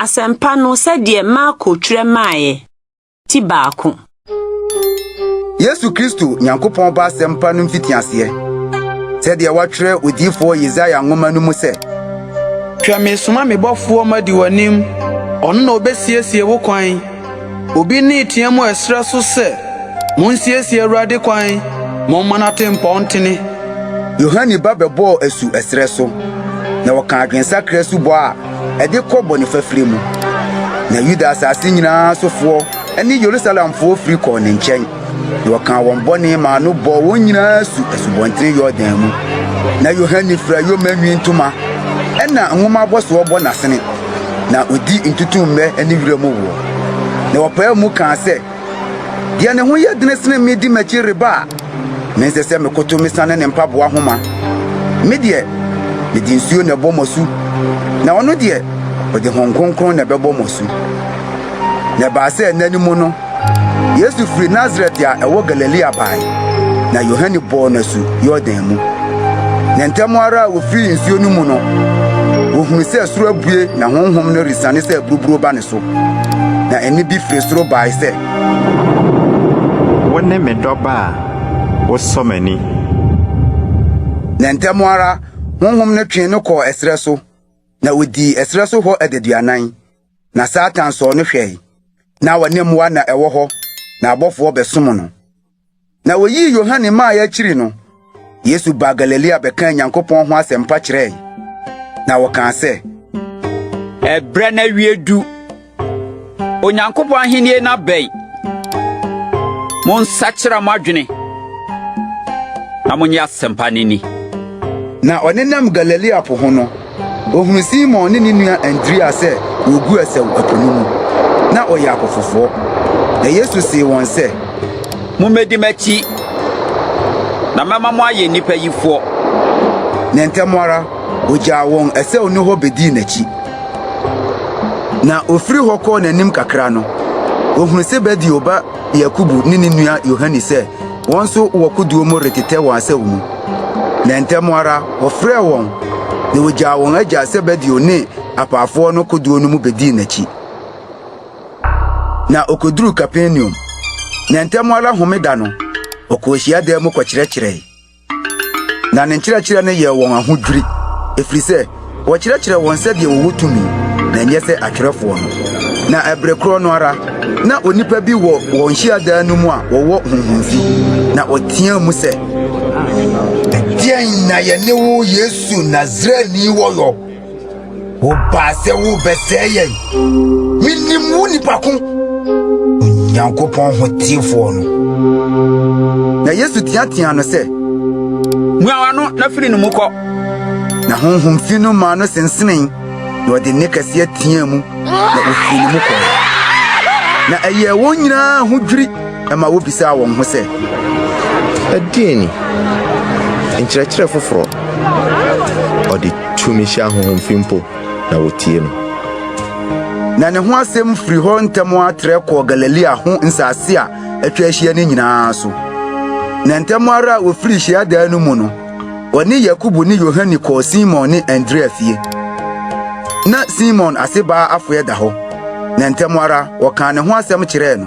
Asɛmpa no sɛdeɛ Marko twerɛ maeɛ, ti baako. Yesu Kristo, Nyankopɔn Ba asɛmpa no mfitiaseɛ, sɛdeɛ wɔatwerɛ odiyifoɔ Yesaia nwoma no mu sɛ. Hwɛ, meresoma me bɔfoɔ madi w'anim, ɔno na ɔbɛsiesie wo kwan. Obi nne reteɛ mu ɛserɛ so sɛ, 'Monsiesie Awurade kwan, momma n'atempɔn ntene. Yohane ba bɛbɔɔ asu ɛserɛ so, na ɔkaa adwensakra asubɔ a ɛde kɔ bɔne fafiri mu. Na Yuda asase nyinaa sofoɔ ne Yerusalemfoɔ firi kɔɔ ne nkyɛn, na ɔkaa wɔn bɔne maa no bɔɔ wɔn nyinaa asu Asubɔnten Yordan mu. Na Yohane fira yoma nwi ntoma, ɛnna nwoma abɔsoɔ bɔ n'asene, na ɔdi ntutummɛ ne wiram woɔ. Na ɔpaee mu kaa sɛ, Deɛ ne ho yɛ dene sene me di m'akyi reba a, mensɛ sɛ mekoto mesane ne mpaboa homa. Me deɛ, mede nsuo na ɛbɔ mo asu, na ɔno deɛ, ɔde Honhom Kronkron na ɛbɛbɔ mo asu. Na ɛbaa sɛ nna no mu no, Yesu firi Nasaret a ɛwɔ Galilea bae, na Yohane bɔɔ no asu Yordan mu. Na ntɛm ara a wɔfirii nsuo no mu no, wɔhunuu sɛ soro abue na Honhom no resiane sɛ aburuburo ba ne so. Na ɛnne bi firi soro bae sɛ. Wone me dɔba a wosɔ m'ani. Na ntɛm ara Honhom no twee no kɔɔ ɛserɛ so, na odii ɛserɛ so hɔ adaduanan, na Satan sɔɔ no hwɛe. Na ɔne mmoa na ɛwɔ hɔ, na abɔfoɔ bɛsom no. Na woyii Yohane mae akyiri no, Yesu baa Galilea bɛkaa Nyankopɔn ho asɛmpa kyerɛe. Na ɔkaa sɛ, Ɛberɛ no awie du. Onyankopɔn ahenni no abɛn. Monsakyera mo adwene na monnye asɛmpa no nni. Na ɔnenam Galilea po ho no, Ohunuu Simon ne ne nua Andrea sɛ wɔregu asau ɛpo no mu. Na wɔyɛ apofofoɔ. Na Yesu see wɔn sɛ. Mummedi m'akyi, na mɛma moayɛ nnipa yifoɔ. Na ntɛm ara ogyaa wɔn asau no hɔ bedii n'akyi. Na ofiri hɔ kɔɔ n'anim kakra no, ohunuu Sebedeo ba Yakobo ne ne nua Yohane sɛ wɔn nso wɔ kodoɔ mu retetɛ wɔn asau mu. Na ntɛm ara wɔfrɛɛ wɔn, na wogyaa wɔn agya Sebedeo ne apaafoɔ no kodoɔ no mu bedii n'akyi. Na okoduruu Kapernaum, na ntɛm ara homeda no, ɔkɔɔ hyiadan mu kɔkyerɛkyerɛe. Na ne nkyerɛkyerɛ no yɛɛ wɔn ahodwiri, ɛfiri sɛ wɔkyerɛkyerɛ wɔn sɛdeɛ wɔwɔ tumi, na ɛnyɛ sɛ atwerɛfoɔ no. Na ɛberɛ korɔ no ara, na onipa bi wɔ wɔn hyiadan no mu a wɔwɔ honhom fi, na ɔteaa mu sɛ, Ɛdeɛn na yɛne wo Yesu Nasareni wɔ yɔ? Wobaa sɛ worebɛsɛe yɛn. Menim wo nipa ko, Onyankopɔn hoteefoɔ no. Na Yesu teateaa no sɛ, Mua w'ano na firi ne mu kɔ. Na honhom fi no maa no sensenee, na ɔde nne kɛseɛ teaa mu, na ofiri ne mu kɔe. Na ɛyɛɛ wɔn nyinaa ahodwiri ma wobisaa wɔn ho sɛ, Ɛdeɛn ni? Nkyerɛkyerɛ foforɔ! Ɔde tumi hyɛ ahonhom fi mpo, na wɔtie no. Na ne ho asɛm firi hɔ ntɛm ara trɛ kɔɔ Galilea ho nsase a atwa ahyia no nyinaa so. Na ntɛm ara a wɔfirii hyiadan no mu no, ɔne Yakobo ne Yohane kɔɔ Simon ne Andrea fie. Na Simon asebaa afoɛ da hɔ, na ntɛm ara wɔkaa ne ho asɛm kyerɛɛ no.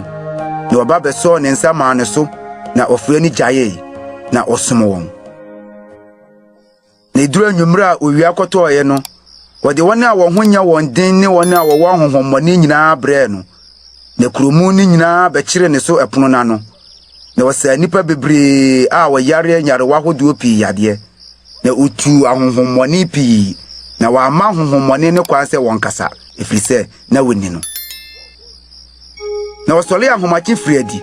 Na ɔba bɛsɔɔ ne nsa maa no so, na ɔfoɛ no gyaee, na ɔsom wɔn. Na eduru anwummere a owia kɔtɔeɛ no, wɔde wɔn a wɔn ho nyɛ wɔn den ne wɔn a wɔwɔ ahonhommɔne nyinaa brɛɛ no. Na kurow mu no nyinaa bɛkyeree ne so ɛpono no ano. Na ɔsaa nnipa bebree a wɔyare nyarewa ahodoɔ pii yadeɛ, na otuu ahonhommɔne pii, na wamma ahonhommɔne no kwan sɛ wɔnkasa, ɛfiri sɛ na wɔnni no. Na ɔsɔree ahomakye firii adi,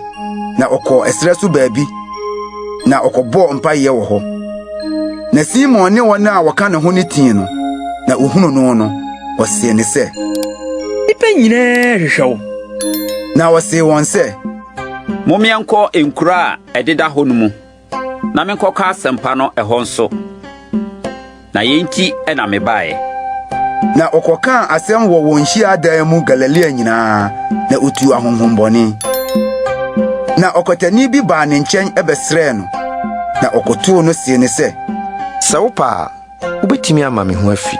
na ɔkɔɔ ɛserɛ so baabi, na ɔkɔbɔɔ mpaeɛ wɔ hɔ. Na Simon ne wɔn a wɔka ne ho no tii no, na wohunuu no no, wɔsee no sɛ, Nnipa nyinaa hwehwɛ wo. Na ɔsee wɔn sɛ, Mommeɛnkɔ nkuro a ɛdeda hɔ no mu, na menkɔka asɛmpa no ɛhɔ nso, na yei nti na mebaeɛ. Na ɔkɔkaa asɛm wɔ wɔn hyiadan mu Galilea nyinaa, na otuu ahonhommɔne. Na ɔkwatani bi baa ne nkyɛn bɛsrɛɛ no, na ɔkotow no see no sɛ, Sɛ wopɛ a, wubetumi ama me ho afi.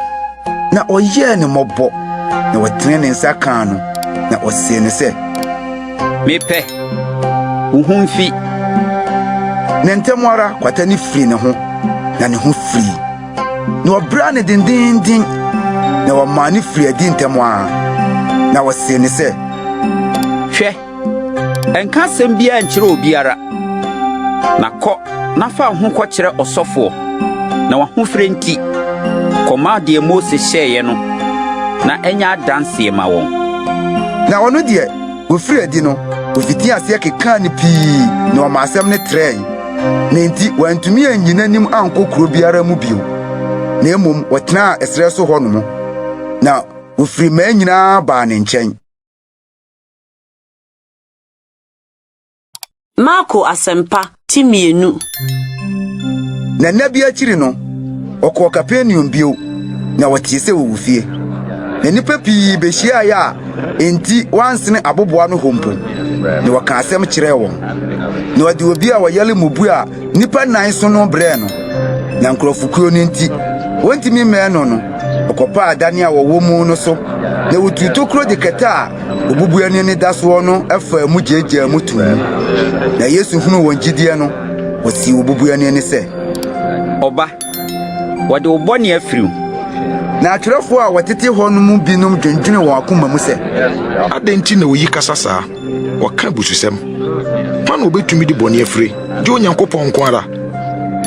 Na ɔyɛɛ no mmɔbɔ. Na ɔtenee ne nsa kaa no, na ɔsee no sɛ, Mepɛ, wo ho mfi. Na ntɛm ara kwata no firii ne ho, na ne ho firii. Na wɔbraa no dendeenden, na wɔmaa no firii adi ntɛm ara. Na wɔsee no sɛ, Hwɛ, nka asɛm biara nkyerɛ obiara, na kɔ na fa wo ho kɔkyerɛ ɔsɔfoɔ, na w'ahofire nti, kɔma deɛ Mose hyɛeɛ no, na ɛnyɛ adanseɛ ma wɔn. Na ɔno deɛ, wɔfirii adi no, wɔfitii aseɛ kekaa no pii, na wɔmaa asɛm no trɛe. Na enti wɔantumi anyi n'anim ankɔ kuro biara mu bio, na mmom wɔtenaa ɛserɛ so hɔnom, na wɔfiri mmaa nyinaa baa ne nkyɛn. Marko Asɛmpa, ti 2. Na nna bi akyiri no, ɔkɔɔ Kapernaum bio, na ɔtee sɛ ɔwɔ fie. Na nnipa pii behyiae a enti wɔansene abobow ano hɔ mpo, na wɔkaa asɛm kyerɛɛ wɔn. Na wɔde obi a ɔyare mmubu a nnipa nnan so no brɛɛ no. Na nkurɔfokuo no nti, wɔntumi mmɛn no no, ɔkɔpaa adan a wɔwɔ mu no so, na wotuu tokuro de kɛtɛ a obubuani no da soɔ no faa mu gyaagyaa mu too mu. Na Yesu hunuu wɔn gyidie no, ɔsee obubuani no sɛ, Ɔba, wɔde wo bɔne afiri wo. Na atwerɛfoɔ a wɔtete hɔ no mu binom dwendwenee wɔn akoma mu sɛ, Adɛn nti na oyi kasa saa? Ɔka abususɛm. Hwan na obetumi de bɔne afiri, gye Onyankopɔn nko ara?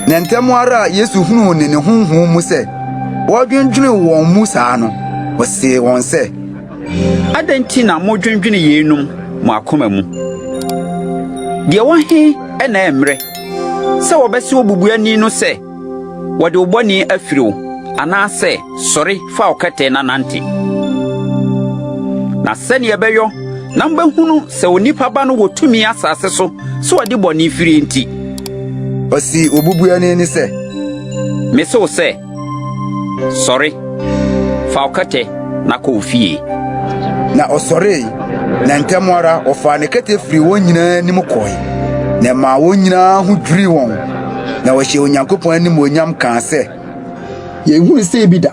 Na ntɛm ara a Yesu hunuu ne ne honhom mu sɛ wɔredwendwene wɔn mu saa no, ɔsee wɔn sɛ, Adɛn nti na modwendwene yeinom mo akoma mu? Deɛ ɛwɔ he na ɛyɛ mmerɛ, sɛ wɔbɛse obubuani no sɛ, 'Wɔde wo bɔne afiri wo,' anaasɛ, 'Sɔre fa wo kɛtɛ na nante'? Na sɛnea ɛbɛyɔ na mobɛhunu sɛ Onipa Ba no wɔ tumi asase so sɛ ɔde bɔne firie nti. Ɔsee obubuani no sɛ, Mese wo sɛ, Sɔre, fa wo kɛtɛ na kɔ wo fie. Na ɔsɔree, na ntɛm ara ɔfaa ne kɛtɛ firii wɔn nyinaa anim kɔe, na ɛmaa wɔn nyinaa ho dwirii wɔn, na wɔhyɛɛ Onyankopɔn animuonyam kaa sɛ, Yɛnhuu sei bi da.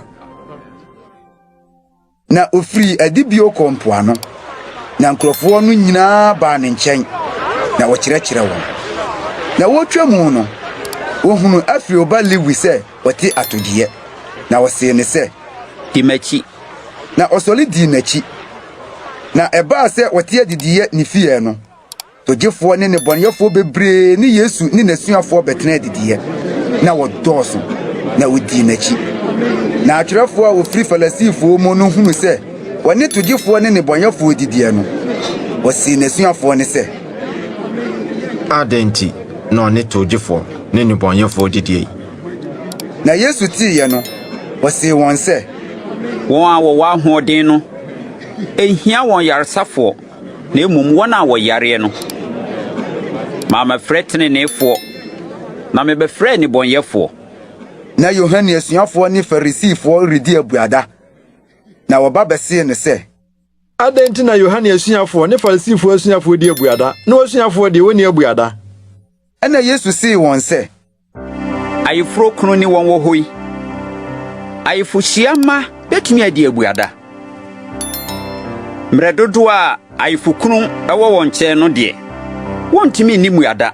Na ofirii adi bio kɔɔ mpoano, na nkurɔfoɔ no nyinaa baa ne nkyɛn, na ɔkyerɛkyerɛɛ wɔn. Na wɔretwa mu no, wɔhunuu Alfeo ba Lewi sɛ ɔte atogyeeɛ, na wɔsee no sɛ, Di m'akyi. Na ɔsɔre dii n'akyi. Na ɛbaa sɛ wɔte adidiiɛ ne fie no, Togyefoɔ ne nnebɔneyɛfoɔ bebree ne Yesu ne n'asuafoɔ bɛtenaa adidiiɛ. Na wɔdɔɔso, na wɔdii n'akyi. Na atwerɛfoɔ a wɔfiri Farisifoɔ mu no hunuu sɛ wɔne togyefoɔ ne nnebɔneyɛfoɔ redidiɛ no, wɔsee n'asuafoɔ no sɛ. Adɛn nti na ɔne togyefoɔ ne nnebɔneyɛfoɔ didie yi? Na Yesu teeɛ no, ɔsee wɔn sɛ. Wɔn a wɔwɔ ahoɔden no, ɛnhia wɔn yaresafoɔ, na mmom wɔn a wɔyareɛ no. Mammɛfrɛ teneneefoɔ, na mebɛfrɛɛ nnebɔneyɛfoɔ. Na Yohane asuafoɔ ne Farisifoɔ redi abuada, na wɔba bɛsee no sɛ. Adɛn nti na Yohane asuafoɔ ne Farisifoɔ asuafoɔ di abuada, na w'asuafoɔ deɛ, wɔnni abuada? Ɛnna Yesu see wɔn sɛ. Ayeforo kunu ne wɔn wɔ hɔ yi, ayefohyia mma betumi adi abuada? Mmerɛ dodoɔ a ayefokunu wɔ wɔn nkyɛn no deɛ, wɔntumi nni mmuada.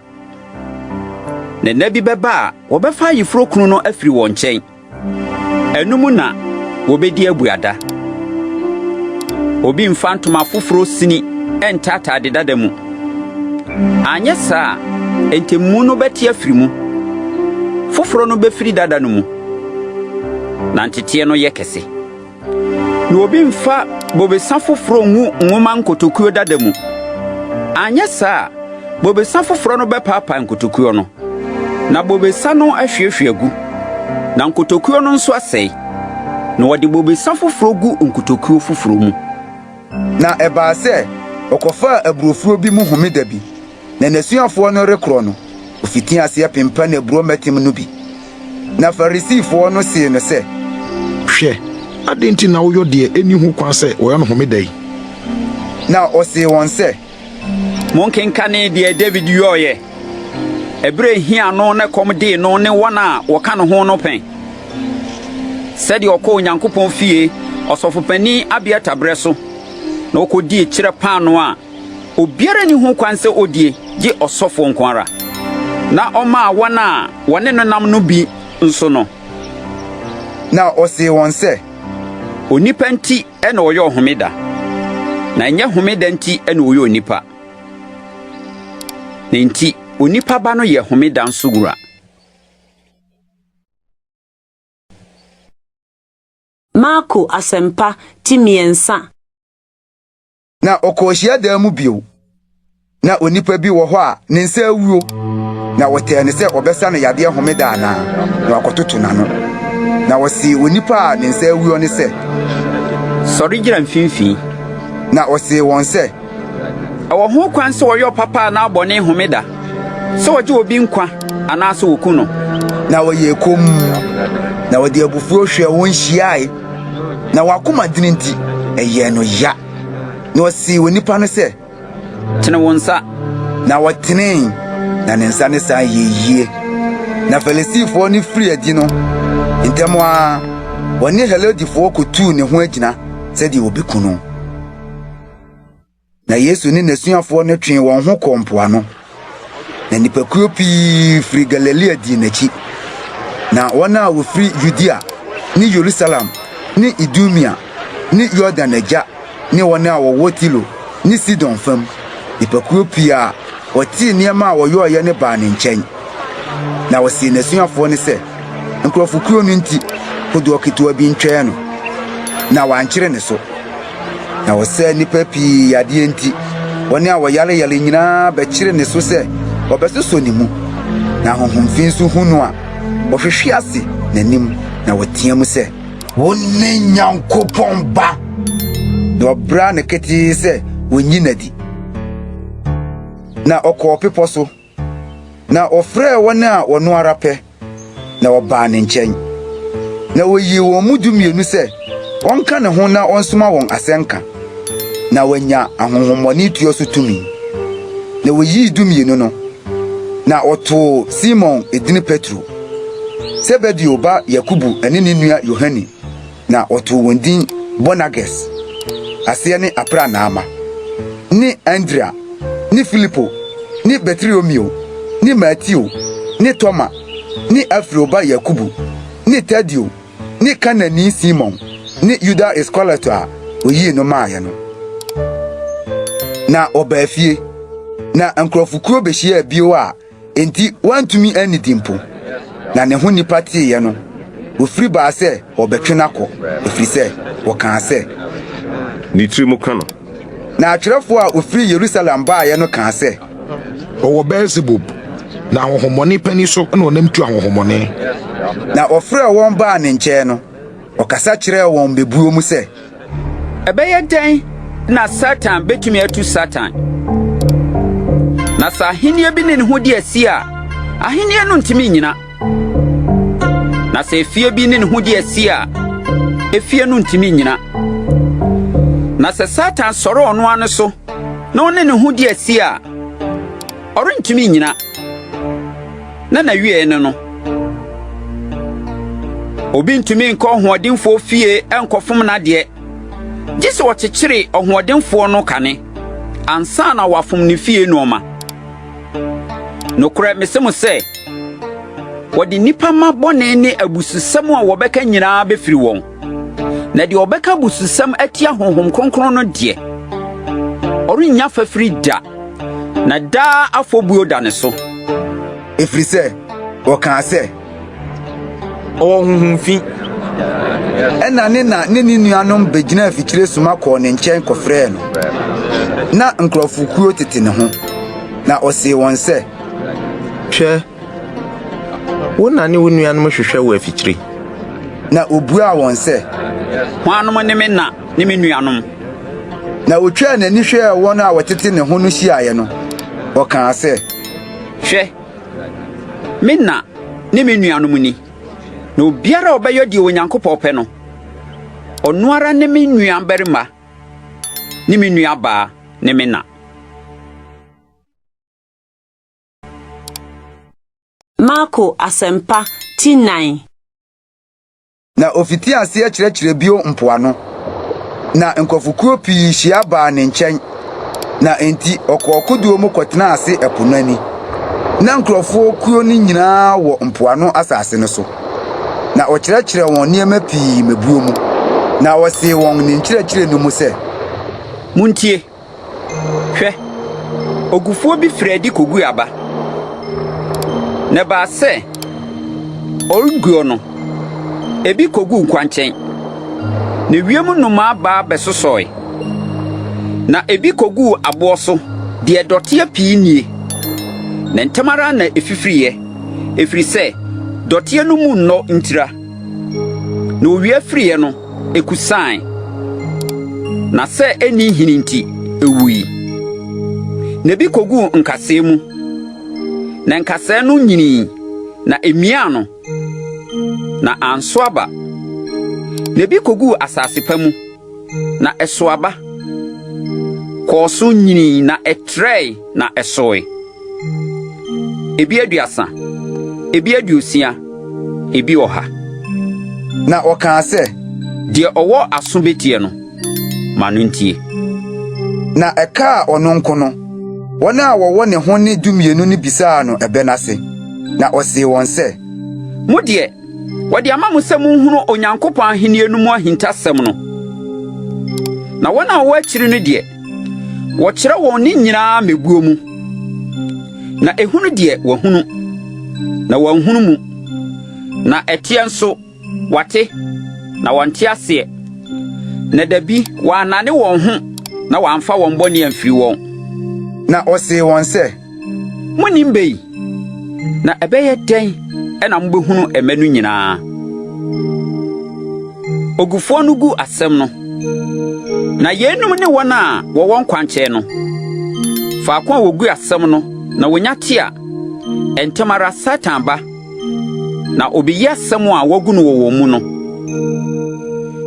Na nna bi bɛba a wɔbɛfa ayeforo kunu no afiri wɔn nkyɛn. Ɛno mu na wɔbɛdi abuada. Obi mfa ntoma foforɔ sini nta atade dada mu. Anyɛ saa a, ntɛmmu no bɛte afiri mu. Foforɔ no bɛfiri dada no mu, na nteteɛ no yɛ kɛse. Na obi mfa bobesa foforɔ ngu nwoma nkotokuo dada mu. Anyɛ saa a, bobesa foforɔ no bɛpaapae nkotokuo no, na bobesa no ahwiehwie agu, na nkotokuo no nso asɛe. Na wɔde bobesa foforɔ gu nkotokuo foforɔ mu. Na ɛbaa sɛ ɔkɔfaa aburofuo bi mu homeda bi, na n'asuafoɔ no rekorɔ no, ɔfitii aseɛ pempan aburoo mmɛtem no bi. Na Farisifoɔ no see no sɛ. Hwɛ, adɛn nti na woyɔ deɛ ɛnni ho kwan sɛ wɔyɔ no homeda yi? Na ɔsee wɔn sɛ. Monkenkanee deɛ Dawid yɔeɛ, ɛberɛ a ɛhiaa no na ɛkɔm dee no ne wɔn a wɔka ne ho no pɛn? Sɛdeɛ ɔkɔɔ Onyankopɔn fie, Ɔsɔfopanin Abiatar berɛ so na ɔkɔdii kyerɛ paanoo a obiara nni ho kwan sɛ ɔdie gye ɔsɔfoɔ nko ara, na ɔmaa wɔn a wɔne no nam no bi nso no. Na ɔsee wɔn sɛ. Onipa nti na ɔyɔɔ homeda, na ɛnyɛ homeda nti na ɔyɔɔ onipa. Na enti onipa Ba no yɛ homeda nso wura. Marko Asɛmpa ti mmiɛnsa. Na ɔkɔɔ hyiadan mu bio. Na onipa bi wɔ hɔ a ne nsa awuo, na wɔtɛɛ no sɛ ɔbɛsa no yadeɛ homeda anaa, na wakɔtoto n'ano. Na wɔsee onipa a ne nsa awuo no sɛ, Sɔre gyina mfimfini. Na ɔsee wɔn sɛ, Ɛwɔ ho kwan sɛ wɔyɛ ɔpapa anaa bɔne homeda, sɛ wɔgye obi nkwa anaasɛ wɔku no? Na wɔyɛɛ komm, na wɔde abufuo hwɛɛ wɔn hyiae, na wɔn akoma dene nti, ɛyɛɛ no ya. Na ɔsee onipa no sɛ, Tene wo nsa. Na ɔtenee, na ne nsa no san yɛɛ yie. Na Farisifoɔ no firii adi no, ntɛm ara wɔne Herodefoɔ kɔtuu ne ho agyina sɛdeɛ wɔbɛku no. Na Yesu ne n'asuafoɔ no twee wɔn ho kɔɔ mpoano. Na nnipakuo pii firi Galilea dii n'akyi. Na wɔn a wɔfiri Yudea ne Yerusalem ne Idumea ne Yordan agya ne wɔn a wɔwɔ Tiro ne Sidon fam, nnipakuo pii a wɔtee nneɛma a wɔyɔeɛ no baa ne nkyɛn. Na ɔsee n'asuafoɔ no sɛ, nkurɔfokuo no nti, kodoɔ ketewa bi ntwɛn no, na wɔankyere ne so. Na ɔsaa nnipa pii yadeɛ nti, wɔn a wɔyareyare nyinaa bɛkyere ne so sɛ wɔbɛsosɔ ne mu. Na ahonhom fi nso hu no a, wɔhwehwe ase n'anim na wɔteɛ mu sɛ, Wone Nyankopɔn Ba! Na wɔbraa no ketee sɛ wonnyi no adi. Na ɔkɔɔ bepɔ so, na ɔfrɛɛ wɔn a ɔno ara pɛ, na wɔbaa ne nkyɛn. Na oyii wɔn mu dumienu sɛ wɔnka ne ho na ɔnsoma wɔn asɛnka, na wɔanya ahonhommɔne tuo so tumi. Na oyii dumienu no, na ɔtoo Simon edin Petro, Sebedeo ba Yakobo ne ne nua Yohane, na ɔtoo wɔn din Boanerges, aseɛ ne aprannaa mma, ne Andrea, ne Filipo, ne Bartolomeo, ne Mateo, ne Toma, ne Alfeo ba Yakobo, ne Tadeo, ne Kanani Simon, ne Yuda Iskariot a oyii no maeɛ no. Na wɔbaa fie, na nkurɔfokuo behyiaa bio a Enti wantumi annidi mpo. Na ne ho nnipa teeɛ no, wɔfiri baa sɛ wɔrebɛtwe no akɔ, ɛfiri sɛ wɔkaa sɛ. Ne tirim ka no. Na atwerɛfoɔ a wɔfiri Yerusalem baeɛ no kaa sɛ. Ɔwɔ Beelsebub, na ahonhommɔne panin so na ɔnam tu ahonhommɔne. Na ɔfrɛɛ wɔn baa ne nkyɛn no, ɔkasa kyerɛɛ wɔn mmebuo mu sɛ. Ɛbɛyɛ dɛn na Satan betumi atu Satan? Na sɛ ahenni bi ne ne ho di asi a, ahenni no ntumi nnyina. Na sɛ efie bi ne ne ho di asi a, efie no ntumi nnyina. Na sɛ Satan sɔre ɔno ara so na ɔne ne ho di asi a, ɔrentumi nnyina. Na n'awiei ne no. Obi ntumi nkɔ ɔhoɔdenfoɔ fie nkɔfom n'adeɛ, gye sɛ ɔkyekyere ɔhoɔdenfoɔ no kane, ansa na wafom ne fie nneɛma. Nokorɛ mese mo sɛ, wɔde nnipa mma bɔne ne abususɛm a wɔbɛka nyinaa bɛfiri wɔn. Na deɛ ɔbɛka abususɛm atia Honhom Kronkron no deɛ, ɔrennya fafiri da, na daa afɔbuo da ne so. Ɛfiri sɛ wɔkaa sɛ, Ɔwɔ honhom fi. Ɛnna ne na ne ne nuanom bɛgyinaa afikyire soma kɔɔ ne nkyɛn kɔfrɛɛ no. Ná nkurɔfokuo tete ne ho, na ɔsee wɔn sɛ, Hwɛ, wo na ne wo nuanom hwehwɛ wo afikyiri. Na obuaa wɔn sɛ, Hwannom ne me na ne me nuanom? Na otwaa n'ani hwɛɛ wɔn a wɔtete ne ho no hyiaeɛ no, ɔkaa sɛ, Hwɛ, me na ne me nuanom ni. Na obiara a ɔbɛyɔ deɛ Onyankopɔn pɛ no, ɔno ara ne me nuabarima ne me nuabaa ne me na. Marko Asɛmpa ti nan. Na ofitii aseɛ kyerɛkyerɛɛ bio mpoano. Na nkurɔfokuo pii hyia baa ne nkyɛn, na enti ɔkɔɔ kodoɔ mu kɔtenaa ase ɛpo no ani. Na nkurɔfoɔ kuo no nyinaa wɔ mpoano asase no so. Na ɔkyerɛkyerɛɛ wɔn nneɛma pii mmebuo mu, na ɔsee wɔn ne nkyerɛkyerɛ no mu sɛ. Muntie! Hwɛ! Ogufoɔ bi firii adi kɔguu aba. Na ɛbaa sɛ ɔreguo no, ebi kɔguu kwankyɛn, na ewiem nnomaa ba bɛsosɔe. Na ebi kɔguu aboɔ so, deɛ dɔteɛ pii nnie, na ntɛm ara na ɛfifiriiɛ, ɛfiri sɛ dɔteɛ no mu nnɔ ntira. Na owia firiiɛ no, Ekusae, na sɛ enni nhini nti, ewui. Na ebi koguu nkasɛɛ mu, na nkasɛɛ no nyinii, na emiaa no, na anso aba. Na ebi koguu asase pa mu, na ɛsow aba, kɔɔ so nyinii na ɛtrɛe na ɛsoe. Ebi aduasa, ebi aduosia, ebi ɔha. Na ɔkaa sɛ. Deɛ ɔwɔ aso betie no, ma no ntie. Na ɛkaa ɔno nko no, wɔn a wɔwɔ ne ho ne Dumienu no bisaa no ɛbɛ no ase. Na ɔsee wɔn sɛ. Mo deɛ, wɔde ama mo sɛ munhunu Onyankopɔn ahenni no mu ahintasɛm no, na wɔn a wɔwɔ akyiri no deɛ, Wɔkyerɛ wɔn ne nyinaa mmebuo mu, na ehunu deɛ wɔahunu, na wɔanhunu mu, na ɛteɛ nso, wɔate, na wɔnte aseɛ, na dabi wɔannane wɔn ho na wɔamfa wɔn bɔne amfiri wɔn. Na ɔsee wɔn sɛ. Monnim bɛ yi? Na ɛbɛyɛ dɛn na mobɛhunu mmɛ no nyinaa? Ogufoɔ no gu asɛm no. Na yeinom ne wɔn a wɔwɔ nkwankyɛn no, faako a wɔgu asɛm no na wɔnya te a, ntɛm ara Satan ba na obeyi asɛm a wɔagu no wɔ wɔn mu no.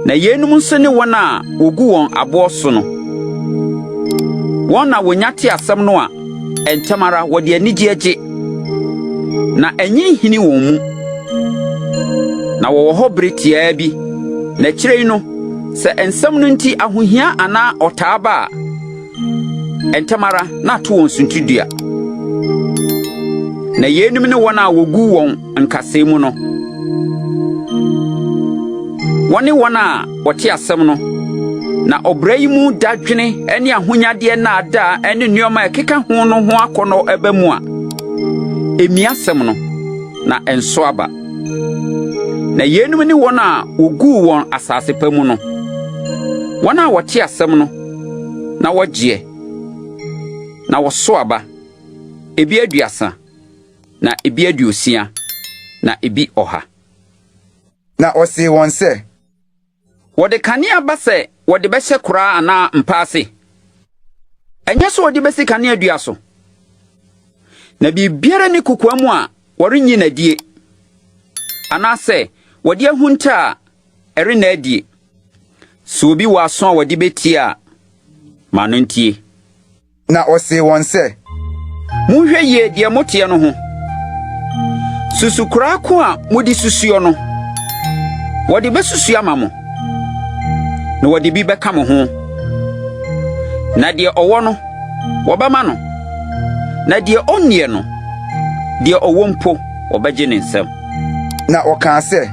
Na yeinom nso ne wɔn a wogu wɔn aboɔ so no. Wɔn na wonya te asɛm no a, ntɛm ara wɔde anigyeɛ gye, na ɛnnye nhini wɔn mu. Na wɔwɔ hɔ bere tiaa bi, na akyire yi no, sɛ nsɛm no nti ahohia anaa ɔtaa ba a, Ntɛm ara na ato wɔn suntidua. Na yeinom ne wɔn a wɔgu wɔn nkasɛɛ mu no. Wɔne wɔn a wɔte asɛm no, na ɔbra yi mu dadwene ne ahonyadeɛ nnaadaa ne nneɛma a ɛkeka ho no ho akɔnnɔ ba mu a, emia asɛm no, na ɛnso aba. Na yeinom ne wɔn a wɔguu wɔn asase pa mu no, wɔn a wɔte asɛm no, na wɔgyeɛ, na wɔso aba, ebi aduasa, na ebi aduosia, na ebi ɔha. Na ɔsee wɔn sɛ. Wɔde kanea ba sɛ wɔde bɛhyɛ koraa anaa mpa ase? Ɛnyɛ sɛ wɔde besi kaneadua so. Na biribiara nni kokoa mu a wɔrenyi no adie, anaasɛ wɔde ahunta a ɛrenna adie. Sɛ obi wɔ aso a ɔde betie a, ma no ntie. Na ɔsee wɔn sɛ. Monhwɛ yie deɛ moteɛ no ho. Susukoraa ko a mode susuo no, wɔde bɛsusu ama mo, na wɔde bi bɛka mo ho. Na deɛ ɔwɔ no, wɔbɛma no, na deɛ ɔnnie no, deɛ ɔwɔ mpo, wɔbɛgye ne nsam. Na ɔkaa sɛ.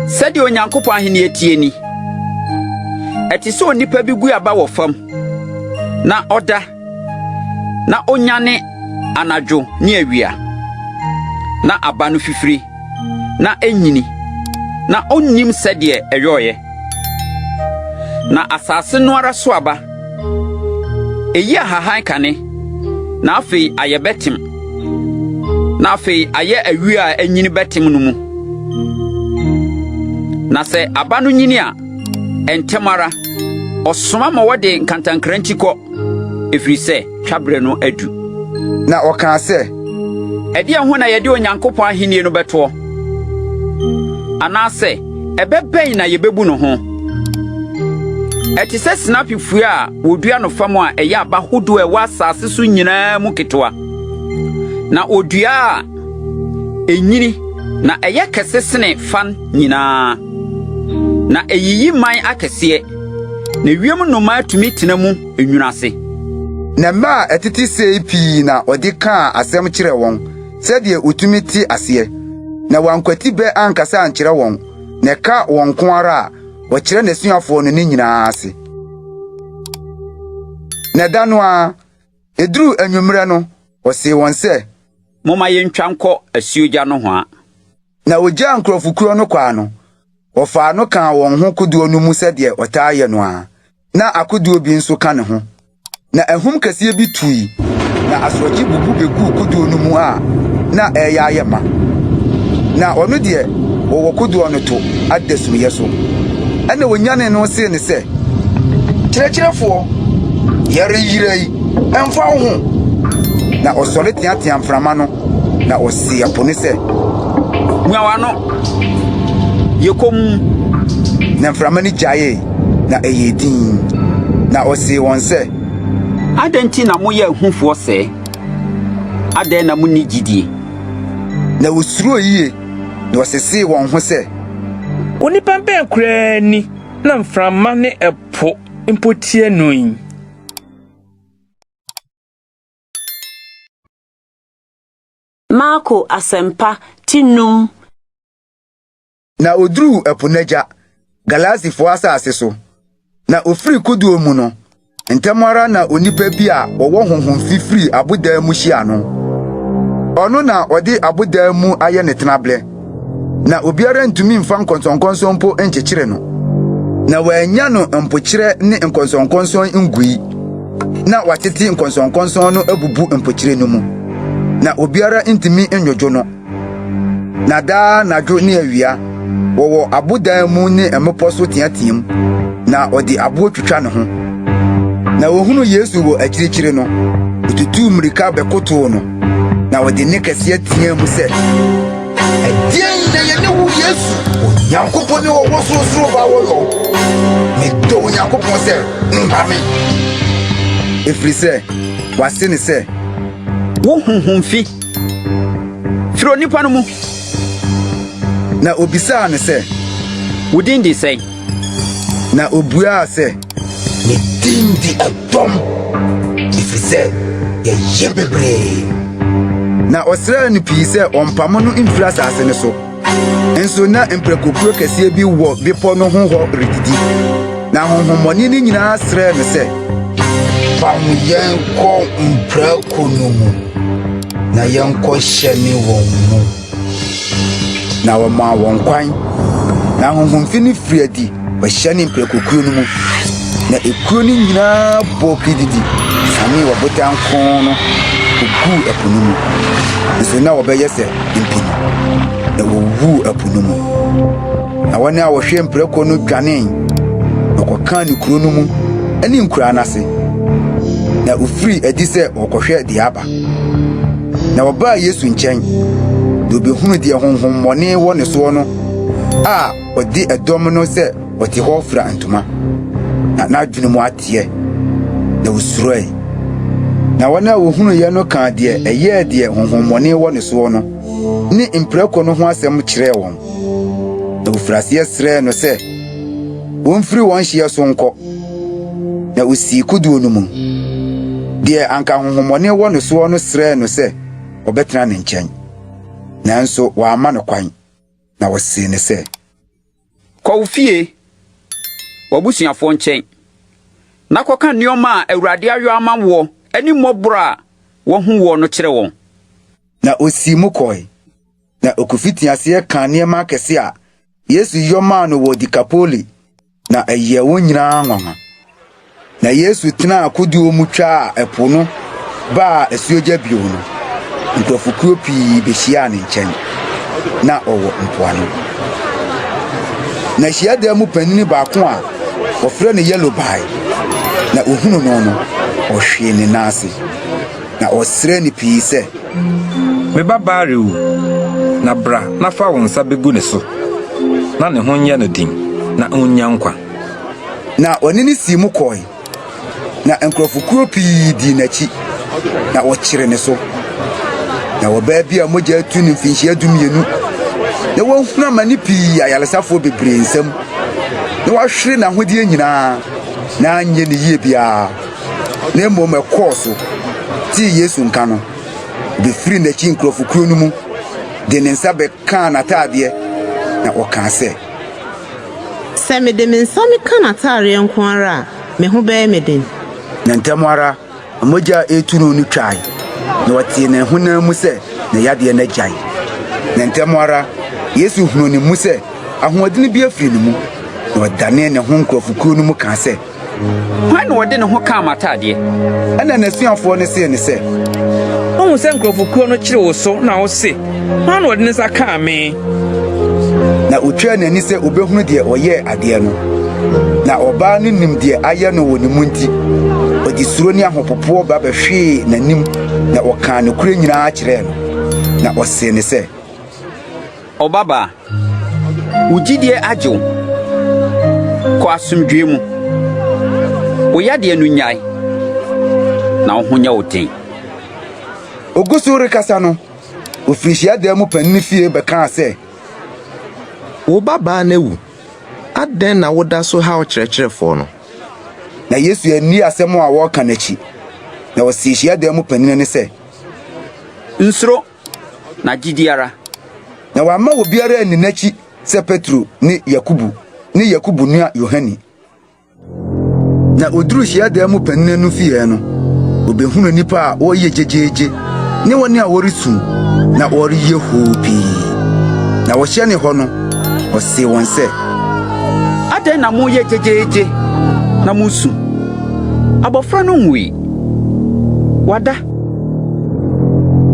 Sɛdeɛ Onyankopɔn ahennie teɛ ni, Ɛte sɛ onipa bi gu aba wɔ fam, na ɔda, na onyane anadwo ne awia, na aba no fifiri, na enyini, na onnim sɛdeɛ ɛyɔeɛ. Na asase no ara so aba. Eyi ahahan kane, na afei ayɛ bɛtem, na afei ayɛ awi a anyini bɛtem no mu. Na sɛ aba no nyini a, ntɛm ara ɔsoma ma wɔde nkantankrankyi kɔ, ɛfiri sɛ twaberɛ no adu. Na ɔkaa sɛ. Ɛdeɛn ho na yɛde Onyankopɔn ahennie no bɛtoɔ? Anaasɛ ɛbɛ bɛn na yɛbɛbu no ho? Ɛte sɛ sinapi fua a wɔdua no fam a ɛyɛ aba hodoɔ a ɛwɔ asase so nyinaa mu ketewa. Na wɔdua a, ɛnyini na ɛyɛ kɛse sene fan nyinaa, na ɛyiyi mman akɛseɛ. Na ewiem nnomaa tumi tena mu nwunu ase. Na mmɛ a ɛtete sei pii na ɔde kaa asɛm kyerɛɛ wɔn, sɛdeɛ wotumi te aseɛ. Na wankwati bɛ ankasa ankyerɛ wɔn, na ɛka wɔn nko ara a, ɔkyerɛ n'asuafoɔ no ne nyinaa ase. Na da no ara, eduruu anwummerɛ no, ɔsee wɔn sɛ, Momma yentwa nkɔ asuogya nohoa. Na ogyaa nkurɔfokuo no kwaa no, wɔfaa no kaa wɔn ho kodoɔ no mu sɛdeɛ ɔtaa yɛ no ara. Na akodoɔ bi nso ka ne ho. Na ahum kɛseɛ bi tui, na asorɔkye bubu beguu kodoɔ no mu a na ɛreyɛ ayɛ ma. Na ɔno deɛ, wɔwɔ kodoɔ no to ada sumiiɛ so. Ɛnna wɔnyanee no see no sɛ, Kyerɛkyerɛfoɔ, yɛreyera yi, ɛmfa wo ho? Na ɔsɔre teateaa mframa no, na ɔsee ɛpo no sɛ, Mua w'ano! Yɛ komm! Na mframa no gyaee, na ɛyɛɛ dinn. Na ɔsee wɔn sɛ, Adɛn nti na moyɛ ahufoɔ sɛɛ? Adɛn na munni gyidie? Na wosuroo yiye, na wɔsesee wɔn ho sɛ, Onipa bɛn koraa ni na mframa ne ɛpo mpo tie no yi? Marko Asɛmpa ti num. Na oduruu ɛpo no agya, Galasifoɔ asase so. Na ofirii kodoɔ mu no, ntɛm ara na onipa bi a ɔwɔ honhom fi firii abodan mu hyiaa no. Ɔno na ɔde abodan mu ayɛ ne tenaberɛ, na obiara ntumi mfa nkɔnsɔnkɔnsɔn mpo nkyekyere no. Na wɔannya no mpokyerɛ ne nkɔnsɔnkɔnsɔn ngui, na wɔatete nkɔnsɔnkɔnsɔn no abubu mpokyerɛ no mu, na obiara ntumi nnwodwo no. Na daa anadwo ne awia, wɔwɔ abodan mu ne mmepɔ so teɛteɛm, na ɔde aboɔ twitwa ne ho. Na ohunuu Yesu wɔ akyirikyiri no, otutuu mmirika bɛkotow no, na ɔde nne kɛseɛ teɛɛ mu sɛ, Ɛdeɛn na yɛne wo, Yesu, Onyankopɔn ne ɔwɔ sorosoro ba wɔ yɔ? Medɔ Onyankopɔn sɛ nha me! Ɛfiri sɛ, wase no sɛ, Wo honhom fi, firi onipa no mu. Na obisaa no sɛ, Wo din de sɛn? Na obuaa sɛ, Me din de Ɛdɔm, ɛfiri sɛ yɛyɛ bebree. Na ɔsrɛɛ no pii sɛ ɔmpamo no mfiri asase no so. Nso na mprakokuo kɛseɛ bi wɔ bepɔ no ho hɔ redidi. Na honhommɔne no nyinaa srɛɛ no sɛ, Pam yɛn kɔ mprako no mu, na yɛnkɔhyɛne wɔn mu. Na wɔmaa wɔn kwan. Na honhom fi no firii adi kɔhyɛnee mprakokuo no mu, na ekuo no nyinaa bɔɔ kirididi sianee ɔbotan kronn no koguu ɛpo no mu. Nso na wɔbɛyɛ sɛ mpenu, na wowuwuu ɛpo no mu. Na wɔn a wɔhwɛɛ mprako no dwanee, na wɔkɔkaa no kurow no mu ne nkuraa no ase. Na wofirii adi sɛ wɔrekɔhwɛ deɛ aba. Na wɔbaa Yesu nkyɛn, na wɔbehunuu deɛ honhommɔne wɔ ne soɔ no a ɔde ɛdɔm no sɛ ɔte hɔ fira ntoma, na n'adwene mu ateɛ, na wosuroe. Na wɔn a wohunuiɛ no kaa deɛ ɛyɛɛ deɛ honhommɔne wɔ ne soɔ no ne mprako no ho asɛm kyerɛɛ wɔn. Na wofiri aseɛ srɛɛ no sɛ wɔmfiri wɔn hyeɛ so nkɔ. Na osii kodoɔ no mu. Deɛ anka honhommɔne wɔ ne soɔ no srɛɛ no sɛ ɔbɛtena ne nkyɛn. Nanso wamma no kwan, na ɔsee no sɛ. Kɔ wo fie, w'abusuafoɔ nkyɛn, na kɔka nneɛma a Awurade ayɔ ama woɔ ne mmɔborɔ a wahu woɔ no kyerɛ wɔn. Na osii mu kɔe, na okofitii aseɛ kaa nneɛma akɛse a Yesu yɔ maa no wɔ Dekapoli, na ɛyɛɛ wɔn nyinaa nwanwa. Na Yesu tenaa kodoɔ mu twaa ɛpo no baa asuogya bio no, nkurɔfokuo pii behyiaa ne nkyɛn. Na ɔwɔ mpoano. Na hyiadan mu panini baako a wɔfrɛ no Yairo bae, na ohunuu no no, ɔhwee ne nan ase, na ɔsrɛɛ no pii sɛ, Me babaa rewu, na bra na fa wo nsa begu ne so, na ne ho nyɛ no den, na onnya nkwa. Na ɔne no sii mu kɔe, na nkurɔfokuo pii dii n'akyi, na wɔkyeree ne so. Na ɔbaa bi a mogya atu no mfinhyia 12, na wahunu amane pii ayaresafoɔ bebree nsam, na wahwere n'ahodeɛ nyinaa. Na anyɛ no yie biara, na mmom ɛkɔɔ so tee Yesu nka no, obefirii n'akyi nkurɔfokuo no mu de ne nsa bɛkaa n'ataadeɛ, na ɔkaa sɛ. Sɛ mede me nsa meka n'ataadeɛ nko ara a, me ho bɛyɛ me den. Na ntɛm ara mogya a ɛretu no no twae, na ɔtee ne honam mu sɛ ne yadeɛ no agyae. Na ntɛm ara Yesu hunuu ne mu sɛ ahoɔdene bi afiri ne mu, na ɔdanee ne ho nkurɔfokuo no mu kaa sɛ, Hwan na ɔde ne ho kaa m'ataadeɛ? Ɛnna n'asuafoɔ no see no sɛ, Woahu sɛ nkurɔfokuo no kyere wo so na wose, 'Hwan na ɔde ne nsa kaa me? Na otwaa n'ani sɛ obehunu deɛ ɔyɛɛ adeɛ no. Na ɔbaa no nim deɛ ayɛ no wɔ ne mu nti, ɔde suro ne ahopopoɔ ba bɛhwee n'anim na ɔkaa nokorɛ nyinaa kyerɛɛ no. Na ɔsee no sɛ. Ɔbabaa, wo gyidie agye wo. Kɔ asomdwoeɛ mu. Wo yadeɛ no nnyae, na wo ho nyɛ wo den. Ogu so rekasa no, ofiri hyiadan mu panin fie bɛkaa sɛ. Wo babaa no awu. Adɛn na woda so haw Kyerɛkyerɛfoɔ no? Na Yesu anni asɛm a wɔreka no akyi, na ɔsee hyiadan mu panin no sɛ. Nsuro, na gye di ara. Na wamma obiara anni n'akyi sɛ Petro ne Yakobo ne Yakobo nua Yohane. Na oduruu hyiadan mu panyin no fie no, obehunuu nnipa a wɔreyɛ gyegyeegye ne wɔn a wɔresu na wɔreyɛ hoo pii. Na wɔhyɛnee hɔ no, ɔsee wɔn sɛ, Adɛn na moreyɛ gyegyeegye na moresu? Abofra no nwui, wada.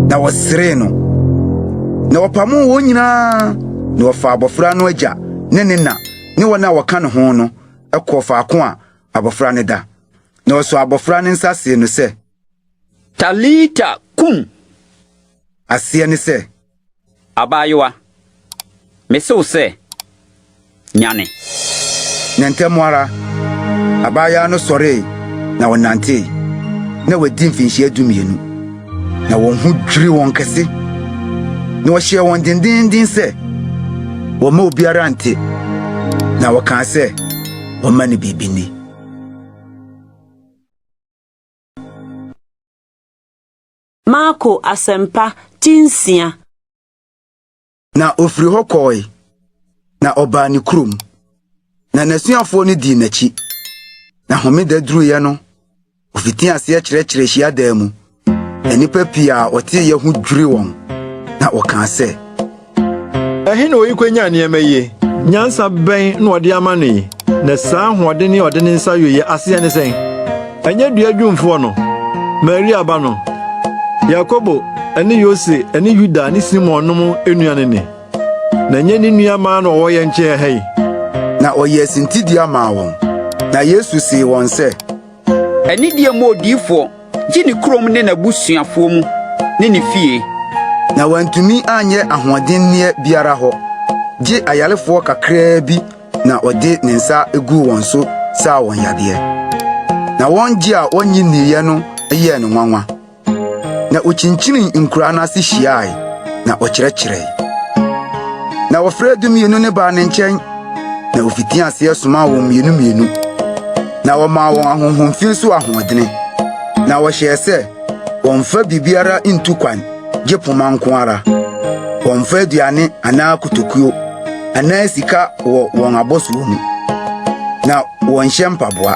Na wɔseree no. Na wɔpamoo wɔn nyinaa, na wɔfaa abofra no agya ne ne na ne wɔn a wɔka ne ho no kɔɔ faako a abofra no da. Na ɔsoo abofra no nsa see no sɛ, Talita kum! Aseɛ ne sɛ, Abaayewa, mise wo sɛ, nyane! Na ntɛm ara, abaayewa no sɔree na ɔnantee. Na wadi mfinhyia 12. Na wɔn ho dwirii wɔn kɛse. Na ɔhyɛɛ wɔn dendeenden sɛ wɔmma obiara nte, na ɔkaa sɛ wɔmma no biribi nni. Marko Asɛmpa ti nsia. Na ofiri hɔ kɔe, na ɔbaa ne kurom, na n'asuafoɔ no dii n'akyi. Na homeda duruiɛ no, ofitii aseɛ kyerɛkyerɛ hyiadan mu, na nnipa pii a wɔteeɛ ho dwirii wɔn, na wɔkaa sɛ, Ɛhe na oyi konyaa nneɛma yi? Nyansa bɛn na ɔde ama no yi? Na saa ahoɔden a ɔde ne nsa yɔ yi aseɛ ne sɛn? Ɛnyɛ dua dwumfoɔ no, Maria ba no, Yakobo ne Yose ne Yuda ne Simon nom nua no ni? Na ɛnyɛ ne nua mmaa na wɔwɔ yɛn nkyɛn ha yi? Na ɔyɛɛ sintidua maa wɔn. Na Yesu see wɔn sɛ, Anidie mmɔ odiyifoɔ gye ne kurom ne n'abusuafoɔ mu ne ne fie. Na wantumi anyɛ ahoɔdenneɛ biara hɔ, gye ayarefoɔ kakraa bi na ɔde ne nsa guu wɔn so saa wɔn yadeɛ. Na wɔn gye a wonnye nniiɛ no yɛɛ no nwanwa. Na okyinkyinii nkuraa no ase hyiae, na ɔkyerɛkyerɛe. Na wɔfrɛɛ 12 no baa ne nkyɛn, na ofitii aseɛ somaa wɔn mmienu mmienu, na wɔmaa wɔn ahonhom fi so ahoɔdene, na wɔhyɛɛ sɛ wɔmmfa biribiara ntu kwan gye poma nko ara. Wɔmmfa aduane anaa kotokuo anaa sika wɔ wɔn abɔsoɔ mu, na wɔnnhyɛ mpaboa.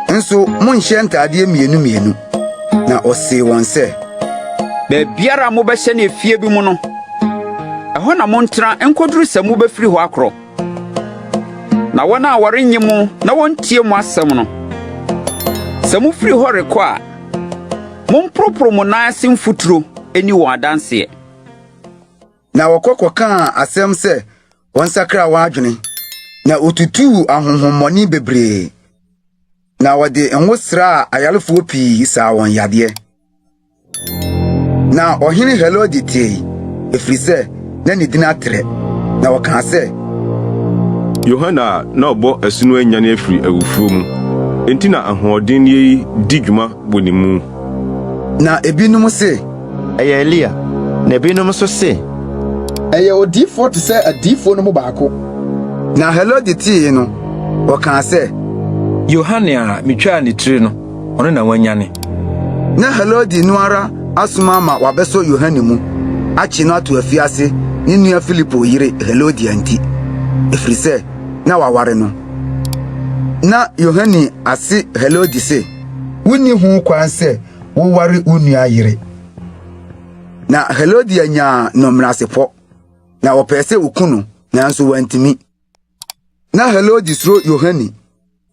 Nso monnhyɛ ntadeɛ mmienu mmienu. Na ɔsee wɔn sɛ, Baabiara a mobɛhyɛne efie bi mu no, ɛhɔ na montena nkoduru sɛ mubefiri hɔ akorɔ. Na wɔn a wɔrennye mo na wontie mo asɛm no, sɛ mufiri hɔ rekɔ a, momporoporow mo nan ase mfuturo nni wɔn adanseɛ. Na wɔkɔ kɔkaa asɛm sɛ wɔnsakra wɔn adwene, na wotutuu ahonhommɔne bebree, na wɔde ngo sraa ayarefoɔ pii saa wɔn yadeɛ. Na ɔhene Herode tee, ɛfiri sɛ na ne din atrɛ, na ɔkaa sɛ, Yohane a na ɔbɔ asu no anyane afiri awufoɔ mu, enti na ahoɔdenneɛ yi di dwuma wɔ ne mu. Na ebinom se, Ɛyɛ Elia, na ebinom nso se, Ɛyɛ odiyifoɔ te sɛ adiyifoɔ no mu baako. Na Herode tee no, ɔkaa sɛ, Yohane a mitwaa ne tiri no, ɔno na wanyane. Na Herode no ara asoma ama wɔabɛsɔ Yohane mu, akye no ato afiase ne nua Filipo yere Herodia nti, ɛfiri sɛ na waware no. Na Yohane ase Herode se, Wunni ho kwan sɛ woware wo nua yere. Na Herodia nyaa no menasepɔ, na ɔpɛɛ sɛ oku no, nanso wantumi. Na Herode suro Yohane,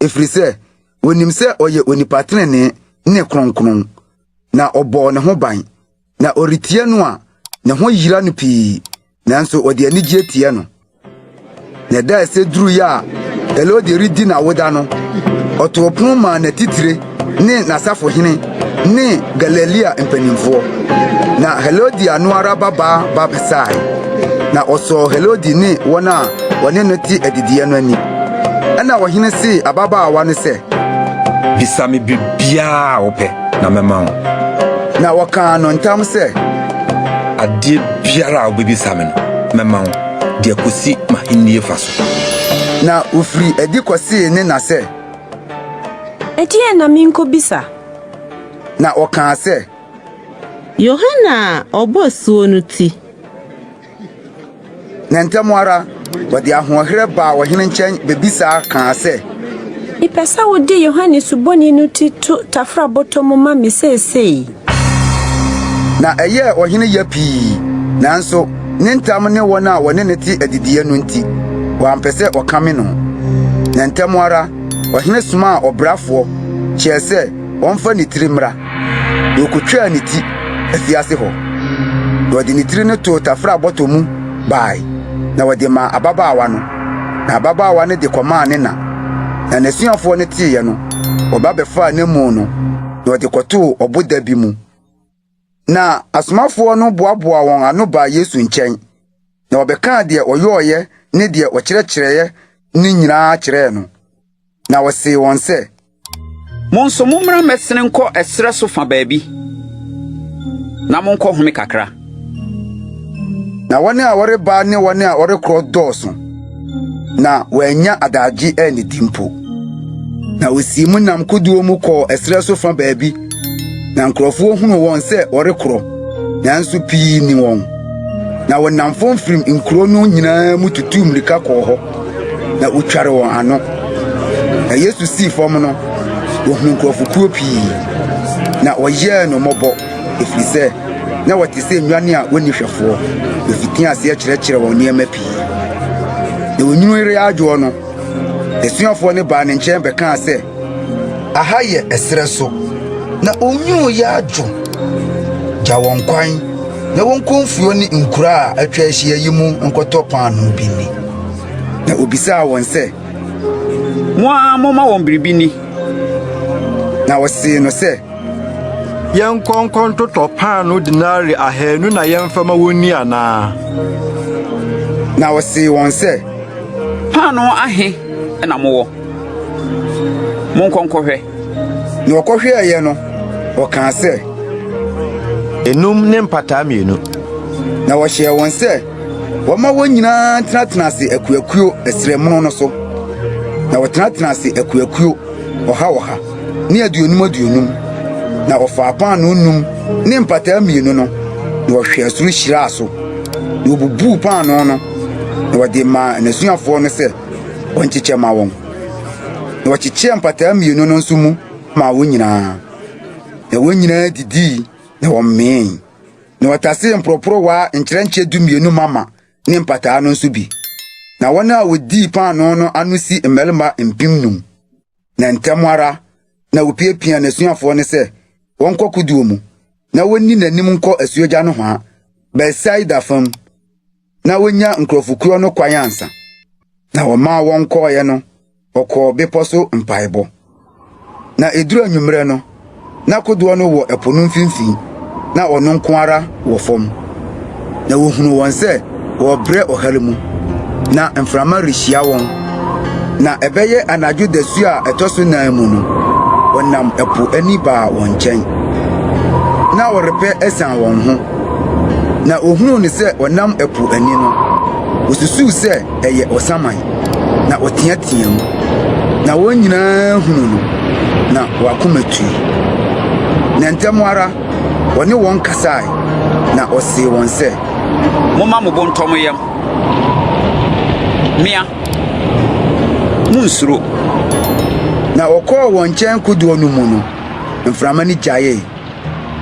ɛfiri sɛ onim sɛ ɔyɛ onipa trenee ne kronkron, na ɔbɔɔ ne ho ban. Na ɔretie no a, ne ho yera no pii, nanso ɔde anigye tie no. Na ɛda a ɛsɛ duruiɛ a Herode redi n'awoda no, ɔtoo pono maa n'atitire ne n'asafohene ne Galilea mpanimfoɔ. Na Herodia no ara babaa ba bɛsae, na ɔsɔɔ Herode ne wɔn a wɔne no te adidiiɛ no ani. Ɛnna ɔhene see ababaawa no sɛ, Bisa me biribiara a wopɛ, na mɛma wo. Na wɔkaa no ntam sɛ, Adeɛ biara a wobɛbisa me no, mɛma wo, de akosi m'ahennie fa so. Na ɔfirii adi kɔsee ne na sɛ. Ɛdeɛn na menkɔbisa? Na ɔkaa sɛ. Yohane a ɔbɔ asuo no ti. Na ntɛm ara wɔde ahoɔherɛ baa ɔhene nkyɛn bebisaa kaa sɛ. Mepɛ sɛ wode Yohane Suboni no ti to tafra bɔtɔ mu ma me seesei. Na ɛyɛɛ ɔhene ya pii, nanso ne ntam ne wɔn a wɔne no te adidiiɛ no nti, wampɛ sɛ ɔkame no. Na ntɛm ara ɔhene somaa ɔbrafoɔ kyɛɛ sɛ wɔmfa ne tiri mmra. Na okotwaa ne ti afiase hɔ. Na ɔde ne tiri no too tafra bɔtɔ mu bae, na ɔde maa ababaawa no, na ababaawa no de kɔmaa ne na. Na n'asuafoɔ no teeɛ no, wɔba bɛfaa n'amu no, na wɔde kɔtoo ɔboda bi mu. Na asomafoɔ no boaboaa wɔn ano baa Yesu nkyɛn, na wɔbɛkaa deɛ ɔyɔeɛ ne deɛ ɔkyerɛkyerɛeɛ no nyinaa kyerɛɛ no. Na ɔsee wɔn sɛ, Mo nso mommra mmɛsene nkɔ ɛserɛ so fa baabi, na monkɔhome kakra. Na wɔn a wɔreba ne wɔn a wɔrekorɔ dɔɔso, na wɔannya adagye annidi mpo. Na osii mu nam kodoɔ mu kɔɔ ɛserɛ so fa baabi, na nkurɔfoɔ hunuu wɔn sɛ wɔrekorɔ, nanso pii nni wɔn. Na wɔnam fam firim nkuro no nyinaa mu tutuu mmirika kɔɔ hɔ, na wotware wɔn ano. Na Yesu sii fam no, ohuu nkurɔfokuo pii, na ɔyɛɛ no mmɔbɔ, ɛfiri sɛ na wɔte sɛ nnwane a wɔnni hwɛfoɔ. Na ofitii aseɛ kyerɛkyerɛɛ wɔn nneɛma pii. Na onwunu reyɛ adwoɔ no, n'asuafoɔ no baa ne nkyɛn bɛkaa sɛ, Aha yɛ ɛserɛ so, na onwunu reyɛ adwo. Gya wɔn kwan na wɔnkɔ mfuo ne nkuraa a atwa ahyia yi mu nkɔtɔ paanoo bi nni. Na obisaa wɔn sɛ, Mo ara momma wɔn biribi nni. Na wɔsee no sɛ, Yɛnkɔ nkɔntotɔ paanoo denare 200 na yɛmfa ma wonni anaa? Na ɔsee wɔn sɛ, Paanoo ahe na mowɔ? Monkɔ nkɔhwɛ. Na wɔkɔhwɛeɛ no, wɔkaa sɛ, Enum ne mpataa mmienu. Na wɔhyɛɛ wɔn sɛ wɔmma wɔn nyinaa ntenatena ase akuakuo ɛserɛ mono no so. Na wɔtenatenaa ase akuakuo, ɔha ɔha, ne aduonum aduonum. Na ɔfaa paanoo num ne mpataa mmienu no, na ɔhwɛɛ soro hyiraa so. Na obubuu paanoo no, na ɔde maa n'asuafoɔ no sɛ wɔnkyekyɛ ma wɔn. Na ɔkyekyɛɛ mpataa mmienu no nso mu maa wɔn nyinaa. Na wɔn nyinaa didii na wɔmee. Na wɔtasee mporoporowa nkyerɛnkyɛ 12 mama ne mpataa no nso bi. Na wɔn a wodii paanoo no ano si mmarima 5,000. Na ntɛm ara na wopiapiaa n'asuafoɔ no sɛ wɔnkɔ kodoɔ mu, na wonni n'anim nkɔ asuogya nohoa, Betsaida fam, na wonya nkurɔfokuo no kwan ansa. Na wɔmaa wɔn kɔeɛ no, ɔkɔɔ bepɔ so mpaebɔ. Na eduru anwummerɛ no, na kodoɔ no wɔ ɛpo no mfimfini, na ɔno nko ara wɔ fam. Na wɔhunuu wɔn sɛ wɔrebrɛ ɔhare mu, na mframa rehyia wɔn. Na ɛbɛyɛ anadwo dasu a ɛtɔ so nan mu no, wɔnam ɛpo ani baa wɔn nkyɛn. Na wɔrepɛ asian wɔn ho. Na wɔhunuu no sɛ ɔnam ɛpo ani no, wɔsusuu sɛ ɛyɛ ɔsaman. Na ɔteateaa mu. Na wɔn nyinaa hunuu no, na wɔn akoma tui. Na ntɛm ara ɔne wɔn kasae, na ɔsee wɔn sɛ. Momma mo bo ntɔ mo yam. Mea, munnsuro. Na wɔkɔɔ wɔn nkyɛn kodoɔ no mu no, mframa no gyaee,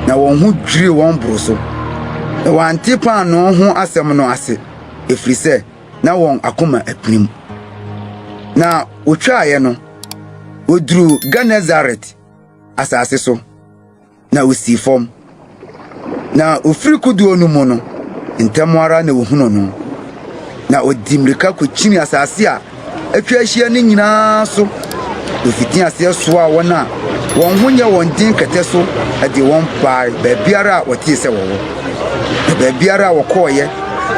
na wɔn ho dwirii wɔn boroo so. Na wɔante paanoo ho asɛm no ase, ɛfiri sɛ na wɔn akoma apirim. Na wotwaeɛ no, woduruu Genesaret asase so, na osii fam. Na ofiri kodoɔ no mu no, ntɛm ara na ohunuu no. Na ɔde mmirika kɔkyinii asase a atwa ahyia no nyinaa so. Ofitii aseɛ soaa wɔn a wɔn ho nyɛ wɔn den kɛtɛ so de wɔn bae baabiara a wɔtee sɛ wɔwɔ. Na baabiara a wɔkɔeɛ,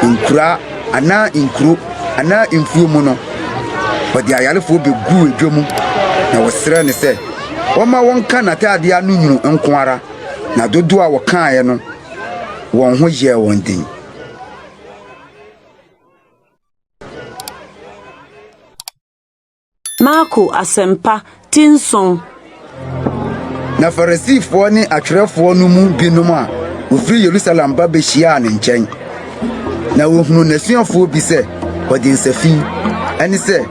nkuraa anaa nkuro anaa mfuo mu no, wɔde ayarefoɔ bɛguu edwa mu, na wɔsrɛɛ no sɛ wɔmma wɔnka n'atadeɛ ano nwunu nko ara, na dodoɔ a wɔkaeɛ no, wɔn ho yɛɛ wɔn den. Marko Asɛmpa, ti nson. Na Farisifoɔ ne atwerɛfoɔ no mu binom a wɔfiri Yerusalem ba behyiaa ne nkyɛn. Na wɔhunuu n'asuafoɔ bi sɛ wɔde nsa fi, ɛne sɛ,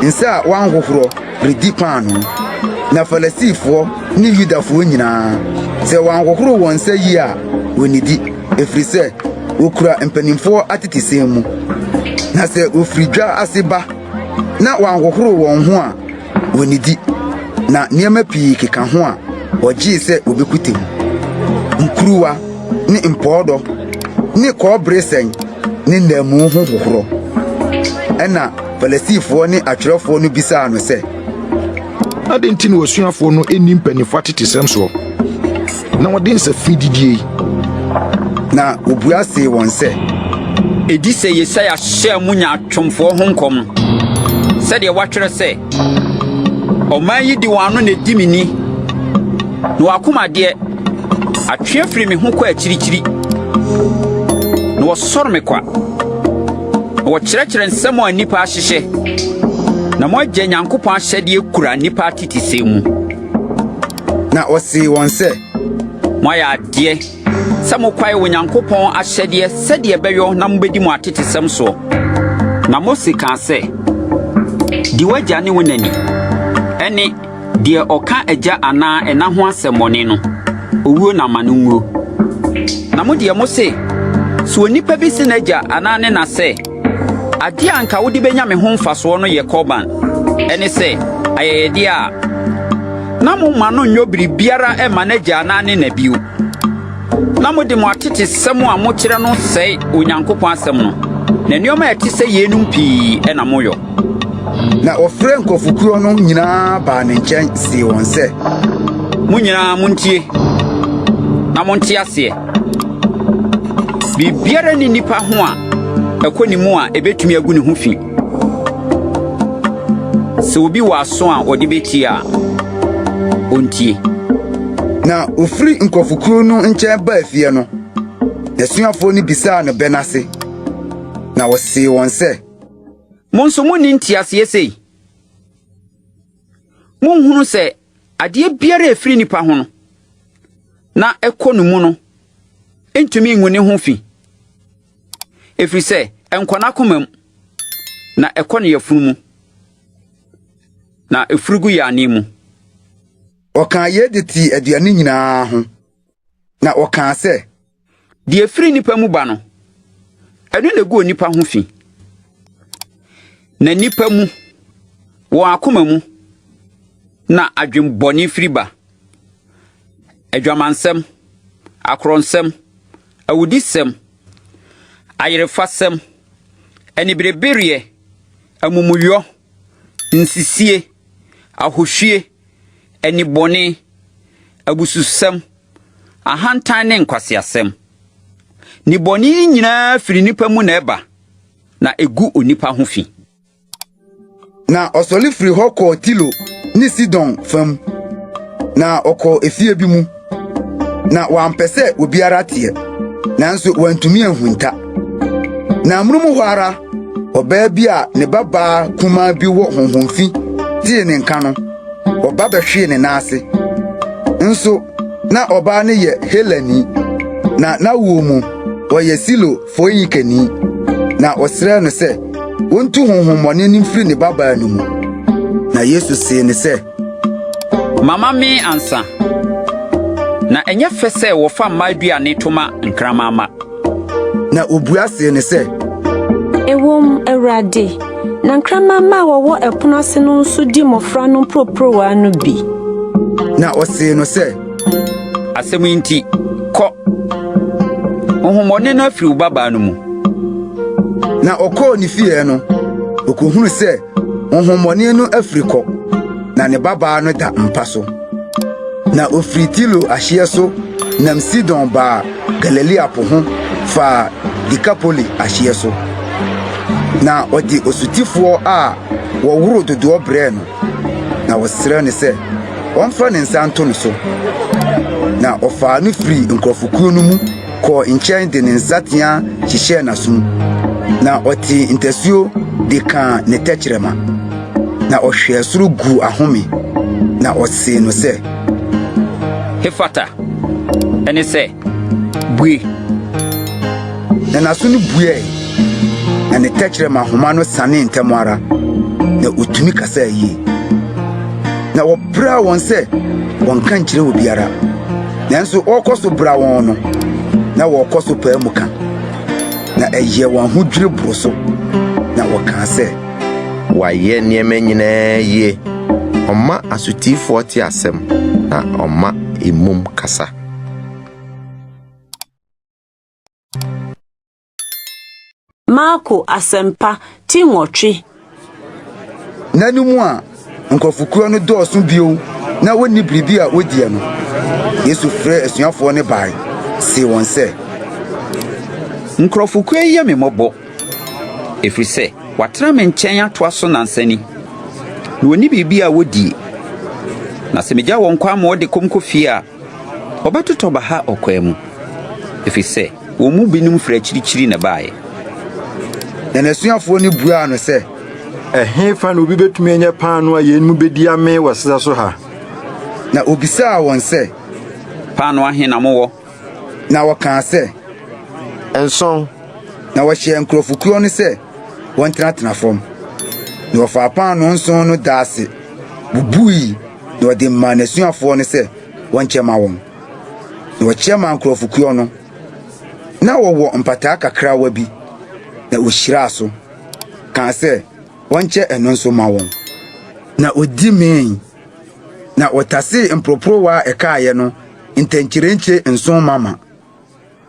nsa a wɔanhohorɔ, redi paanoo. Na Farisifoɔ ne Yudafoɔ nyinaa, sɛ wɔanhohoro wɔn nsa yie a, wɔnnidi, ɛfiri sɛ wɔkura mpanimfoɔ atetesɛm mu. Na sɛ wɔfiri dwa ase ba na wɔanhohoro wɔn ho a, wɔnnidi, na nneɛma pii keka ho a wɔgyee sɛ wɔbɛkuta mu, nkuruwa ne mpɔɔdɔ ne kɔbere sɛn ne nnaamu ho hohorɔ. Ɛnna Farisifoɔ ne atwerɛfoɔ no bisaa no sɛ, Adɛn nti na w'asuafoɔ no nni mpanimfoɔ atetesɛm soɔ, na wɔde nsa fi didie yi? Na ɔbua see wɔn sɛ, Edi sɛ Yesaia hyɛɛ mo nyaatwomfoɔ ho nkɔm no, sɛdeɛ wɔatwerɛ sɛ, 'Ɔman yi de wɔn ano na edi me ni, na wɔn akoma deɛ, atwe afiri me ho kɔ akyirikyiri. Na wɔsɔre me kwa, na wɔkyerɛkyerɛ nsɛm a nnipa ahyehyɛ, na mo agya Nyankopɔn ahyɛdeɛ kura nnipa atetesɛm mu. Na ɔsee wɔn sɛ, Moayɛ adeɛ sɛ mokwae Onyankopɔn ahyɛdeɛ sɛdeɛ ɛbɛyɔ na mobɛdi mo atetesɛm soɔ. Na Mose kaa sɛ, Di w'agya ne wo na ni, ɛne, Deɛ ɔka agya anaa ɛna ho asɛmmɔne no, owuo na ma no nwuo. Na mo deɛ mose, sɛ onipa bi se n'agya anaa ne na sɛ, Adeɛ a anka wode bɛnya me ho mfasoɔ no yɛ korban, ɛne sɛ, ayɛyɛdeɛ a, na momma no nyɔ biribiara mma n'agya anaa ne na bio. Na mode mo atetesɛm a mokyerɛ no sɛe Onyankopɔn asɛm no, na nneɛma a ɛte sɛ yeinom pii na moyɔ. Na ɔfrɛɛ nkurɔfokuo no nyinaa baa ne nkyɛn see wɔn sɛ, Mo nyinaa montie, na monte aseɛ. Biribiara nni nnipa ho a ɛkɔ ne mu a ebetumi agu ne ho fi. Sɛ obi wɔ aso a ɔde betie a, ontie. Na ofiri nkurɔfokuo no nkyɛn baa fie no, n'asuafoɔ no bisaa no bɛ no ase. Na ɔsee wɔn sɛ, Mo nso munni nteaseɛ sei? Munhunu sɛ adeɛ biara a ɛfiri nipa ho no, na ɛkɔ ne mu no ntumi ngu ne ho fi, ɛfiri sɛ ɛnkɔ n'akoma mu, na ɛkɔ ne yafunu mu, na ɛfiri gu yaane mu. Ɔkaa yei de tee aduane nyinaa ho, na ɔkaa sɛ. Deɛ ɛfiri nnipa mu ba no, ɛno na ɛgu onipa ho fi. Na nnipa mu, wɔn akoma mu, na adwemmɔne firi ba. Adwamansɛm, akorɔnsɛm, awudisɛm, ayerefasɛm, aniberebereɛ, amumuyɔ, nsisie, ahohwie, anibɔne, abususɛm, ahantan ne nkwaseasɛm. Nnebɔne yi nyinaa firi nnipa mu na ɛba, na egu onipa ho fi. Na ɔsɔre firii hɔ kɔɔ Tiro ne Sidon fam, na ɔkɔɔ efie bi mu. Na wampɛ sɛ obiara teɛ, nanso wantumi anhunta. Na amonom hɔ ara, Ɔbaa bi a ne babaa kumaa bi wɔ honhom fi tee ne nka no, ɔba bɛhwee ne nan ase. Nso na ɔbaa no yɛ Helani, na n'awo mu ɔyɛ Silo Foinikeni. Na ɔsrɛɛ no sɛ wontu honhommɔne no mfiri ne babaa no mu. Na Yesu see no sɛ, Ma mammee ansa, na ɛnyɛ fɛ sɛ wɔfa mma aduane to ma nkraman mma. Na obua see no sɛ, Ɛwom, Awurade, na nkraman mma a wɔwɔ ɛpono ase no nso di mmofra no mporoporowa no bi. Na ɔsee no sɛ, Asɛm yi nti, kɔ. Honhommɔne no afiri wo babaa no mu. Na ɔkɔɔ ne fie no, okohunu sɛ honhommɔne no afiri kɔ, na ne babaa no da mpa so. Na ofiri Tiro ahyeɛ so nam Sidon baa Galilea po ho faa Dekapoli ahyeɛ so. Na ɔde osutifoɔ a wɔworo dodoɔ brɛɛ no, na ɔsrɛɛ no sɛ ɔmfa ne nsa nto no so. Na ɔfaa no firii nkurɔfokuo no mu kɔɔ nkyɛn de ne nsateaa hyehyɛɛ n'asom, na ɔtee ntasuo de kaa ne tɛkyerɛma, na ɔhwɛɛ soro guu ahome, na ɔsee no sɛ, Hefata, ɛne sɛ, Bue! Na n'aso no buee, na ne tɛkyerɛma homa no sanee ntɛm ara, na otumi kasaa yie. Na wɔbraa wɔn sɛ wɔnnka nkyerɛ obiara. Nanso wɔrekɔ so bra wɔn no, na wɔrekɔ so pae mu ka. Na ɛyɛɛ wɔn ahodwiri boro so, na wɔkaa sɛ, Wayɛ nneɛma nyinaa yie. Ɔma asotifoɔ te asɛm, na ɔma emum kasa. Marko Asɛmpa, ti nwɔtwe. Nna no mu a nkurɔfokuo no dɔɔso bio na wɔnni biribi a wɔdiɛ no, Yesu frɛɛ asuafoɔ no bae, see wɔn sɛ. Nkurɔfokuo yi yɛ me mmɔbɔ, ɛfiri sɛ wɔatena me nkyɛn atoa so nnansa ni, na wɔnni biribi a wɔdie. Na sɛ megya wɔn kwan ma wɔde kɔm kɔ fie a, Wɔbɛtotɔ baha ɔkwan mu, efisɛ wɔn mu binom firi akyirikyiri na ɛbaeɛ. Na n'asuafoɔ no buaa no sɛ. Ɛhefa na obi betumi anya paanoo a yeinom bedi amee wɔ serɛ so ha? Na obisaa wɔn sɛ. Paanoo ahe na mowɔ? Na wɔkaa sɛ. Nson. Na wɔhyɛɛ nkurɔfokuo no sɛ wɔntenatena fam. Na wɔfaa paanoo nson no daa ase, bubui, na wɔde maa n'asuafoɔ no sɛ wɔnkyɛ ma wɔn. Na wɔkyɛ maa nkurɔfokuo no. Na wɔwɔ mpataa kakrawa bi, na wɔhyiraa so, kaa sɛ wɔnkyɛ ɛno nso ma wɔn. Na wɔdi mee, na wɔtasee mporoporowa a ɛkaeɛ no ntɛnkyerenkye nson mama.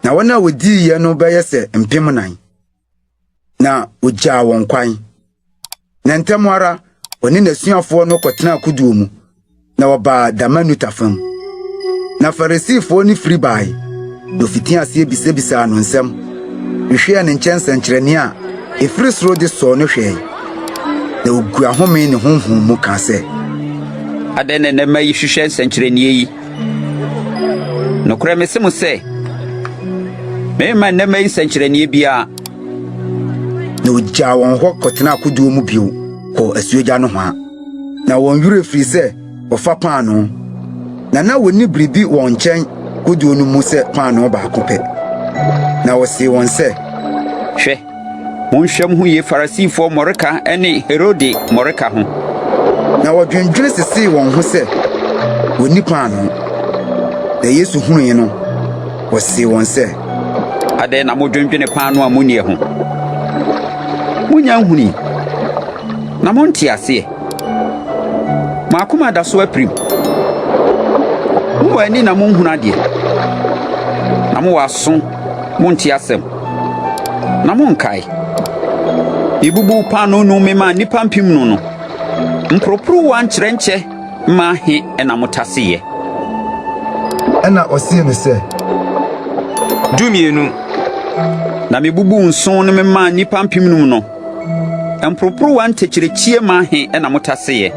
Na wɔn a wɔdiiɛ no bɛyɛ sɛ mpemnan. Na ogyaa wɔn kwan. Na ntɛm ara ɔne n'asuafoɔ no kɔtenaa kodoɔ mu, na wɔbaa Damanuta fam. Na Farisifoɔ no firi bae, na wɔfitii aseɛ bisabisaa no nsɛm, hwehwɛɛ ne nkyɛn nsɛnkyerɛnne a ɛfiri soro de sɔɔ no hwɛe. Na ɔguu ahome ne honhom mu kaa sɛ, Adɛn na nnɛ mma yi hwehwɛ nsɛnkyerɛnneɛ yi? Nokorɛ mese mo sɛ, meremma nnɛ mma yi nsɛnkyerɛnneɛ biara. Na ogyaa wɔn hɔ kɔtenaa kodoɔ mu bio kɔɔ asuogya nohoa. Na wɔn werɛ firii sɛ wɔfa paanoo, na na wɔnni biribi wɔn nkyɛn kodoɔ no mu sɛ paanoo baako pɛ. Na ɔsee wɔn sɛ, Hwɛ, Monhwɛ mo ho yie Farisifoɔ mmɔreka ne Herode mmɔreka ho. Na wɔdwendwene sesee wɔn ho sɛ, Wɔnni paanoo. Na Yesu hunui no, ɔsee wɔn sɛ. Adɛn na modwendwene paanoo a munnie ho? Munnya nhunui, na monte aseɛ? Mo akoma da so apirim? Mowɔ ani na monhunu adeɛ, na mowɔ aso monte asɛm? Na monkae, mibubuu paanoo num memaa nnipa mpemnum no, mporoporowa nkyerɛnkyɛ mma ahe na motaseeɛ? Ɛnna ɔsee no sɛ, 12. Na mibubuu nson no memaa nnipa mpemnum no, mporoporowa ntakyirikyie mma ahe na motaseeɛ?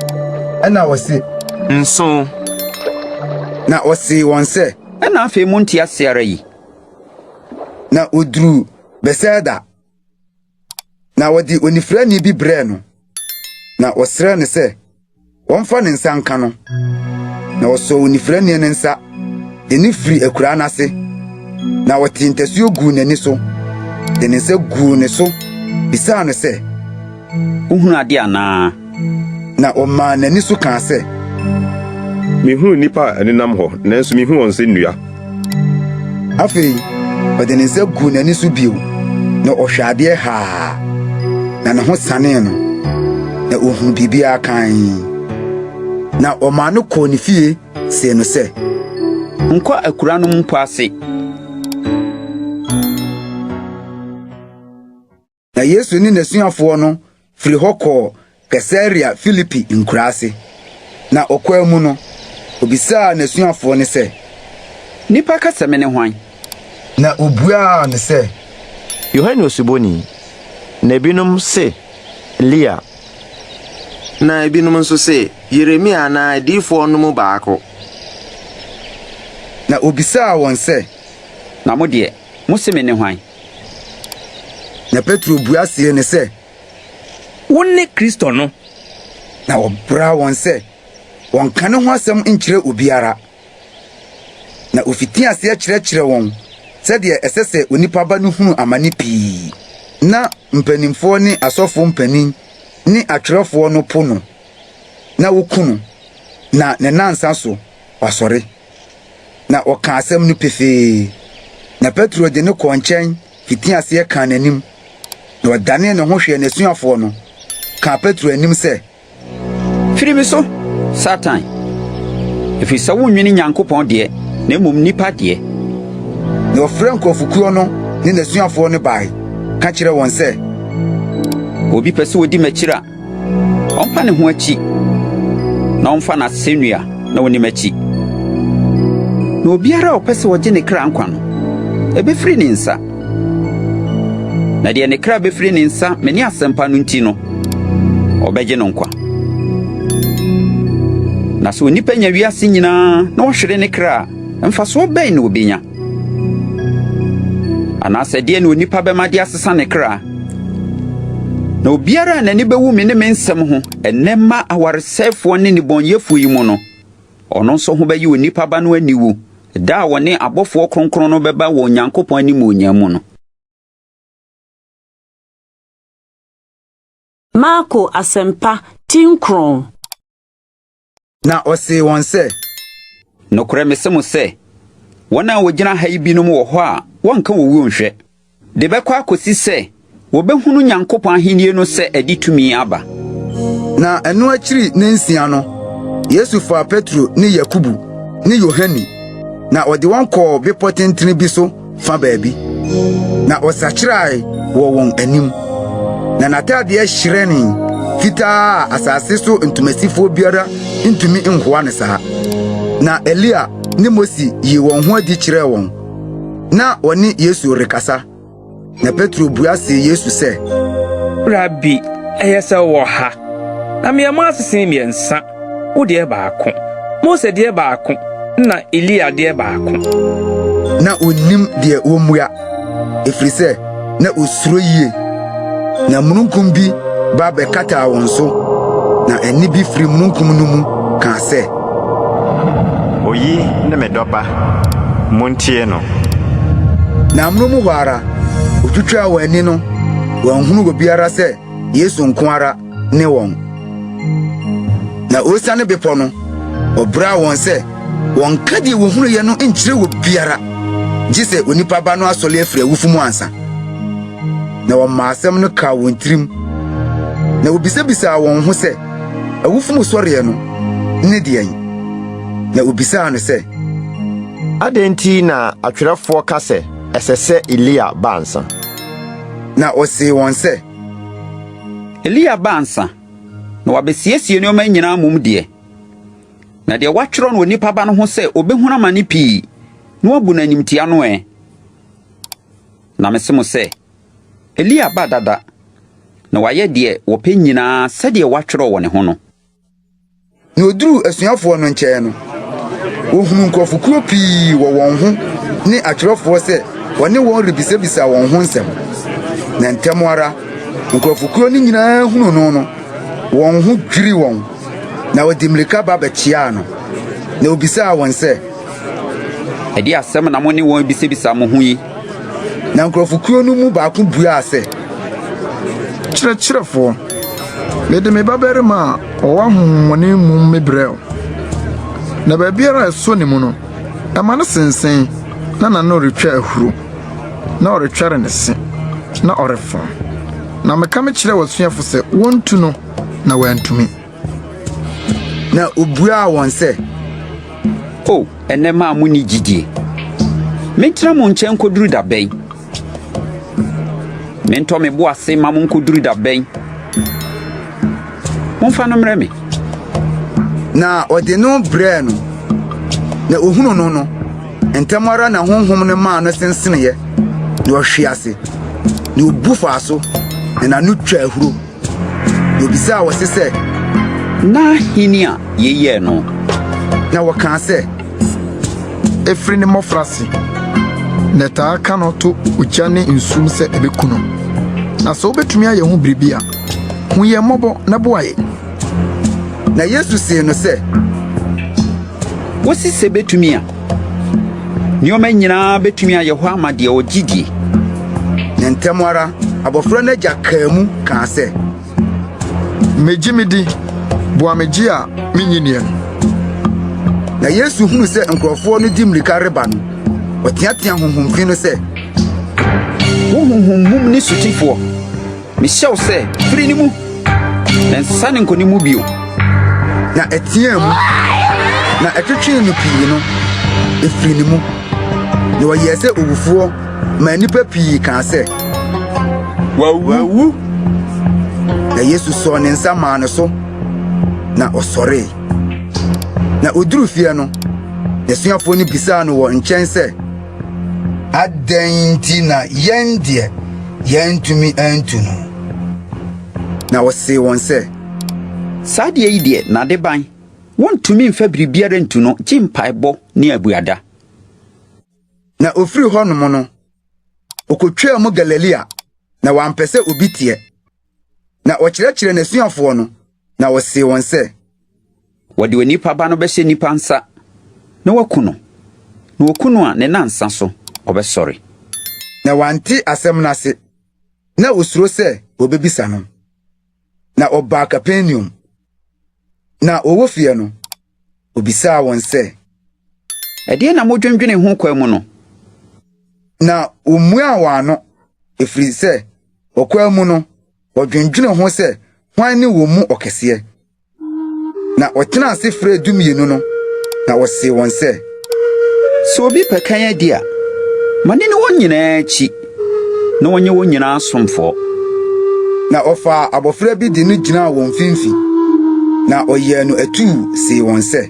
Ɛnna ɔse, Nson. Na ɔsee wɔn sɛ. Ɛnna afei monte ase ara yi? Na oduruu Betsaida. Na wɔde onifirani bi brɛɛ no, na wɔsrɛɛ no sɛ wɔmfa ne nsa nka no. Na wɔsɔɔ onifirani no nsa de no firii akuraa no ase, na wɔtee ntasuo guu n'ani so, de ne nsa guu ne so bisaa no sɛ, Wohunu ade anaa? Na ɔmaa n'ani so kaa sɛ, Mihuu nnipa a ɛnenam hɔ, nanso mihu wɔn sɛ nnua. Afei ɔde ne nsa guu n'ani so bio, na ɔhwɛɛ adeɛ haa, na ne ho sanee no, na ohuu biribiara kann. Na ɔmaa no kɔɔ ne fie see no sɛ, Nkɔ akuraa no mu mpo ase. Na Yesu ne n'asuafoɔ no firi hɔ kɔɔ Kaesarea Filipi nkuraase. Na ɔkwan mu no, obisaa n'asuafoɔ no sɛ, Nnipa ka sɛ mene hwan? Na wɔbuaa no sɛ, Yohane Osuboni, na ebinom se, Elia. Na ebinom nso se, Yeremia anaa adiyifoɔ no mu baako. Na obisaa wɔn sɛ, Na mo deɛ, mose mene hwan? Na Petro bua see no sɛ, Wone Kristo no. Na ɔbraa wɔn sɛ wɔnnka ne ho asɛm nkyerɛ obiara. Na ofitii aseɛ kyerɛkyerɛɛ wɔn sɛdeɛ ɛsɛ sɛ Onipa Ba no hunu amane pii, na mpanimfoɔ ne asɔfoɔ mpanin ne atwerɛfoɔ no po no, na woku no, na ne nnansa so wasɔre. Na ɔkaa asɛm no pefee. Na Petro de no kɔɔ nkyɛn fitii aseɛ kaa n'anim, na ɔdanee ne ho hwɛɛ n'asuafoɔ no, kaa Petro anim sɛ, Firi me so, Satan! Ɛfiri sɛ wonnwene Nyankopɔn deɛ, na mmom nnipa deɛ. Na ɔfrɛɛ nkurɔfokuo no ne n'asuafoɔ no bae, ka kyerɛɛ wɔn sɛ, Obi pɛ sɛ ɔdi m'akyiri a, Ɔmpa ne ho akyi na ɔmfa n'asennua na onni m'akyi. Na obiara a ɔpɛ sɛ ɔgye ne kra nkwa no, ebefiri ne nsa. Na deɛ ne kra befiri ne nsa me ne asɛmpa no nti no, ɔbɛgye no nkwa. Na sɛ onipa nya wiase nyinaa na ɔhwere ne kra a, mfasoɔ bɛn na obenya? Anaasɛ deɛ na onipa bɛma de asesa ne kra? Na obiara a n'ani bɛwu me ne me nsɛm ho ɛnnɛ mma awaresɛefoɔ ne nnebɔneyɛfoɔ yi mu no, ɔno nso ho bɛyɛ onipa Ba no aniwu da a ɔne abɔfoɔ kronkron no bɛba wɔ Onyankopɔn animuonyam mu no. Marko Asɛmpa ti nkrɔn. Na ɔsee wɔn sɛ. Nokorɛ mese mo sɛ, wɔn a wɔgyina ha yi binom wɔ hɔ a wɔrenka owuo nhwɛ, de bɛkɔ akɔsi sɛ wɔbɛhunu Nyankopɔn ahennie no sɛ ɛde tumi aba. Na ɛno akyiri nnansia no, Yesu faa Petro ne Yakobo ne Yohane, na ɔde wɔn kɔɔ bepɔ tentene bi so fa baabi, na ɔsakyerae wɔ wɔn anim. Na n'ataadeɛ hyerɛnee fitaa a asase so ntomasifoɔ biara ntumi nhoa no saa. Na Elia ne Mose yii wɔn ho adi kyerɛɛ wɔn. Na wɔne Yesu rekasa. Na Petro bua see Yesu sɛ, Rabi, ɛyɛ sɛ wowɔ ha. Na meyɛ mo asese mmiɛnsa, wo deɛ baako, Mose deɛ baako, na Elia deɛ baako. Na onnim deɛ wɔmmua, ɛfiri sɛ na osuro yie. Na mununkum bi ba bɛkataa wɔn so, na ɛnne bi firi mununkum no mu kaa sɛ, Oyi ne me dɔba, muntie no. Na amono mu hɔ ara, wotwitwaa wɔn ani no, wɔanhunu obiara sɛ Yesu nko ara ne wɔn. Na ɔresiane bepɔ no, ɔbraa wɔn sɛ wɔnnka deɛ wɔhunuiɛ no nkyerɛ obiara, gye sɛ Onipa Ba no asɔre afiri awufo mu ansa. Na wɔmaa asɛm no kaa wɔn tirim, na wobisabisaa wɔn ho sɛ, Awufo mu sɔreɛ no ne deɛn? Na wobisaa no sɛ, Adɛn nti na atwerɛfoɔ ka sɛ ɛsɛ sɛ Elia ba ansa? Na ɔsee wɔn sɛ, Elia ba ansa, na wabesiesie nneɛma nyinaa mmom deɛ, na deɛ wɔatwerɛ no Onipa Ba no ho sɛ obehunu amane pii na wɔabu no animtia no ɛ? Na mese mo sɛ, Elia aba dada, na wayɛ deɛ wɔpɛ nyinaa sɛdeɛ wɔatwerɛ wɔ ne ho no. Na oduruu asuafoɔ no nkyɛn no, wɔhunuu nkurɔfokuo pii wɔ wɔn ho ne atwerɛfoɔ sɛ wɔne wɔn rebisabisa wɔn ho nsɛm. Na ntɛm ara, Nkurɔfokuo no nyinaa hunuu no no, wɔn ho dwirii wɔn, na wɔde mmirika ba bɛkyeaa no. Na obisaa wɔn sɛ, Ɛdeɛn asɛm na mo ne wɔn rebisabisa mo ho yi? Na nkurɔfokuo no mu baako buaa sɛ, Kyerɛkyerɛfoɔ, mede me babarima a ɔwɔ ahonhommɔne mum mebrɛɛ wo, na baabiara a ɛsɔ ne mu no, ɛma no sensen na n'ano retwa ahuro, na ɔretwɛre ne se, na ɔrefɔn. Na meka mekyerɛɛ w'asuafo sɛ wontu no, na wɔantumi. Na obuaa wɔn sɛ, O ɛnnɛ mma a munni gyidie! Mentena mo nkyɛn nkoduru da bɛn? Mentɔ me bo ase ma mo nkoduru da bɛn? Momfa no mmrɛ me. Na ɔde no brɛɛ no. Na ohunuu no no, ntɛm ara na honhom no maa no senseneeɛ, na ɔhwee ase, na obu faa so, na n'ano twaa ahuro. Na obisaa wɔn se sɛ, Na hene a yei yɛɛ no? Na wɔkaa sɛ, Ɛfiri ne mmɔfraase na ɛtaa ka no to ogya ne nsu mu sɛ ebeku no. Na sɛ wubetumi ayɛ ho biribi a, hu yɛn mmɔbɔ na boa yɛn. Na Yesu see no sɛ, Wose sɛ betumi a, nneɛma nyinaa betumi ayɛ hɔ ama deɛ ɔgye die. Na ntɛm ara abɔfra no agya kaa mu kaa sɛ, Megye midi, boa me gye a minnye nni no. Na Yesu hunuu sɛ nkurɔfoɔ no de mmirika reba no, ɔteateaa honhom fi no sɛ, Wo honhom mum ne sotifoɔ, Mehyɛ wo sɛ, firi ne mu, na nsane nkɔ ne mu bio. Na ɛteaa mu, na ɛtwetwee no pii no, efirii ne mu, na ɔyɛɛ sɛ owufoɔ maa nnipa pii kaa sɛ, Wawu! Na Yesu sɔɔ ne nsa maa no so, na ɔsɔree. Na oduruu fie no, n'asuafoɔ no bisaa no wɔ nkyɛn sɛ, Adɛn nti na yɛn deɛ yɛantumi antu no? Na ɔsee wɔn sɛ, Saa adeɛ yi deɛ, n'adeban, wɔntumi mfa biribiara ntu no gye mpaebɔ ne abuada. Na ofirii hɔnom no, okotwaa mu Galilea, na wampɛ sɛ obi teɛ. Na ɔkyerɛkyerɛɛ n'asuafoɔ no, na ɔsee wɔn sɛ. Wɔde Onipa Ba no bɛhyɛ nnipa nsa na wɔaku no, na wɔku no a, ne nnansa so ɔbɛsɔre. Na wɔante asɛm no ase, na wosuro sɛ wɔbebisa no. Na ɔbaa Kapernaum. Na wɔwɔ fie no, obisaa wɔn sɛ. Ɛdeɛn na modwendwenee ho kwan mu no? Na womuaa wɔn ano, ɛfiri sɛ ɔkwan mu no, wɔdwendwenee ho sɛ hwan ne wɔn mu ɔkɛseɛ. Na ɔtenaa ase frɛɛ Dumienu no, na ɔsee wɔn sɛ. Sɛ obi pɛ kan adi a, ma no nni wɔn nyinaa akyi, na ɔnyɛ wɔn nyinaa asomfoɔ. Na ɔfaa abɔfra bi de no gyinaa wɔn mfimfini, na ɔyɛɛ no atuu see wɔn sɛ.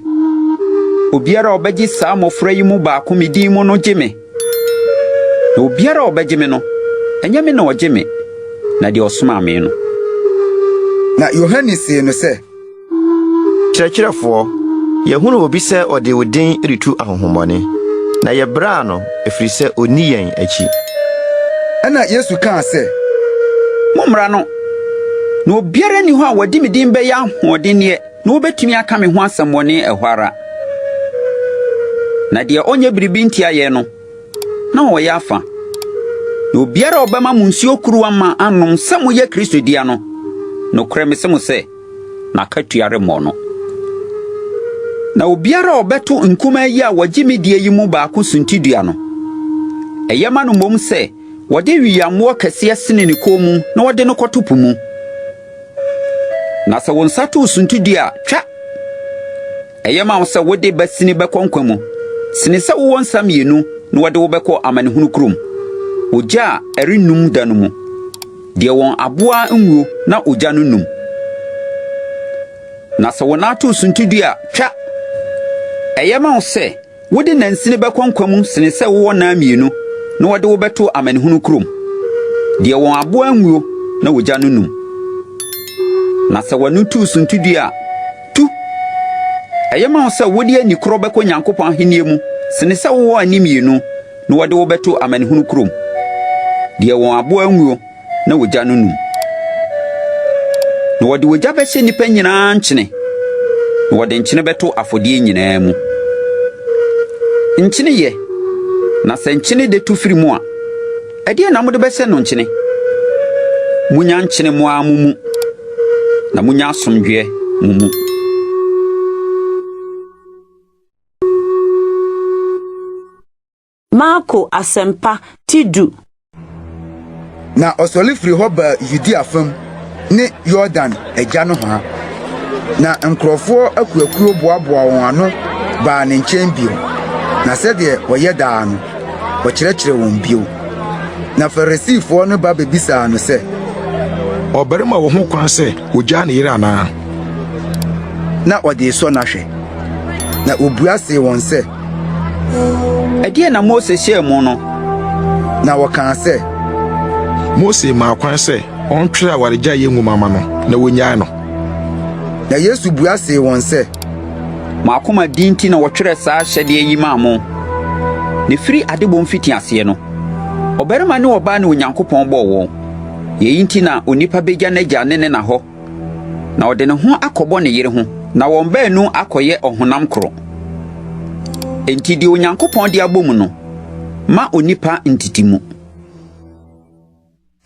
Obiara a ɔbɛgye saa mmɔfra yi mu baako me din mu no gye me, na obiara a ɔbɛgye me no, ɛnyɛ me na ɔgye me, na deɛ ɔsomaa me no. Na Yohane see no sɛ. Kyerɛkyerɛfoɔ, yɛahunu obi sɛ ɔde wo din retu ahonhommɔne, na yɛbraa no, ɛfiri sɛ ɔnni yɛn akyi. Ɛnna Yesu kaa sɛ. Mommra no, na obiara nni hɔ a wɔde me din bɛyɛ ahoɔdenneɛ na obetumi aka me ho asɛmmɔne ɛhɔ ara. Na deɛ ɔnyɛ biribi ntia yɛn no, na ɔyɛ afa. Na obiara a ɔbɛma mo nsuo kuruwa ma anom sɛ moyɛ Kristo dea no, nokorɛ mese mo sɛ, n'akatua remmɔ no. Na obiara a ɔbɛto nkumaa yi a wɔgye me die yi mu baako suntidua no, ɛyɛ ma no mmom sɛ wɔde wiyammoɔ kɛseɛ sene ne kɔn mu na wɔde no kɔto po mu. Na sɛ wo nsa to wo suntidua a, twa! Ɛyɛ ma wo sɛ wode basini bɛkɔ nkwa mu, sene sɛ wowɔ nsa mmienu na wɔde wo bɛkɔ amanehunu kurom, ogya a ɛrennum da no mu, deɛ wɔn aboa nwuo na ogya no nnum. Na sɛ wo nan to wo suntidua a, twa! Ɛyɛ ma wo sɛ Wode nansini bɛkɔ nkwa mu sene sɛ wowɔ nan mmienu na wɔde wo bɛto amanehunu kurom, deɛ wɔn aboa nwuo na ogya no nnum. Na sɛ w'ani tu suntidua a, tu! Ɛyɛ ma wo sɛ wode ani korɔ bɛkɔ Nyankopɔn ahennie mu sene sɛ wowɔ ani mmienu na wɔde wo bɛto amanehunu kurom, deɛ wɔn aboa nwuo na ogya no nnum. Na wɔde ogya bɛhyɛ nnipa nyinaa nkyene, na wɔde nkyene bɛto afɔdeɛ nyinaa mu. Nkyene yɛ, na sɛ nkyene de tu firi mu a, ɛdeɛn na mode bɛhyɛ no nkyene? Monya nkyene mo ara mo mu, na monya asomdwoeɛ mo mu. Marko Asɛmpa, ti du. Na ɔsɔre firii hɔ baa Yudea fam ne Yordan agya nohoa. Na nkurɔfoɔ akuakuo boaboaa wɔn ano baa ne nkyɛn bio, na sɛdeɛ ɔyɛ daa no, ɔkyerɛkyerɛɛ wɔn bio. Na Farisifoɔ no ba bebisaa no sɛ, Ɔbarima wɔ ho kwan sɛ ogyaa ne yere anaa? Na ɔde resɔ no ahwɛ. Na obua see wɔn sɛ, Ɛdeɛn na Mose hyɛɛ mo no? Na wɔkaa sɛ, Mose maa kwan sɛ ɔntwerɛ awaregyaeɛ nwoma mma no na wɔnnyae no. Na Yesu bua see wɔn sɛ, Mo akoma din nti na wɔtwerɛɛ saa ahyɛdeɛ yi maa mo. Na ɛfiri adebɔ mfitiaseɛ no, ɔbarima ne ɔbaa na Onyankopɔn bɔɔ wɔn. Yei nti na onipa bɛgya n'agya ne ne na hɔ na ɔde ne ho akɔbɔ ne yere ho, na wɔn baanu akɔyɛ ɔhonam koro. Enti deɛ Onyankopɔn de abom no, mma onipa ntete mu.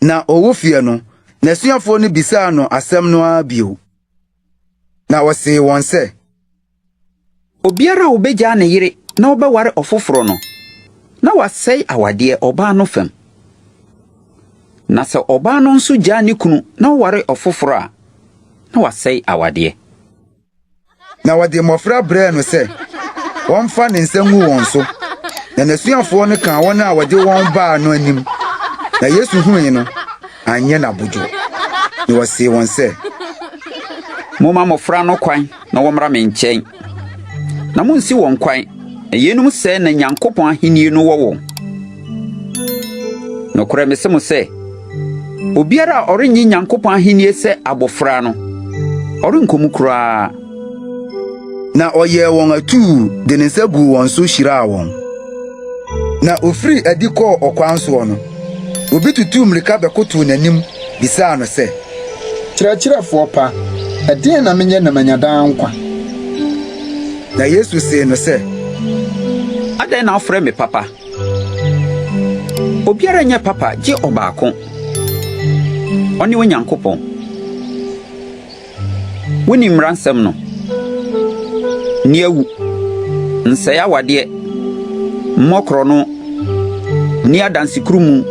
Na ɔwɔ fie no, n'asuafoɔ no bisaa no asɛm no ara bio. Na ɔsee wɔn sɛ, Obiara a obegyaa ne yere na ɔbɛware ɔfoforo no, na wasɛe awadeɛ ɔbaa no fam. Na sɛ ɔbaa no nso gyaa ne kunu na ɔware ɔfoforo a, na wasɛe awadeɛ. Na wɔde mmɔfra brɛɛ no sɛ ɔmfa ne nsa ngu wɔn so, na n'asuafoɔ no kaa wɔn a wɔde wɔn baa no anim. Na Yesu hui no, anyɛ no abodwo, na ɔsee wɔn sɛ, Momma mmɔfra no kwan na wɔmmra me nkyɛn, na munnsi wɔn kwan, na yeinom sɛɛ na Nyankopɔn ahenni no wɔ wɔn. Nokorɛ mese mo sɛ, obiara a ɔrennye Nyankopɔn ahenni sɛ abɔfra no, ɔrenkɔ mu koraa. Na ɔyɛɛ wɔn atuu de ne nsa guu wɔn so hyiraa wɔn. Na ofirii adi kɔɔ ɔkwan soɔ no, obi tutuu mmirika bɛkotow n'anim bisaa no sɛ. Kyerɛkyerɛfoɔ pa, ɛdeɛn na menyɛ na manya daa nkwa? Na Yesu see no sɛ, Adɛn na wofrɛ me papa? Obiara nyɛ papa gye ɔbaako, ɔne Onyankopɔn. Wonim mmara nsɛm no, Nni awu, nsɛe awadeɛ, mmɔ korɔno, nni adansekurumu,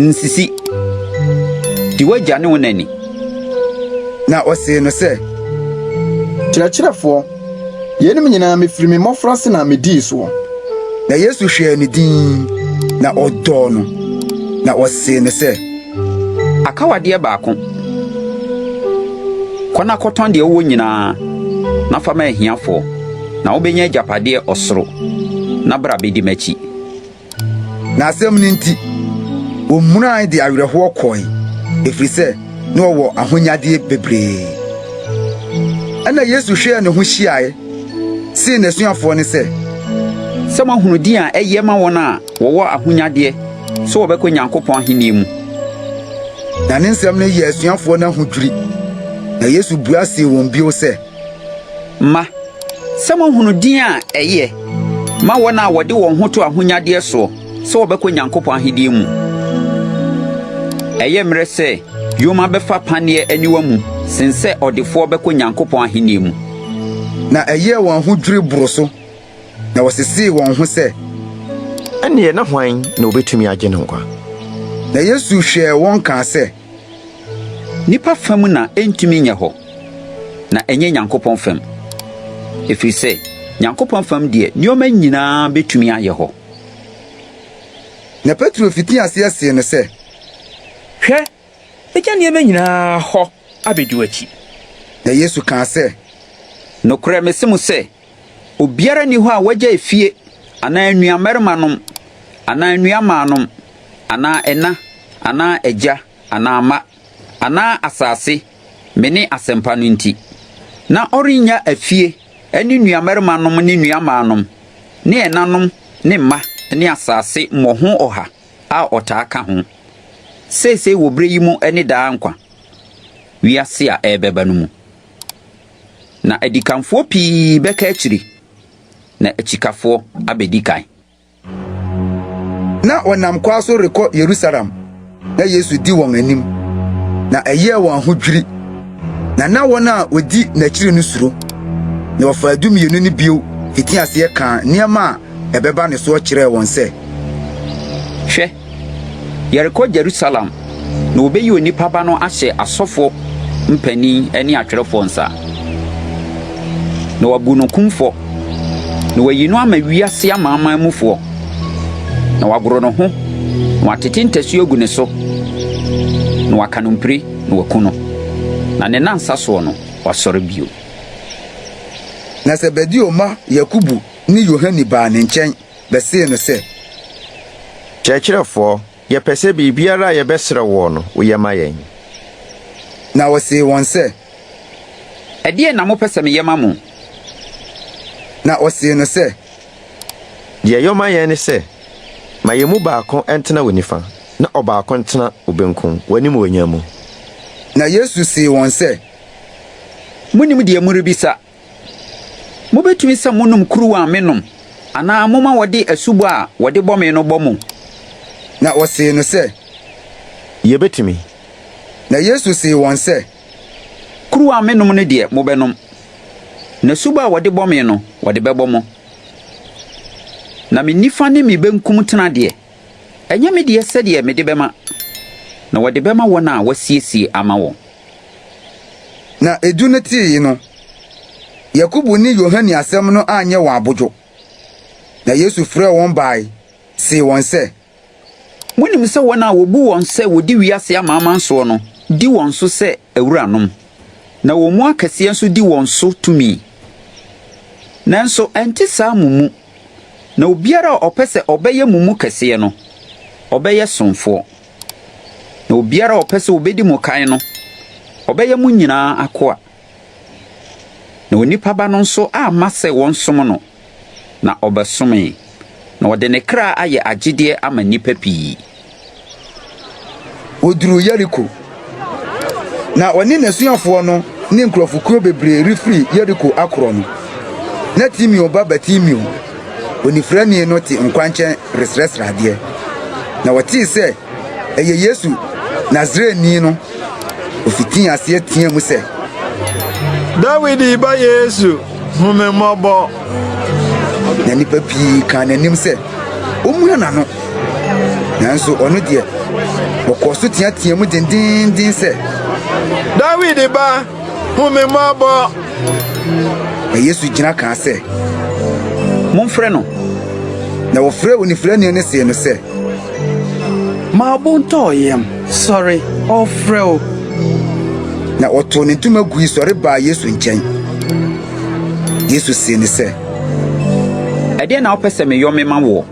nsisi, di w'agya ne wo na ni. Na ɔsee no sɛ, Kyerɛkyerɛfoɔ, yeinom nyinaa mefiri me mmɔfraase na medii soɔ. Na Yesu hwɛɛ no dinn, na ɔdɔɔ no, na ɔsee no sɛ. Aka wo adeɛ baako. Kɔ na kɔtɔn deɛ wowɔ nyinaa na fa ma ahiafoɔ, na wobɛnya agyapadeɛ ɔsoro, na bra bɛdi m'akyi. Na asɛm no nti, wɔmunae de awerɛhoɔ kɔe, ɛfiri sɛ na ɔwɔ ahonyadeɛ bebree. Ɛnna Yesu hwɛɛ ne ho hyiae see n'asuafoɔ no sɛ, Sɛ moahunu din a ɛyɛ ma wɔn a wɔwɔ ahonyadeɛ sɛ wɔbɛkɔ Nyankopɔn ahennie mu. Na ne nsɛm no yɛɛ asuafoɔ no ahodwiri. Na Yesu bua see wɔn bio sɛ, Mma, sɛ moahunu din a ɛyɛ ma wɔn a wɔde wɔn ho to ahonyadeɛ soɔ sɛ wɔbɛkɔ Nyankopɔn ahennie mu. Ɛyɛ mmerɛ sɛ yoma bɛfa paneɛ aniwa mu sen sɛ ɔdefoɔ bɛkɔ Nyankopɔn ahennie mu. Na ɛyɛɛ wɔn ahodwiri boro so. Na wɔsesee wɔn ho sɛ. Ɛnneɛ na hwan na obetumi agye no nkwa? Na Yesu hwɛɛ wɔn kaa sɛ. Nnipa fam na entumi nyɛ hɔ, na ɛnyɛ Nyankopɔn fam, ɛfiri sɛ Nyankopɔn fam deɛ, nneɛma nyinaa betumi ayɛ hɔ. Na Petro fitii aseɛ see no sɛ. Hwɛ, magya nneɛma nyinaa hɔ abedi w'akyi. Na Yesu kaa sɛ. Nokorɛ mese mo sɛ, Obiara nni hɔ a wagya efie anaa nuammarimanom anaa nuammaanom anaa ɛna anaa agya anaa mma anaa asase me ne asɛmpa no nti, na ɔrennya afie ne nuammarimanom ne nuammaanom ne ɛnanom ne mma ne asase mmɔho ɔha a ɔtaa ka ho, seesei wɔ berɛ yi mu ne daa nkwa. wiase a ɛrebɛba no mu. Na adikanfoɔ pii bɛka akyiri, na akyikafoɔ abɛdi kan. Na wɔnam kwa so rekɔ Yerusalem, na Yesu di wɔn anim, na ɛyɛɛ wɔn ahodwiri, na na wɔn a wɔdi n'akyiri no suro. Na wɔfaa 12 no bio fitii aseɛ kaa nneɛma a ɛbɛba ne soɔ kyerɛɛ wɔn sɛ. Hwɛ, yɛrekɔ Jerusalem, na wɔbɛyi Onipa Ba no ahyɛ asɔfoɔ mpanin ne atwerɛfoɔ nsa, na wɔabu no kumfɔ, na wɔayi no ama wiase amanaman mufoɔ, na wɔagoro ne ho, na wɔatete ntasuo agu ne so, na wɔaka no mpire, na wɔaku no, na ne nnansa soɔ no, wasɔre bio. Na Sebedeo mma Yakobo ne Yohane baa ne nkyɛn bɛsee no sɛ. Kyerɛkyerɛfoɔ, yɛpɛ sɛ biribiara a yɛbɛsrɛ woɔ no, woyɛ ma yɛn. Na ɔsee wɔn sɛ. Ɛdeɛn na mopɛ sɛ meyɛ ma mo? Na ɔsee no sɛ. Deɛ yɔ ma yɛn ne sɛ, ma yɛn mu baako ntena wo nifa, na ɔbaako ntena wo benkum, w'animuonyam mu. Na Yesu see wɔn sɛ. Monnim deɛ morebisa. Mobɛtumi sɛ monom kuruwa a menom, anaa moma wɔde asubɔ a wɔde bɔ me no bɔ mo? Na wɔsee no sɛ. Yɛbɛtumi. Na Yesu see wɔn sɛ. Kuruwa a menom no deɛ, mobɛnom, na asubɔ a wɔde bɔ me no, wɔde bɛbɔ mo. Na me nifa ne me benkum tena deɛ, ɛnyɛ me deɛ sɛdeɛ mede bɛma, na wɔde bɛma wɔn a wɔasiesie ama wɔn. Na edu no tee no, Yakobo ne Yohane asɛm no anyɛ wɔn abodwo. Na Yesu frɛɛ wɔn bae see wɔn sɛ. Munim sɛ wɔn a wobu wɔn sɛ wodi wiase amanaman soɔ no di wɔn so sɛ awuranom, na wɔn mu akɛseɛ nso di wɔn so tumi. Nanso ɛnte saa mo mu, na obiara a ɔpɛ sɛ ɔbɛyɛ mo mu kɛseɛ no, ɔbɛyɛ somfoɔ. Na obiara a ɔpɛ sɛ obedi mo kan no, ɔbɛyɛ mo nyinaa akoa. Na onipa Ba no nso amma sɛ wɔnsom no, na ɔbɛsomee, na ɔde ne kra ayɛ agyedeɛ ama nnipa pii. Wɔduruu Yeriko. Na ɔne n'asuafoɔ no ne nkurɔfokuo bebree refiri Yeriko akorɔ no, na Timeo ba Bartimeo, onifirani no te nkwankyɛn resrɛsrɛ adeɛ. Na wɔtee sɛ ɛyɛ Yesu Nasareni no, ofitii aseɛ teaa mu sɛ, Dawid ba Yesu, hu me mmɔbɔ! Na nnipa pii kaa n'anim sɛ ommua n'ano. Nanso ɔno deɛ, ɔkɔɔ so teateaa mu dendeenden sɛ, Dawid ba, hu me mmɔbɔ! Na Yesu gyina kaa sɛ, Momfrɛ no. Na wɔfrɛɛ onifirani no see no sɛ, Ma wo bo ntɔ wo yam, sɔre, ɔrefrɛ wo. Na ɔtow ne ntoma gui sɔre baa Yesu nkyɛn. Yesu see no sɛ, Ɛdeɛn na wopɛ sɛ meyɔ mema woɔ?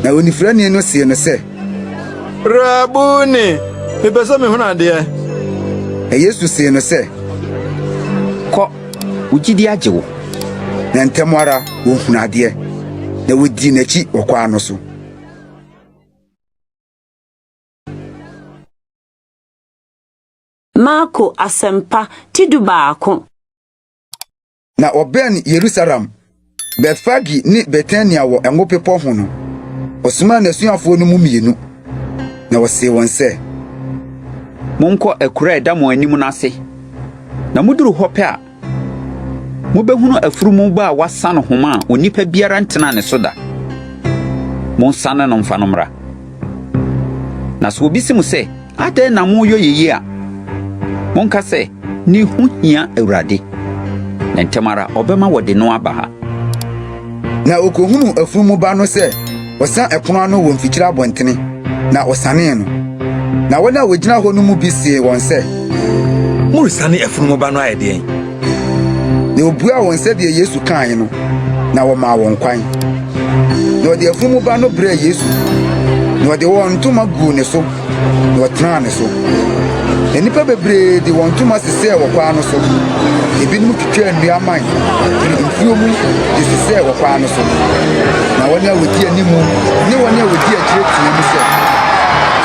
Na onifirani no see no sɛ. Rabuni, mepɛ sɛ mehunu adeɛ. Na Yesu see no sɛ, Kɔ, wo gyidi agye wo. Na ntɛm ara wɔhunuu adeɛ, na wɔdii n'akyi wɔ kwan no so. Marko Asɛmpa ti 11. Na wɔbɛn Yerusalem, Betfage ne Betania wɔ Ngo Bepɔw ho no, ɔsomaa n'asuafoɔ no mu mmienu, na ɔsee wɔn sɛ. Monkɔ akuraa a ɛda mo anim no ase, na muduru hɔ pɛ a, mubehunu afurum ba a wɔasa no homa a onipa biara ntenaa ne so da. Monsane no mfa no mmra. Na sɛ obi se mo sɛ, 'Adɛn na moreyɛ eyi a?' Monka sɛ, 'Ne ho hia Awurade, na ntɛm ara ɔbɛma wɔde no aba ha. Na okohunuu afurum ba no sɛ ɔsa ɛpono ano wɔ mfikyiri abɔntene, na ɔsanee no. Na wɔn a wogyina hɔ no mu bi see wɔn sɛ. Moresane afurum ba no ayɛ deɛn? Na obuaa wɔn sɛdeɛ Yesu kae no, na wɔmaa wɔn kwan. Na wɔde afurum ba no brɛɛ Yesu, na wɔde wɔn ntoma guu ne so, na ɔtenaa ne so. Na nnipa bebree de wɔn ntoma sesɛɛ wɔ kwan no so. Ebinom twitwaa nnua mman firi mfuo mu de sesɛɛ wɔ kwan no so. Na wɔn a wɔdi anim ne wɔn a wɔdi akyire teɛ mu sɛ.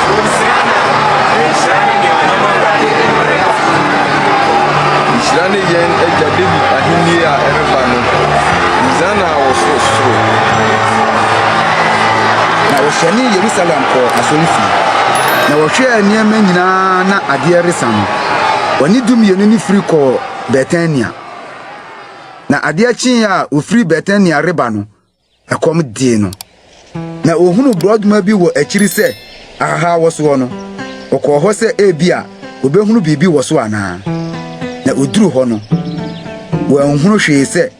Hosiana! Nhyira ne nea ɔnam Awurade din mu reba! Nhyira ne yɛn agya Dawid ahenni a ɛreba no! Hosiana wɔ sorosoro! Na wɔhyɛnee Yerusalem kɔɔ asɔrefie, na wɔhwɛɛ nneɛma nyinaa na adeɛ resa no, wɔne Dumienu no firi kɔɔ Betania. Na adeɛ kyee a wɔfiri Betania reba no, ɛkɔm dee no. Na ohunuu borɔdɔma bi wɔ akyiri sɛ ahaha wɔ soɔ no, ɔkɔɔ hɔ sɛ ebia obehunu biribi wɔ so anaa. Na oduruu hɔ no, wanhunu hwee sɛ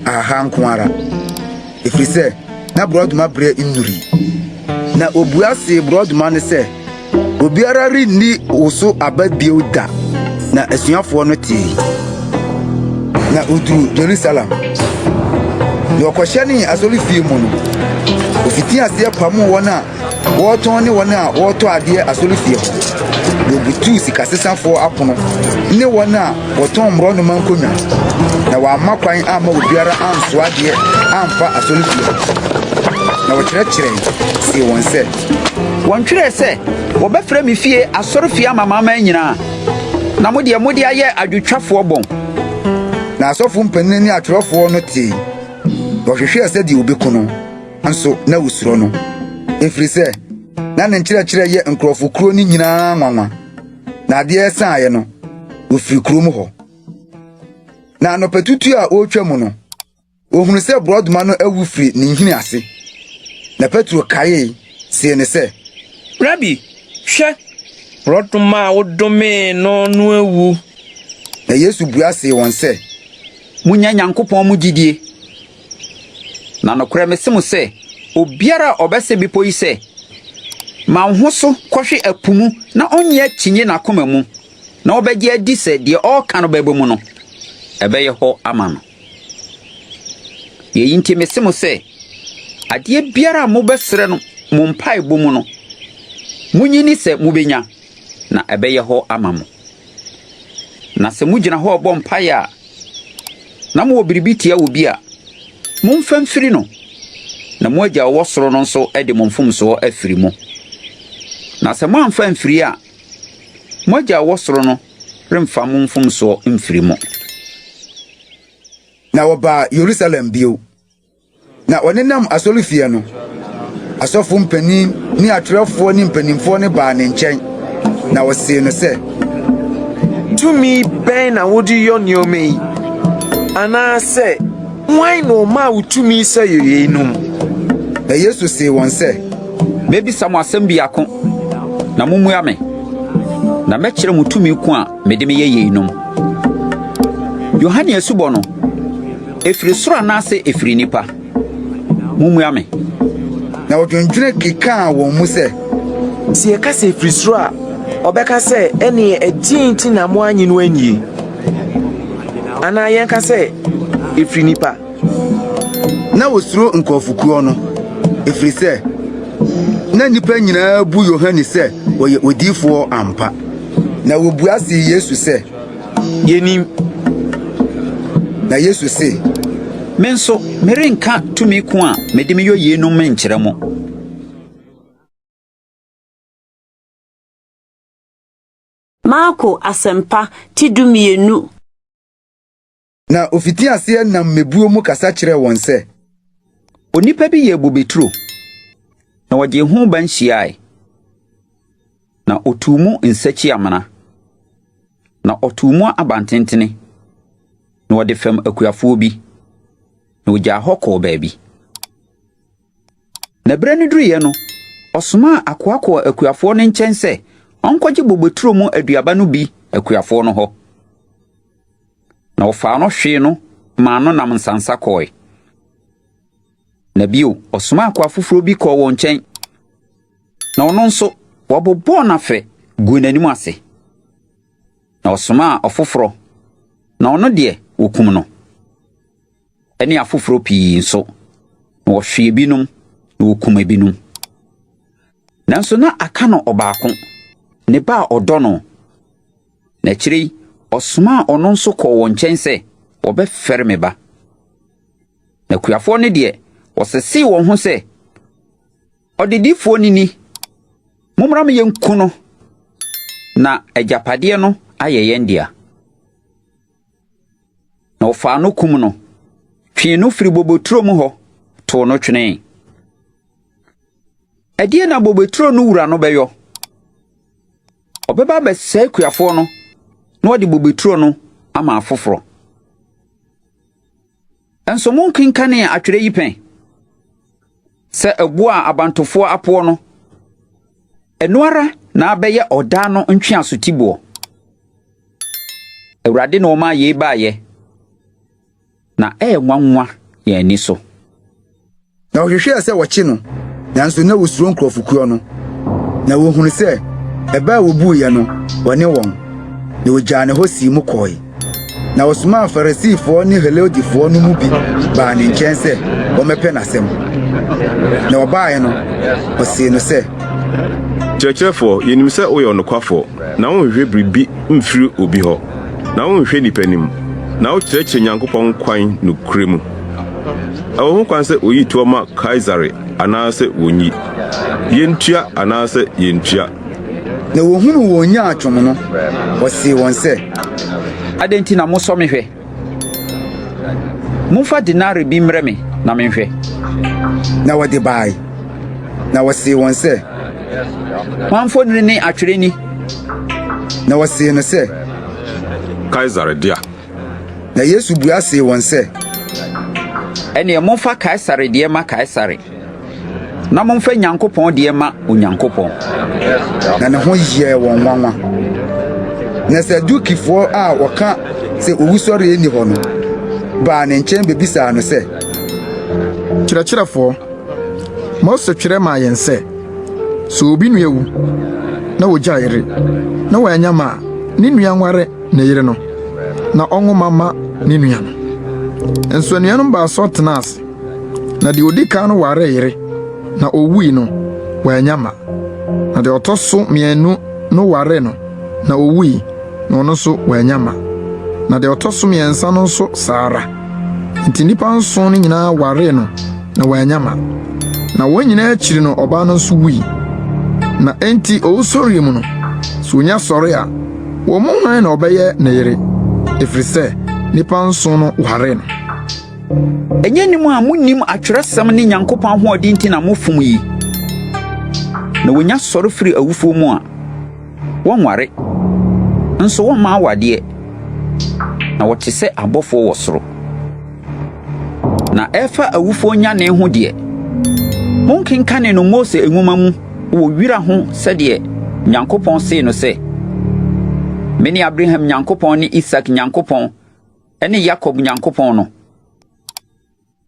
ahaha nko ara, ɛfiri sɛ na borɔdɔma berɛ nnurui. Na obua see borɔdɔma no sɛ, Obiara renni wo so aba bio da. Na asuafoɔ no tee. Na oduruu Yerusalem. Na ɔkɔhyɛnee asɔrefie mu no, ofitii aseɛ pamoo wɔn a wɔretɔn ne wɔn a wɔretɔ adeɛ asɔrefie hɔ, na obutuu sikasesafoɔ apono ne wɔn a wɔtɔn mmorɔnoma nkonnwa, na wamma kwan amma obiara ansoa adeɛ amfa asɔrefie hɔ. Na ɔkyerɛkyerɛe see wɔn sɛ. Wɔntwerɛɛ sɛ, 'Wɔbɛfrɛ me fie asɔrefie ama amanaman nyinaa'? Na mo deɛ, mode ayɛ adwotwafoɔ bɔn. Na asɔfo mpanyin ne atwerɛfoɔ no tee, na wɔhwehwɛɛ sɛdeɛ wɔbɛku no, nso na wosuro no, ɛfiri sɛ na ne nkyerɛkyerɛ yɛ nkurɔfokuo no nyinaa nwanwa. Na adeɛ saeɛ no, wɔfiri kurom hɔ. Na anɔpatutu a ɔretwa mu no, Ohunu sɛ borɔdɔma no awu firi ne nhini ase. Na Petro kaee see no sɛ. Rabi, hwɛ! Borɔdɔma a wodomee no no awu. Na Yesu bua see wɔn sɛ. Munnya Nyankopɔn mu gyidie. Na nokorɛ mese mo sɛ, obiara a ɔbɛse bepɔ yi sɛ, 'Ma wo ho so kɔhwe ɛpo mu' na ɔnnye akyinnye n'akoma mu, na ɔbɛgye adi sɛ deɛ ɔreka no bɛba mu no, ɛbɛyɛ hɔ ama no. Yei nti mese mo sɛ, adeɛ biara a mobɛsrɛ no mo mpaebɔ mu no, monnye nni sɛ mobɛnya, na ɛbɛyɛ hɔ ama mo. Na sɛ mogyina hɔ rebɔ mpaeɛ a, na mowɔ biribi tia obi a, momfa mfiri no, na mo Agya a ɔwɔ soro no nso de mo mfomsoɔ afiri mo. Na sɛ moamfa amfiri a, mo Agya a ɔwɔ soro no remfa mo mfomsoɔ mfiri mo. Na wɔbaa Yerusalem bio. Na wɔnenam asɔrefie no, asɔfo mpanyin ne atwerɛfoɔ ne mpanimfoɔ no baa ne nkyɛn, na wɔsee no sɛ, Tumi bɛn na wode yɔ nneɛma yi? Anaasɛ hwan na ɔmaa wo tumi sɛ yɛ yeinom? Na Yesu see wɔn sɛ, Mɛbisa mo asɛm biako, na mommua me, na mɛkyerɛ mo tumi ko a mede meyɛ yeinom. Yohane asubɔ no, ɛfiri soro anaasɛ ɛfiri nnipa? Mommua me. Na wɔdwendwene kekaa wɔn mu sɛ. Sɛ yɛka sɛ ɛfiri soro a, ɔbɛka sɛ, 'Ɛnneɛ ɛdeɛn nti na moannye no annie? Anaa yɛnka sɛ, 'Ɛfiri nnipa. Na wosuro nkurɔfokuo no, ɛfiri sɛ na nnipa nyinaa bu Yohane sɛ ɔyɛ odiyifoɔ ampa. Na wɔbua see Yesu sɛ, Yennim. Na Yesu se, Me nso, merenka tumi ko a mede meyɔ yeinom menkyerɛ mo. Marko Asɛmpa ti 12. Na ofitii aseɛ nam mmebuo mu kasa kyerɛɛ wɔn sɛ. Onipa bi yɛɛ bobeturo, na ɔgyee ho ban hyiae, na otuu mu nsakyi-amena, na ɔtoo mu abantentene, na ɔde fɛm akuafoɔ bi, na ogyaa hɔ kɔɔ baabi. Na berɛ no duruiɛ no, ɔsomaa akoa kɔɔ akuafoɔ no nkyɛn sɛ ɔnkɔgye bobeturo mu aduaba no bi akuafoɔ no hɔ. Na wɔfaa no hwee no maa no nam nsansa kɔe. Na bio, ɔsomaa akoa foforɔ bi kɔɔ wɔn nkyɛn, na ɔno nso, wɔbobɔɔ no afɛ guu n'anim ase. Na ɔsomaa ɔfoforɔ, na ɔno deɛ, wɔkum no. Ɛne afoforɔ pii nso, na wɔhwee ebinom, na wɔkum ebinom. Nanso na aka no ɔbaako, ne ba a ɔdɔ no. Na akyire yi, ɔsomaa ɔno nso kɔɔ wɔn nkyɛn sɛ, Wɔbɛfɛre me ba. Na akuafoɔ no deɛ, wɔsesee wɔn ho sɛ, Ɔdedifoɔ no ni, mommra ma yɛnku no, na agyapadeɛ no ayɛ yɛn dea. Na wɔfaa no kum no, twee no firi bobeturo mu hɔ, too no twenee. Ɛdeɛn na bobeturo no wura no bɛyɔ? Ɔbɛba abɛsɛe akuafoɔ no na ɔde bobeturo no ama afoforɔ. Nso monkenkanee atwerɛ yi pɛn sɛ ɛboɔ a abantofoɔ apoɔ no, ɛno ara na abɛyɛ ɔdan no ntweaso tiboɔ. Awurade na ɔmaa yei baeɛ, na ɛyɛ nwanwa yɛn ani so. Na wɔhwehwɛɛ sɛ wɔkye no, nanso na wosuro nkurɔfokuo no, na wɔhunu sɛ ɛbɛ a wobuiɛ no, ɔne wɔn. Na wɔgyaa ne hɔ sii mu kɔe. Na wɔsomaa Farisifoɔ ne Herodefoɔ no mu bi baa ne nkyɛn sɛ wɔmmɛpɛ n'asɛm. Na wɔbaeɛ no, wɔsee no sɛ, Kyerɛkyerɛfoɔ, yɛnim sɛ woyɛ ɔnokwafoɔ, na wonhwehwɛ biribi mfiri obi hɔ, na wonhwɛ nnipa anim, na wokyerɛkyerɛ Nyankopɔn kwan nokorɛ mu. Ɛwɔ ho kwan sɛ woyi toɔ ma Kaesare anaasɛ wonnyi? Yentua anaasɛ yenntua? Na wɔhunuu wɔn nyaatwom no, ɔsee wɔn sɛ. Adɛn nti na mosɔ me hwɛ? Momfa denare bi mmrɛ me na menhwɛ. Na wɔde bae. Na ɔsee wɔn sɛ. Hwan mfonini ne atwerɛ ni? Na wɔsee no sɛ. Kaesare dea. Na Yesu bua see wɔn sɛ. Ɛnneɛ momfa Kaesare deɛ ma Kaesare, na momfa Nyankopɔn deɛ ma Onyankopɔn. Na ne ho yɛɛ wɔn nwanwa. Na Sadukifoɔ a wɔka sɛ owusɔreɛ nni hɔ no baa ne nkyɛn bebisaa no sɛ. Kyerɛkyerɛfoɔ, Mose twerɛ maa yɛn sɛ, sɛ obi nua wu na ogya yere, na wannya mma a, ne nua nware ne yere no, na ɔnwo mma mma ne nua no. Nso anuanom baasɔn tenaa ase, na deɛ odi kan no waree yere, na owui no, wannya mma. Na deɛ ɔtɔ so mmienu no waree no, na owui, na ɔno nso wannya mma. Na deɛ ɔtɔ so mmiɛnsa no nso saa ara. Enti nnipa nson no nyinaa waree no, na wannya mma. Na wɔn nyinaa akyiri no ɔbaa no nso wui. Na enti owusɔreɛ mu no, sɛ onya sɔre a, Wɔn mu hwan na ɔbɛyɛ ne yere? Ɛfiri sɛ nnipa nson no waree no. Ɛnyɛ nim a munnim atwerɛsɛm ne Nyankopɔn ahoɔden nti na mofom yi. Na wɔnya sɔre firi awufoɔ mu a, wɔnware, nso wɔmma awadeɛ, na wɔte sɛ abɔfoɔ wɔ soro. Na ɛfa awufoɔ nyanee ho deɛ, monkenkanee no Mose nwoma mu wɔ wira ho sɛdeɛ Nyankopɔn see no sɛ, 'Mene Abraham Nyankopɔn ne Isak Nyankopɔn ne Yakob Nyankopɔn no'?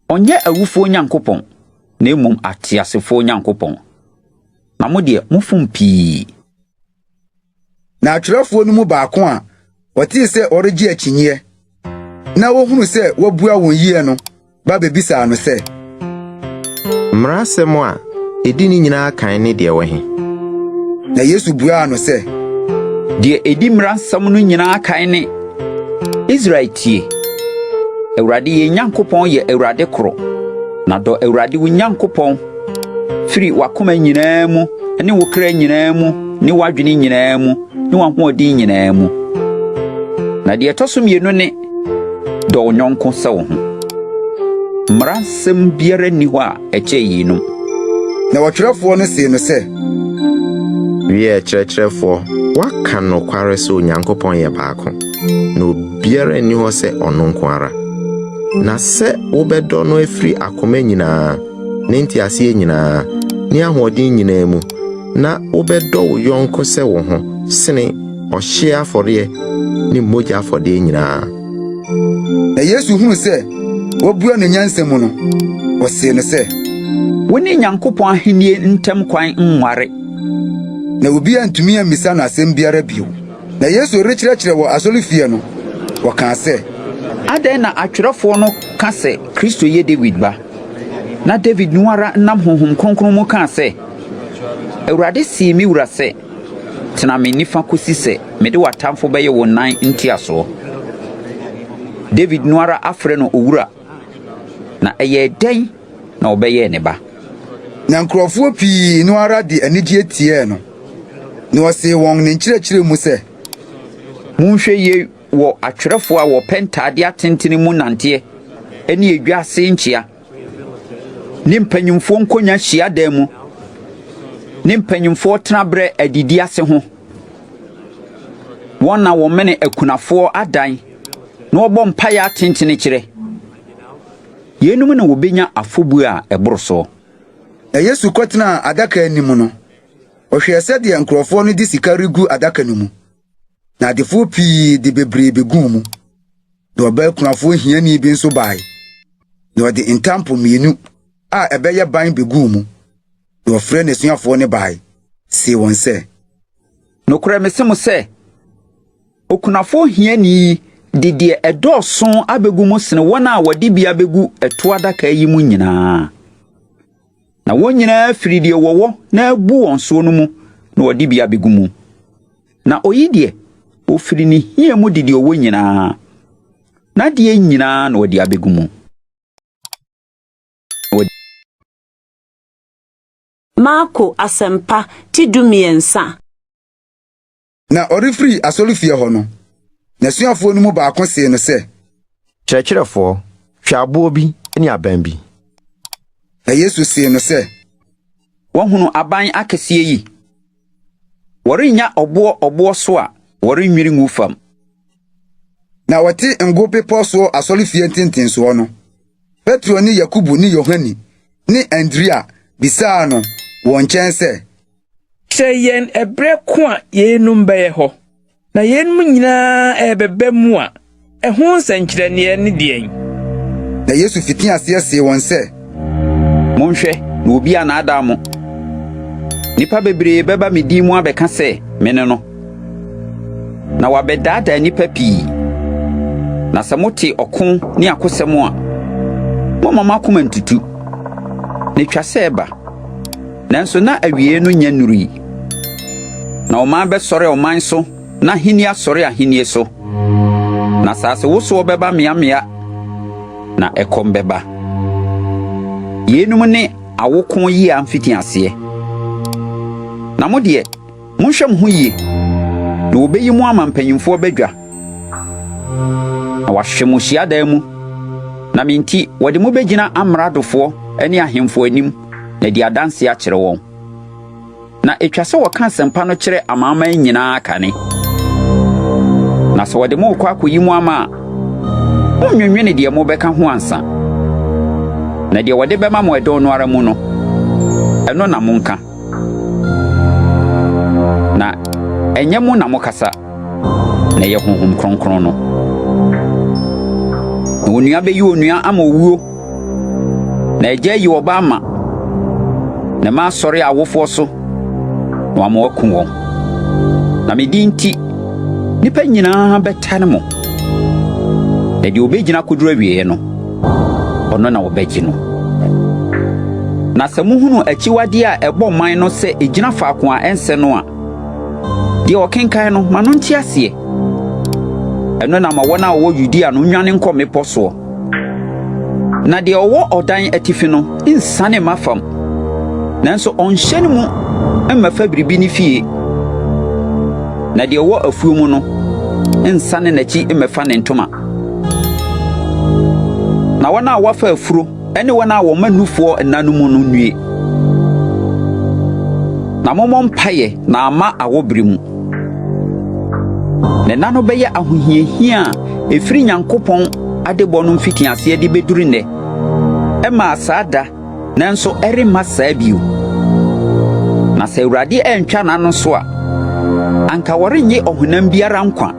Ɔnyɛ awufoɔ Nyankopɔn, na mmom ateasefoɔ Nyankopɔn. Na mo deɛ, mofom pii. Na atwerɛfoɔ no mu baako a ɔtee sɛ ɔregye akyinnyeɛ na ɔhunuu sɛ wabua wɔn yie no ba bɛbisaa no sɛ. Mmara asɛm a ɛdi ne nyinaa kan ne deɛ ɛwɔ he? Na Yesu buaa no sɛ. Deɛ ɛdi mmara nsɛm no nyinaa kan ne, 'Israel tie! Awurade yɛn Nyankopɔn yɛ Awurade koro, na dɔ Awurade wo Nyankopɔn firi w'akoma nyinaa mu ne wo kra nyinaa mu ne w'adwene nyinaa mu ne w'ahoɔden nyinaa mu. Na deɛ ɛtɔ so mmienu ne, dɔ wo yɔnko sɛ wo ho. Mmara nsɛm biara nni hɔ a ɛkyɛn yeinom. Na ɔtwerɛfoɔ no see no sɛ. Wiɛ, Kyerɛkyerɛfoɔ, woaka nokware sɛ Onyankopɔn yɛ baako, na obiara nni hɔ sɛ ɔno nko ara. Na sɛ wobɛdɔ no afiri akoma nyinaa, ne nteaseɛ nyinaa, ne ahoɔden nyinaa mu, na wobɛdɔ wo yɔnko sɛ wo ho sene ɔhyeɛ afɔreɛ ne mogya afɔdeɛ nyinaa. Na Yesu hunuu sɛ wabua no nyansa mu no, ɔsee no sɛ. Wo ne Nyankopɔn ahennie ntam kwan nware. Na obiara antumi ammisa no asɛm biara bio. Na Yesu rekyerɛkyerɛ wɔ asɔrefie no, ɔkaa sɛ. Adɛn na atwerɛfoɔ no ka sɛ Kristo yɛ Dawid ba? Na Dawid no ara nam Honhom Kronkron mu kaa sɛ, 'Awurade see me wura sɛ, Tena me nifa kosi sɛ mede w'atamfo bɛyɛ wo nan ntiasoɔ. Dawid no ara afrɛ no Owura, na ɛyɛɛ dɛn na ɔbɛyɛɛ ne ba? Na nkurɔfoɔ pii no ara de anigyeɛ tiee no, na ɔsee wɔn ne nkyerɛkyerɛ mu sɛ. Monhwɛ yie! wɔ atwerɛfoɔ a wɔpɛ ntadeɛ atentene mu nanteɛ ne edwa ase nkyea, ne mpanyimfoɔ nkonnwa hyiadan mu, ne mpanyimfoɔ tenaberɛ adidi ase ho. Wɔn na wɔmene akunafoɔ adan na wɔbɔ mpaeɛ atentene kyerɛ. Yeinom na wɔbɛnya afɔbuo a ɛboro soɔ. Na Yesu kɔtenaa adaka anim no, ɔhwɛɛ sɛdeɛ nkurɔfoɔ no de sika regu adaka no mu. Na adefoɔ pii de bebree beguu mu. Na ɔbaa kunafoɔ hiani bi nso bae, na ɔde ntampo mmienu a ɛbɛyɛ ban beguu mu. Na ɔfrɛɛ n'asuafoɔ no bae, see wɔn sɛ. Nokorɛ mese mo sɛ, okunafoɔ hiani yi de deɛ ɛdɔɔso abegu mu sene wɔn a wɔde bi abegu ɛtoɔ adaka yi mu nyinaa. Na wɔn nyinaa firi deɛ wɔwɔ na abu wɔn soɔ no mu na wɔde bi abegu mu. Na oyi deɛ, ofiri ne hia mu de deɛ ɔwɔ nyinaa, n'adeɛ nyinaa na ɔde abegu mu. Marko Asɛmpa ti 13. Na ɔrefiri asɔrefie hɔ no, n'asuafoɔ no mu baako see no sɛ. Kyerɛkyerɛfoɔ, hwɛ aboɔ bi ne aban bi. Na Yesu see no sɛ. Woahunu aban akɛseɛ yi? Wɔrennya ɔboɔ ɔboɔ so a wɔrennwiri ngu fam. Na wɔte Ngo Bepɔ soɔ asɔrefie ntentensoɔ no, Petro ne Yakobo ne Yohane ne Andrea bisaa no wɔ nkyɛn sɛ. Kyerɛ yɛn ɛberɛ ko a yeinom bɛyɛ hɔ, na yeinom nyinaa ɛrebɛba mu a, ɛho nsɛnkyerɛnneɛ ne deɛn? Na Yesu fitii aseɛ see wɔn sɛ. Monhwɛ na obi annaadaa mo. Nnipa bebree bɛba me din mu abɛka sɛ, 'Mene no. Na wɔabɛdaadaa nnipa pii. Na sɛ mote ɔko ne akosɛm a, momma mo akoma ntutu. Na etwa sɛ ɛba. Nanso na awiei no nnya nnurui. Na ɔman bɛsɔre ɔman so na ahenni asɔre ahenni so. Na asasewosoɔ bɛba mmeammea, na ɛkɔm bɛba. Yeinom ne awoko yea mfitiaseɛ. Na mo deɛ, Monhwɛ mo ho yie, na wɔbɛyi mo ama mpanyimfoɔ badwa, na wɔahwe mo hyiadan mu, na me nti wɔde mo bɛgyina amradofoɔ ne ahemfo anim na adi adanseɛ akyerɛ wɔn. Na ɛtwa sɛ wɔka asɛmpa no kyerɛ amanaman nyinaa kane. Na sɛ wɔde mo rekɔ akɔyi mo ama a, Monnwennwene deɛ mobɛka ho ansa, na deɛ wɔde bɛma mo ɛdɔn no ara mu no, ɛno na monka. Na ɛnyɛ mo na mokasa, na ɛyɛ Honhom Kronkron no. Na onua bɛyi onua ama owuo, na agya ayi ɔba ama, na mma asɔre awofoɔ so, na wɔama wɔaku wɔn. Na me din nti, nnipa nyinaa bɛtane mo. Na deɛ ɔbɛgyina akɔduru awieeɛ no, ɔno na wɔbɛgye no. Na sɛ mohunu akyiwadeɛ a ɛbɔ man no sɛ ɛgyina faako a ɛnsɛ no a, deɛ ɔkenkan no, ma no nte aseɛ. Ɛno na ma wɔn a wɔwɔ Yudea no nnwane nkɔ mmepɔ soɔ. Na deɛ ɔwɔ ɔdan atifi no nsiane mma fam, nanso ɔnhyɛne mu mmɛfa biribi ne fie. Na deɛ ɔwɔ afuo mu no nsane n'akyi mmɛfa ne ntoma. Na wɔn a wɔafa afuro ne wɔn a wɔma nufoɔ nna no mu no nnue. Na mommɔ mpaeɛ na amma awɔberɛ mu. Na nna no bɛyɛ ahohiahia a ɛfiri Nyankopɔn adebɔ no mfitiaseɛ de bɛduru nnɛ. Ɛmaa saa da, nanso ɛremma saa bio. Na sɛ Awurade antwa n'ano so a, anka wɔrennye ɔhonam biara nkwa.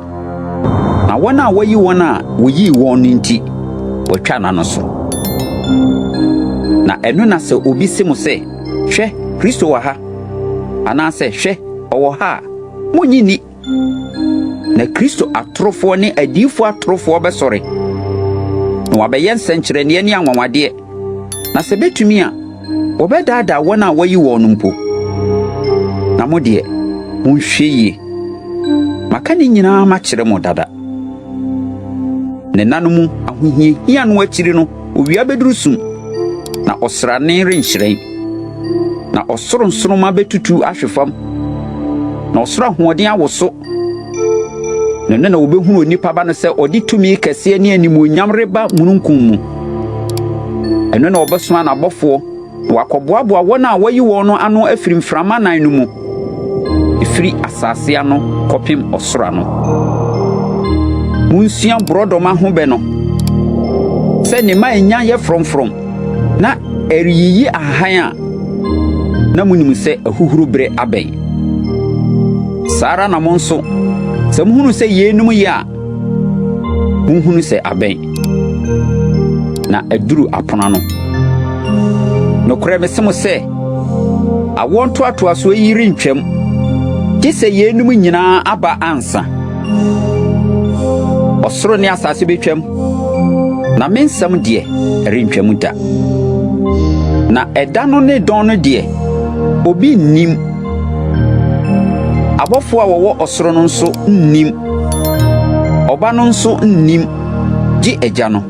Na wɔn a wɔayi wɔn a woyii wɔn no nti, wɔatwa n'ano so. Na ɛno na sɛ obi se mo sɛ, Hwɛ, Kristo wɔ ha, anaasɛ Hwɛ, ɔwɔ ha a, munnye nni. Na Kristo atorofoɔ ne adiyifoɔ atorofoɔ bɛsɔre, na wɔabɛyɛ nsɛnkyerɛnneɛ ne anwanwadeɛ, na sɛ betumi a, wɔbɛdaadaa wɔn a wɔayi wɔn no mpo. Na mo deɛ, monhwɛ yie. Maka ne nyinaa makyerɛ mo dada. Ne nna no mu ahohiahia no akyiri no, owia bɛduru sum, na ɔsrane renhyerɛn, na ɔsoro nsoromma bɛtutu ahwe fam, na ɔsoro ahoɔden awoso. Na ɛno na wɔbɛhunu onipa Ba no sɛ ɔde tumi kɛseɛ ne animuonyam reba mununkum mu. Ɛno na ɔbɛsoma n'abɔfoɔ na wɔakɔboaboa wɔn a wɔayi wɔn no ano afiri mframa nan no mu, ɛfiri asase ano kɔpem ɔsoro ano. Monsua borɔdɔma ho bɛ no, sɛ ne mma nya yɛ frɔmfrɔm na ɛreyiyi ahahan a, na munim sɛ ahuhuro bere abɛn. Saa ara na mo nso, sɛ muhunu sɛ yeinom yɛ a, munhunu sɛ abɛn, na aduru apono ano. Nokorɛ mese mo sɛ, awoɔ ntoatoasoɔ yi rentwam, gye sɛ yeinom nyinaa aba ansa. Ɔsoro ne asase betwam, na me nsɛm deɛ, ɛrentwam da. Na ɛda no ne dɔn no deɛ, obi nnim. Abɔfoɔ a wɔwɔ ɔsoro no nso nnim. Ɔba no nso nnim, gye Agya no.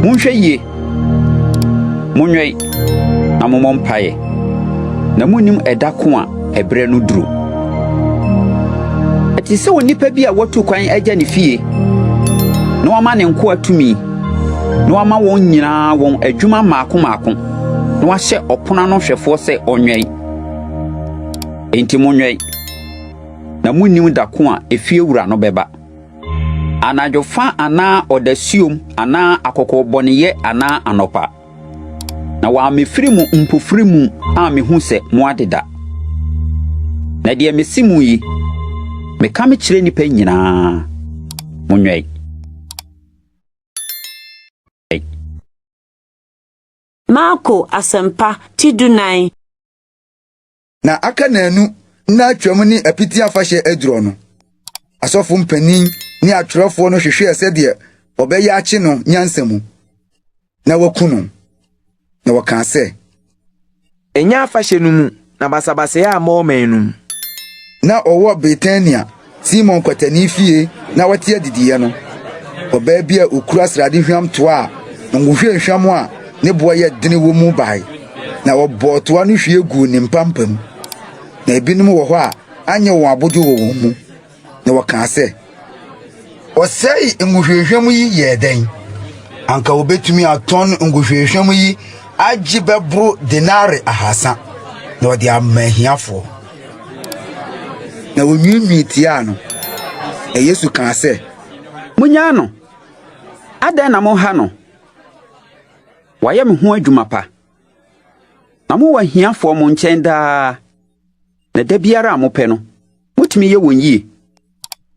Monhwɛ yie, monwɛn, na mommɔ mpaeɛ, na munnim ɛda ko a ɛberɛ no duru. Ɛte sɛ onipa bi a watu kwan agya ne fie, na wama ne nkoa tumi, na wama wɔn nyinaa wɔn adwuma mmaako mmaako, na wahyɛ ɔpono ano hwɛfoɔ sɛ ɔnwɛn. Enti monwɛn, na munnim da ko a efiewura no bɛba. Anadwofa anaa ɔdasuom anaa akɔkɔbɔneyɛ anaa anɔpa. Na wɔammɛfiri mo mpofirim mu ammehu sɛ moadeda. Na deɛ mese mo yi, meka mekyerɛ nnipa nyinaa, Monwɛn. Marko Asɛmpa ti dunan. Na aka nnaanu na Twam ne Apiti Afahyɛ adurɔ no, asɔfo mpanyin ne atwerɛfoɔ no hwehwɛɛ sɛdeɛ wɔbɛyɛ akye no nyansa mu na wɔaku no. Na wɔkaa sɛ, Ɛnyɛ afahyɛ no mu na basabasayɛ amma ɔman no mu. Na ɔwɔ Betania, Simon kwatani fie na wɔte adidiiɛ no, ɔbaa bi a ɔkura sradehwam toa a ngo hwamhwam a ne boɔ yɛ dene wɔ mu bae, na ɔbɔɔ toa no hwie guu ne mpampam. Na ebinom wɔ hɔ a anyɛ wɔn abodwo wɔ wɔn mu, na wɔkaa sɛ, Ɔsɛe ngo hwamhwam yi yɛɛ dɛn? Anka wobetumi atɔn ngo hwamhwam yi agye bɛboro denare ahasa na wɔde ama ahiafoɔ. Na wonwiinwii tiaa no. Na Yesu kaa sɛ, Munnyaa no! Adɛn na moha no? Wayɛ me ho adwuma pa. Na mowɔ ahiafoɔ mo nkyɛn daa, na da biara a mopɛ no, motumi yɛ wɔn yie.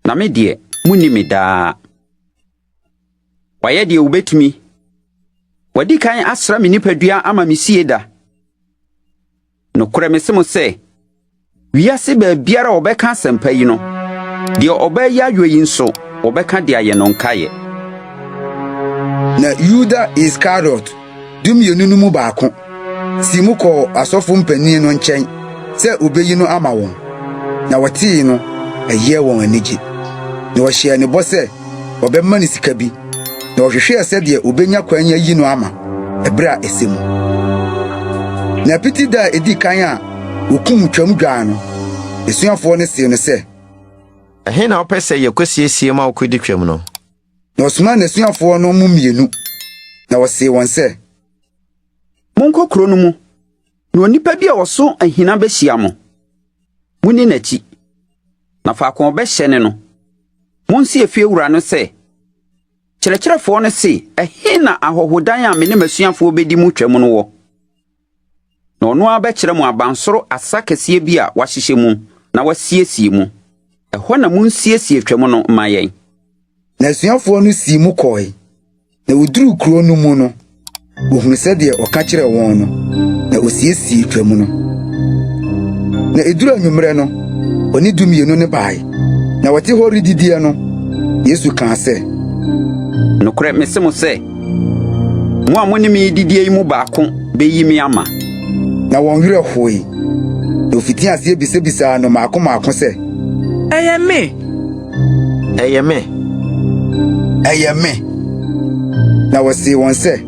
Na me deɛ, munni me daa. Wayɛ deɛ obetumi. Wadi kan asra me nipadua ama me sie da. Nokorɛ mese mo sɛ, wiase baabiara a wɔbɛka asɛmpa yi no, deɛ ɔbaa yi ayɔ yi nso, wɔbɛka de ayɛ no nkaeɛ. Na Yuda Iskariot, dumienu no mu baako, sii mu kɔɔ asɔfo mpanyin no nkyɛn sɛ obeyi no ama wɔn. Na wɔtee no, ɛyɛɛ wɔn anigye. Na wɔhyɛɛ no bɔ sɛ wɔbɛma no sika bi, na wɔhwehwɛɛ sɛdeɛ obenya kwan ayi no ama ɛbere a ɛsɛ mu. Na apiti da a edi kan a wokum Twam dwan no, asuafoɔ no see no sɛ, Ɛhe na wopɛ sɛ yɛkosiesie ma wokodi Twam no? Na ɔsomaa n'asuafoɔ no mu mmienu, na ɔsee wɔn sɛ, Monkɔ kuro no mu, na onipa bi a ɔso ahina behyia mo. Munni n'akyi, na faako a ɔbɛhyɛne no, munse efiewura no sɛ, 'Kyerɛkyerɛfoɔ no se, ɛhe na ahɔhodan a me ne m'asuafoɔ bedi mu twam no wɔ? Na ɔno ara bɛkyerɛ mo abansoro asa kɛseɛ bi a wɔahyehyɛ mu na wɔasiesie mu. Ɛhɔ na munsiesie twam no mma yɛn. Na asuafoɔ no sii mu kɔe, Na woduruu kurow no mu no, wohuu sɛdeɛ ɔka kyerɛɛ wɔn no, na osiesiee Twam no. Na eduruu anwummerɛ no, ɔne dumienu no bae. Na wɔte hɔ redidiɛ no, Yesu kaa sɛ, Nokorɛ mese mo sɛ, mo a mo ne me redidie yi mu baako beyi me ama. Na wɔn werɛ hoe, na wofitii aseɛ bisabisaa no mmaako mmaako sɛ, Ɛyɛ me? Ɛyɛ me! Ɛyɛ me! Na wɔsee wɔn sɛ,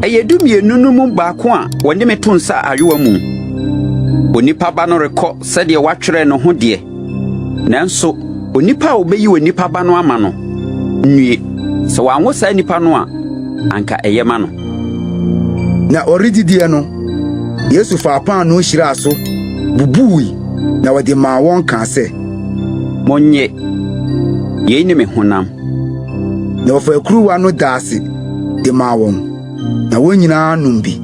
Ɛyɛ dumienu no mu baako a wɔne me to nsa ayowa mu. Onipa Ba no rekɔ sɛdeɛ wɔatwerɛ ne ho deɛ, Nanso onipa a obeyi onipa Ba no ama no nnue! Sɛ wɔanwo saa nipa no a, anka ɛyɛ ma no. Na ɔredidiɛ no, Yesu faa paanoo hyiraa so, bubui, na ɔde maa wɔn kaa sɛ, Monnye, yei ne me honam. Na ɔfaa kuruwa no daa ase de maa wɔn, na wɔn nyinaa nom bi.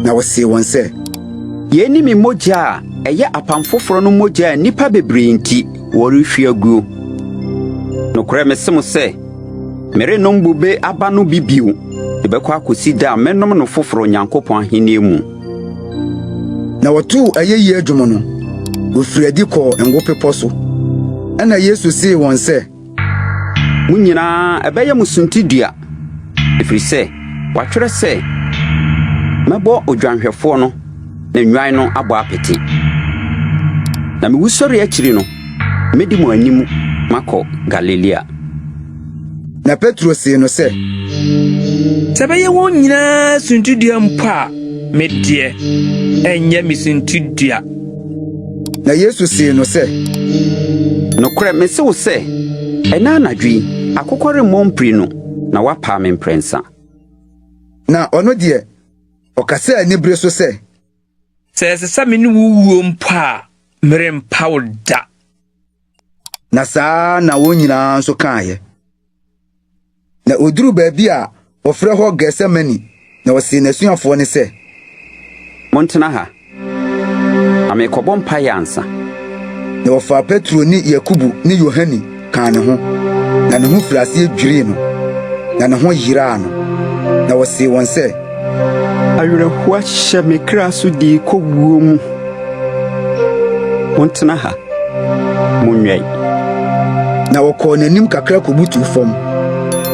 Na ɔsee wɔn sɛ, Yei ne me mogya a ɛyɛ apam foforɔ no mogya a nnipa bebree nti wɔrehwie aguo. Nokorɛ mese mo sɛ, merennom bobe aba no bi bio de bɛkɔ akɔsi da a mɛnom no foforɔ Onyankopɔn ahennie mu. Na wɔtoo ayɛyie dwom no, wɔfirii adi kɔɔ Ngo Bepɔ so. Ɛnna Yesu see wɔn sɛ, Mo nyinaa ɛbɛyɛ mo suntidua, ɛfiri sɛ wɔatwerɛ sɛ, 'Mɛbɔ odwanhwɛfoɔ no, na nnwan no abɔ apete. Na me wusɔreɛ akyiri no, mɛdi mo anim makɔ Galilea. Na Petro see no sɛ, Sɛ ɛbɛyɛ wɔn nyinaa suntidua mpo a, me deɛ, ɛnyɛ me suntidua. Na Yesu see no sɛ, Nokorɛ mese wo sɛ, ɛnnɛ anadwo yi, akokɔ remmɔ mprenu na woapaa me mprɛnsa. Na ɔno deɛ, ɔkasaa anibere so sɛ, Sɛ ɛsɛ sɛ me ne wo wuo mpo a, merempa wo da. Na saa ara na wɔn nyinaa nso kaeɛ. Na oduruu baabi a wɔfrɛ hɔ Getsemane, na ɔsee n'asuafoɔ no sɛ, Montena ha, na merekɔbɔ mpaeɛ ansa. Na wɔfaa Petro ne Yakobo ne Yohane kaa ne ho, na ne ho firii aseɛ dwirii no, na ne ho yeraa no. Na ɔsee wɔn sɛ, Awerɛhoɔ ahyɛ me kra so de rekɔ wuo mu. Montena ha, monwɛn. Na ɔkɔɔ n'anim kakra kobutuw fam,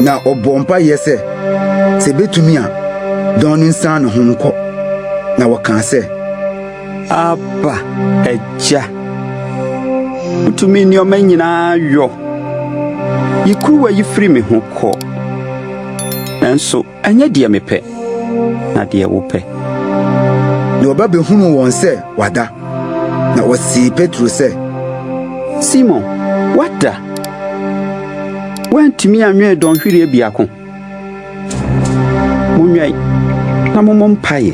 na ɔbɔɔ mpaeɛ sɛ, sɛ ebetumi a, dɔn no nsan ne ho nkɔ. Na wɔkaa sɛ, Abba, Agya, wotumi nneɛma nyinaa yɔ. Yi kuruwa yi firi me ho kɔ. Nanso Ɛnyɛ deɛ mepɛ, na deɛ wopɛ. Na ɔba behunuu wɔn sɛ wɔada, na ɔsee Petro sɛ, Simon, woada? Woantumi anwɛn dɔnhwereɛ biako? Monwɛn na mommɔ mpaeɛ,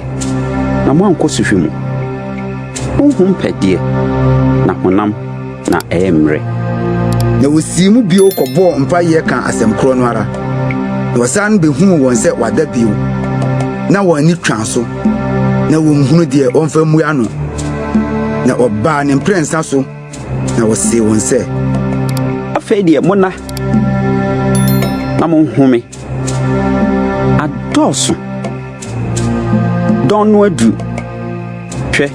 na moankɔ sɔhwɛ mu. Honhom pɛ deɛ, na honam na ɛyɛ mmerɛ. Na wosii mu bio kɔbɔɔ mpaeɛ kaa asɛm korɔ no ara. Na wɔsan behuu wɔn sɛ wɔada bio, na wɔn ani twaa so, na wɔnhunu deɛ wɔmfa mmua no. Na ɔbaa ne mprɛnsa so, na ɔsee wɔn sɛ, Afei deɛ monna na monhome. Adɔɔso. Dɔn no aduru. Hwɛ,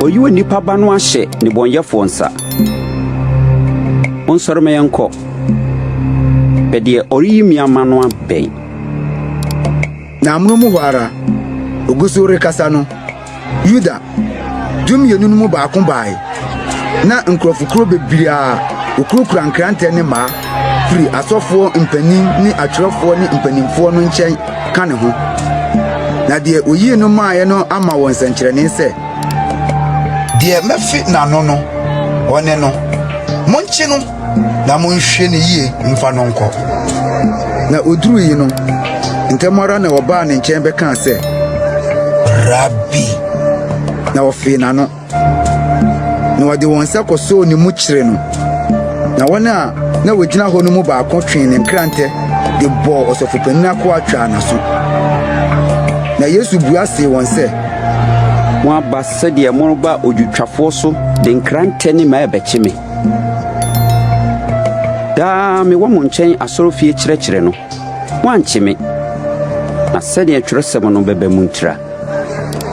wɔayi onipa Ba no ahyɛ nnebɔneyɛfoɔ nsa. Monsɔre ma yɛnkɔ. Hwɛ deɛ ɔreyi me ama no abɛn. Na amono mu hɔ ara, ogu so rekasa no, Yuda, dumienu no mu baako bae. Na nkurɔfokuo bebree a wɔkurakura nkrantɛ ne mmaa firi asɔfoɔ mpanin ne atwerɛfoɔ ne mpanimfoɔ no nkyɛn ka ne ho. Na deɛ oyii no maeɛ no ama wɔn nsɛnkyerɛnne sɛ, Deɛ mɛfe n'ano no, ɔne no. Monkye no na monhwɛ no yie mfa no nkɔ. Na odurui no, ntɛm ara na wɔbaa ne nkyɛn bɛkaa sɛ, Rabi! Na wɔfee n'ano. Na wɔde wɔn nsa kɔsɔɔ ne mu kyeree no. Na wɔn a na wogyina hɔ no mu baako twee ne nkrantɛ de bɔɔ ɔsɔfopanyin akoa twaa n'aso. Na Yesu bua see wɔn sɛ, Moaba sɛdeɛ moreba odwotwafoɔ so de nkrantɛ ne mmaa rebɛkye me. Daa mewɔ mo nkyɛn asɔrefie kyerɛkyerɛ no, moankye me. Na sɛdeɛ twerɛsɛm no bɛba mu ntira.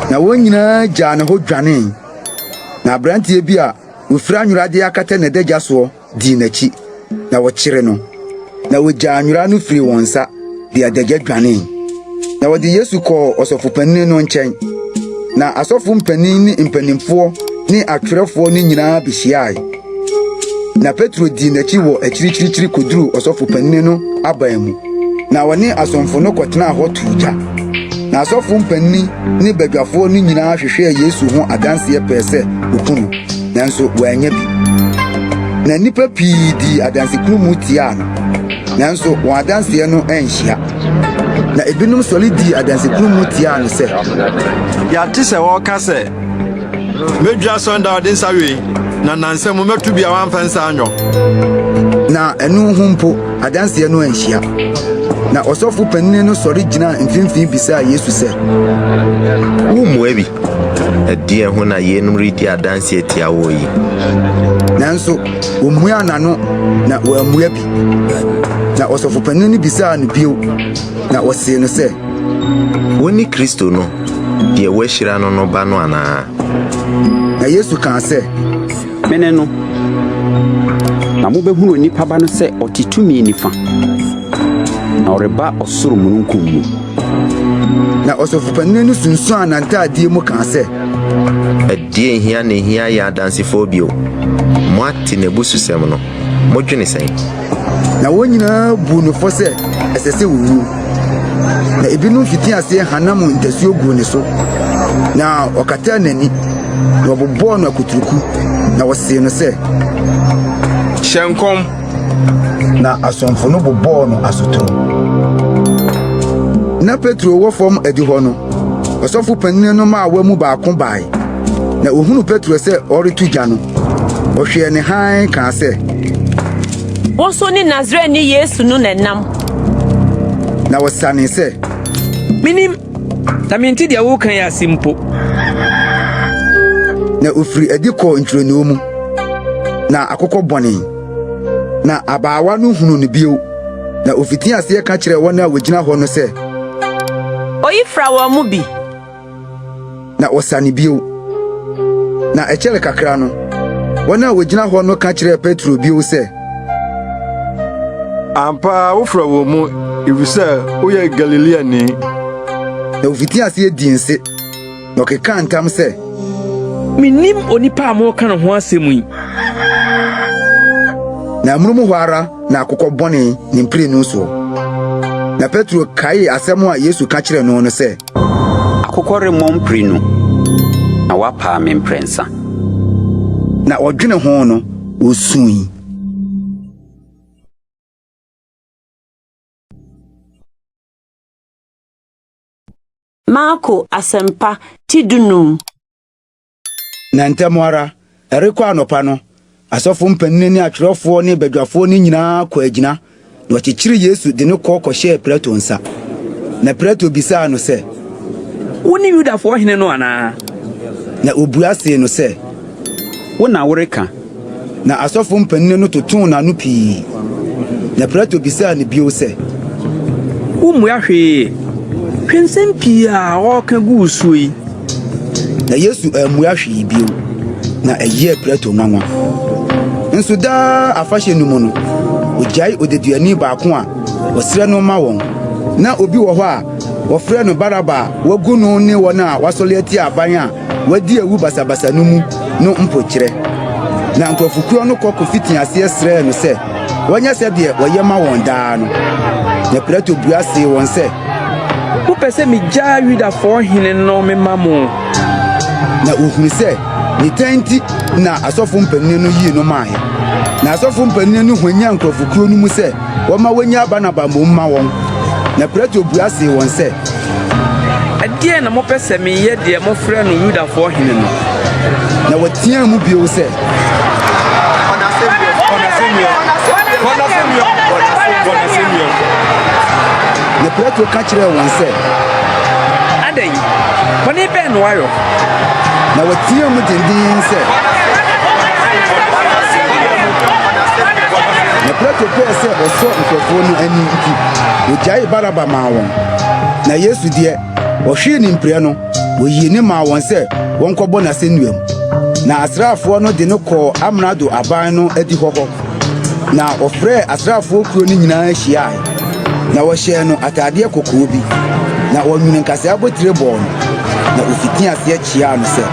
Na wɔn nyinaa gyaa ne hɔ dwanee. Na aberanteɛ bi a ofira nwera de akata n'adagya soɔ dii n'akyi, na wɔkyeree no. Na wɔgyaa nwera no firii wɔn nsa de adagya dwanee. Na wɔde Yesu kɔɔ ɔsɔfopanin no nkyɛn. Na asɔfo mpanin ne mpanimfoɔ ne atwerɛfoɔ no nyinaa behyiae. Na Petro dii n'akyi wɔ akyirikyirikyiri koduruu ɔsɔfo panyin no aban mu, na ɔne asomfo no kɔtenaa hɔ too gya. Na asɔfo mpanyin ne badwafoɔ no nyinaa hwehwɛɛ Yesu ho adanseɛ pɛɛ sɛ woku no, nanso wɔannya bi. Na nnipa pii dii adansekurumu tiaa no, nanso wɔn adanseɛ no anhyia. Na ebinom sɔre dii adansekurumu tiaa no sɛ, Yɛate sɛ wɔreka sɛ, 'Medwira asɔredan a wɔde nsa yɔe, na nnansa mu mɛto bi a wɔamfa nsa anyɔ. Na ɛno ho mpo, adanseɛ no anhyia. Na ɔsɔfo panin no sɔre gyinaa mfimfini bisaa Yesu sɛ, Wummua bi? Ɛdeɛn ho na yeinom redi adanseɛ tia woɔ yi? Nanso ɔmmuaa n'ano na wammua bi. Na ɔsɔfo panin no bisaa no bio, na ɔsee no sɛ, Wone Kristo no, deɛ wɔahyira no no ba no anaa? Na Yesu kaa sɛ, Mene no, na mobɛhunu Onipa Ba no sɛ ɔte tumi nifa, na ɔreba ɔsoro mununkum mu. Na ɔsɔfopanin no sunsuan n'ntaadeɛ mu kaa sɛ, Ɛdeɛn hia na ɛhia yɛn adansefoɔ bio? Moate n'abususɛm no, modwene sɛn? Na wɔn nyinaa buu no fɔ sɛ ɛsɛ sɛ owuo. Na ebinom fitii aseɛ hanam ntasuo guu ne so, na wɔkataa n'ani, na wɔbobɔɔ no akuturuku, na wɔsee no sɛ, Hyɛ nkɔm! Na asomfo no bobɔɔ no asotoro. Na Petro wɔ fam adihɔ no, ɔsɔfo panyin no mmaawa mu baako bae, na ohunuu Petro sɛ ɔreto gya no, ɔhwɛɛ ne hann kaa sɛ, Wo nso ne Nasareni Yesu no na ɛnam. Na ɔsanee sɛ, Minnim, na mente deɛ woreka yi ase mpo. Na ofiri adi kɔɔ ntwironoo mu, na akokɔ bɔnee. Na abaawa no hunuu no bio, na ofitii aseɛ ka kyerɛɛ wɔn a wogyina hɔ no sɛ, Oyi fra wɔn mu bi. Na wɔsane bio. Na ɛkyɛree kakra no, wɔn a wogyina hɔ no ka kyerɛɛ Petro bio sɛ, Ampa ara wofra wɔn mu, efisɛ woyɛ Galileani. Na ofitii aseɛ dii nse, na ɔkekaa ntam sɛ, Minnim onipa a moreka ne ho asɛm yi. Na amonom hɔ ara na akokɔ bɔnee ne mprenu soɔ. Na Petro kaee asɛm a Yesu ka kyerɛɛ no no sɛ, Akokɔ remmɔ mprenu, na woapaa me mprɛnsa. Na ɔdwene ho no, osui. Marko Asɛmpa ti dunum. Na ntɛm ara, ɛrekɔ anɔpa no, asɔfo mpanyin ne atwerɛfoɔ ne badwafoɔ no nyinaa kɔɔ agyina, na wɔkyekyeree Yesu de no kɔ kɔhyɛɛ Pilato nsa. Na Pilato bisaa no sɛ, Wone Yudafoɔ hene no anaa? Na obua see no sɛ, Wo na woreka. Na asɔfo mpanyin no totoo n'ano pii. Na Pilato bisaa no bio sɛ, Wummua hwee? Hwɛ nsɛm pii a ɔreka gu wo so yi. Na Yesu ammua hwee bio, na ɛyɛɛ Pilato nwanwa. Nso daa afahyɛ no mu no, ogyae odeduani baako a wɔsrɛ no ma wɔn. Na obi wɔ hɔ a wɔfrɛ no Baraba a wɔagu no ne wɔn a wɔasɔre atia aban a wɔadi awu basabasa no mu no mpokyerɛ. Na nkurɔfokuo no kɔ kofitii aseɛ srɛɛ no sɛ wɔnyɛ sɛdeɛ wɔyɛ ma wɔn daa no. Na Pilato bua see wɔn sɛ, Mopɛ sɛ migyaa Yudafoɔ hene no mema mo? Na ohunu sɛ nitan nti na asɔfo mpanyin no yii no mae. Na asɔfo mpanyin no hwanyan nkurɔfokuo no mu sɛ wɔmma wonnyaa Barnaba mmom mma wɔn. Na Pilato bua see wɔn sɛ, Ɛdeɛn na mopɛ sɛ meyɛ deɛ mofrɛ no Yudafoɔ hene no? Na wɔteaa mu bio sɛ, Na Pilato ka kyerɛɛ wɔn sɛ, Adɛn, bɔne bɛn na wayɔ? Na wɔteaa mu denden sɛ, Na Pilato pɛɛ sɛ ɔsɔ nkurɔfoɔ no ani nti, ogyaee Baraba maa wɔn. Na Yesu deɛ, wɔhwee no mpire no, wɔyii no maa wɔn sɛ wɔnkɔbɔ no asɛnnua mu. Na asraafoɔ no de no kɔɔ amrado aban no adihɔ hɔ, na wɔfrɛɛ asraafoɔ kuo no nyinaa hyiae, na wɔhyɛɛ no ataadeɛ kɔkɔɔ bi, na wɔnwene nkasɛɛ abotire bɔɔ no, na wɔfitii aseɛ kyeaa no sɛ,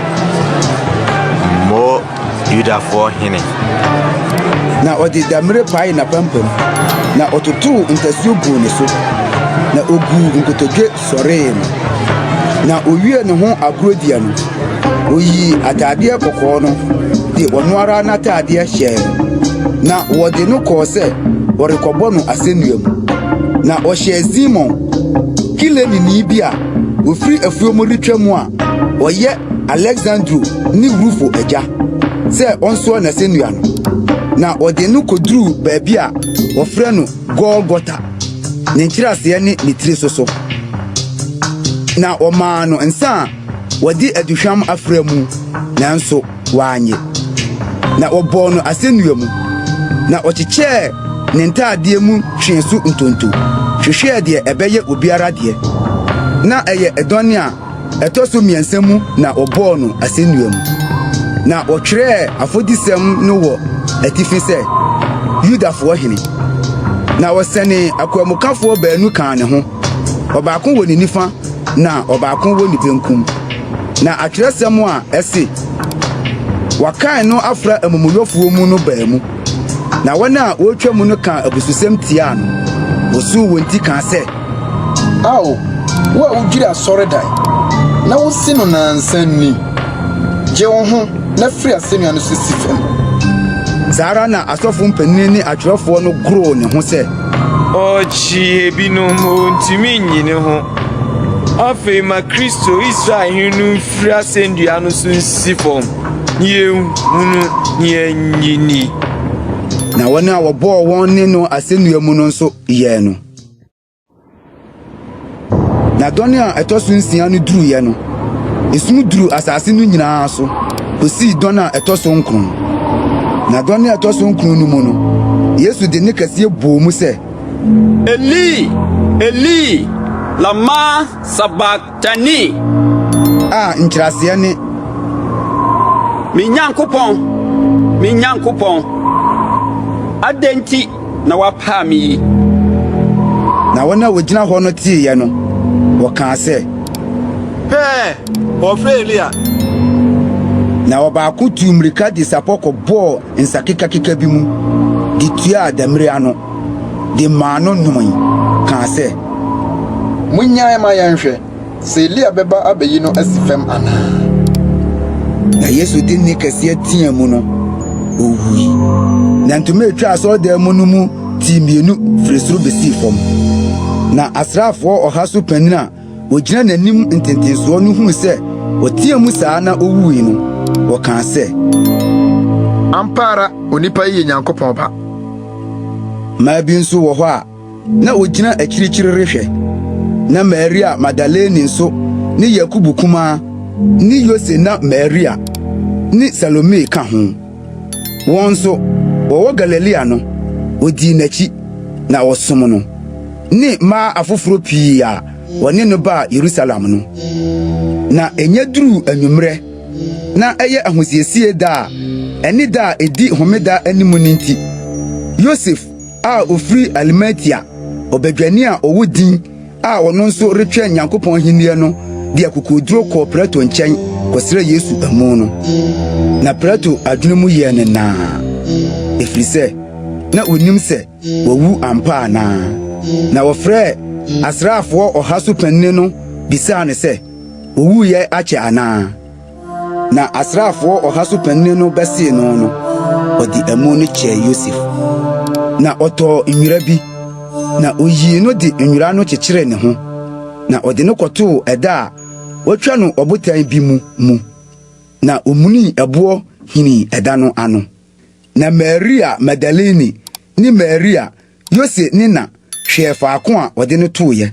Mo Yudafoɔ hene! Na ɔde dammire paee n'apampam, na ɔtotoo ntasuo guu ne so, na oguu nkotodwe sɔree no. Na owiee ne ho agorɔdie no, oyii ataadeɛ kɔkɔɔ no de ɔno ara n'ataadeɛ hyɛɛ no. Na wɔde no kɔɔ sɛ wɔrekɔbɔ no asɛnnua mu. Na ɔhyɛɛ Simon, Kireneni bi a ofiri afuom retwa mu a ɔyɛ Aleksandro ne Rufo agya, sɛ ɔnsoa n'asɛnnua no. Na ɔde no koduruu baabi a wɔfrɛ no Golgota, ne nkyerɛaseɛ ne Ne Tiri So So. Na wɔmaa no nsa a wɔde aduhwam afra mu, nanso wannye. Na wɔbɔɔ no asɛnnua mu, na wɔkyekyɛɛ ne ntadeɛ mu twee so ntonto, hwehwɛɛ deɛ ɛbɛyɛ obiara deɛ. Na ɛyɛ ɛdɔn a ɛtɔ so mmiɛnsa mu na wɔbɔɔ no asɛnnua mu. Na wɔtwerɛɛ afɔdisɛm no wɔ atifi sɛ, Yudafoɔ Hene. Na wɔsɛnee akwanmukafoɔ baanu kaa ne ho, ɔbaako wɔ ne nifa na ɔbaako wɔ ne benkum. Na atwerɛsɛm a ɛse, Wɔakan no afra amumuyɔfoɔ mu no baa mu. Na wɔn a wɔretwa mu no kaa abususɛm tiaa no, wosoo wɔn ti kaa sɛ, Ao, wo a wudwiri asɔredan na wusi no nnansa ni, gye wo ho na firi asennua no so si fam. Saa ara na asɔfo mpanyin ne atwerɛfoɔ no goroo ne ho sɛ, Ɔkyi ebinom, ontumi nyi ne ho. Afei ma Kristo, Israel hene no mfiri asɛnnua no so nsi fam, na yɛnhunu na yɛnnye nni. Na wɔn a wɔbɔɔ wɔn ne no asɛnnua mu no nso yɛɛ no. Na dɔn a ɛtɔ so nsia no duruiɛ no, esum duruu asase no nyinaa so kosii dɔn a ɛtɔ so nkron. Na dɔn a ɛtɔ so nkron no mu no, Yesu de nne kɛseɛ bɔɔ mu sɛ, Eli, Eli, lama sabaktani? A nkyerɛaseɛ ne. Me Nyankopɔn, me Nyankopɔn, adɛn nti na woapaa me yi? Na wɔn a wɔgyina hɔ no teeɛ no, wɔkaa sɛ, Hwɛ! Ɔrefrɛ Elia. Na ɔbaako tuu mmirika de sapɔ kɔbɔɔ nsa kekakeka bi mu de tuaa demmire ano de maa no nomee kaa sɛ, Munnyae ma yɛnhwɛ sɛ Elia bɛba abeyi no asi fam anaa. Na Yesu de nne kɛseɛ teɛɛ mu no, owui. Na ntoma a etwa asɔredan mu no mu tii mmienu firi soro besii fam. Na asraafoɔ ɔha so panin a Wogyina n'anim ntentensoɔ no huu sɛ ɔteɛɛ mu saa na owui no, wɔkaa sɛ. Ampa ara onipa yi yɛ Nyankopɔn Ba. Mmaa bi nso wɔ hɔ a na wogyina akyirikyiri rehwɛ. Na Maria Magdalene nso ne Yakobo kumaa ne Yose na Maria ne Salome ka ho. Wɔn nso, wɔwɔ Galilea no, wodii n'akyi na wɔsom no. ne mmaa afoforo pii a wɔne no baa Yerusalem no. Na enya duruu anwummere, na ɛyɛ ahosiesie da a ɛne da a edi homeda anim no nti, Yosef a ofiri Arimatea, ɔbadwani a ɔwɔ din a ɔno nso retwɛn Nyankopɔn ahenni no, de akokoduru kɔɔ Pilato nkyɛn kɔsrɛɛ Yesu amu no. Na Pilato adwene mu yɛɛ no naa, ɛfiri sɛ na onim sɛ wawu ampa anaa. Na wɔfrɛɛ asraafoɔ ɔha so panin no bisaa no sɛ, Owuiɛ akyɛ anaa? Na asraafoɔ ɔha so panin no bɛsee no no, ɔde amu no kyɛɛ Yosef. Na ɔtɔɔ nwera bi, na oyii no de nwera no kyekyeree ne ho, na ɔde no kɔtoo ɛda a wɔatwa no ɔbotan bi mu mu, na omunii ɛboɔ hinii ɛda no ano. Na Maria Magdalene ne Maria, Yose ne na, hwɛɛ faako a wɔde no toeɛ.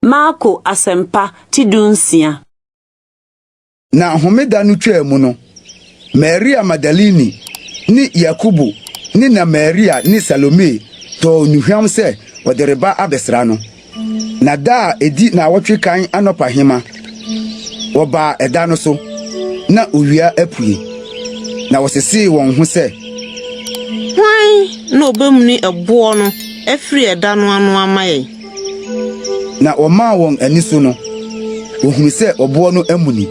Marko Asɛmpa ti dunsia. Na homeda no twaa mu no, Maria Magdalene ne Yakobo ne na Maria ne Salome tɔɔ nnuhwam sɛ wɔde reba abɛsra no. Na da a edi naawɔtwe kan anɔpahema, wɔbaa ɛda no so, na owia apue. Na wɔsesee wɔn ho sɛ. Hwan na obemuni ɛboɔ no afiri ɛda no ano ama yɛn? Na wɔmaa wɔn ani so no, wɔhunuu sɛ ɔboɔ no amuni,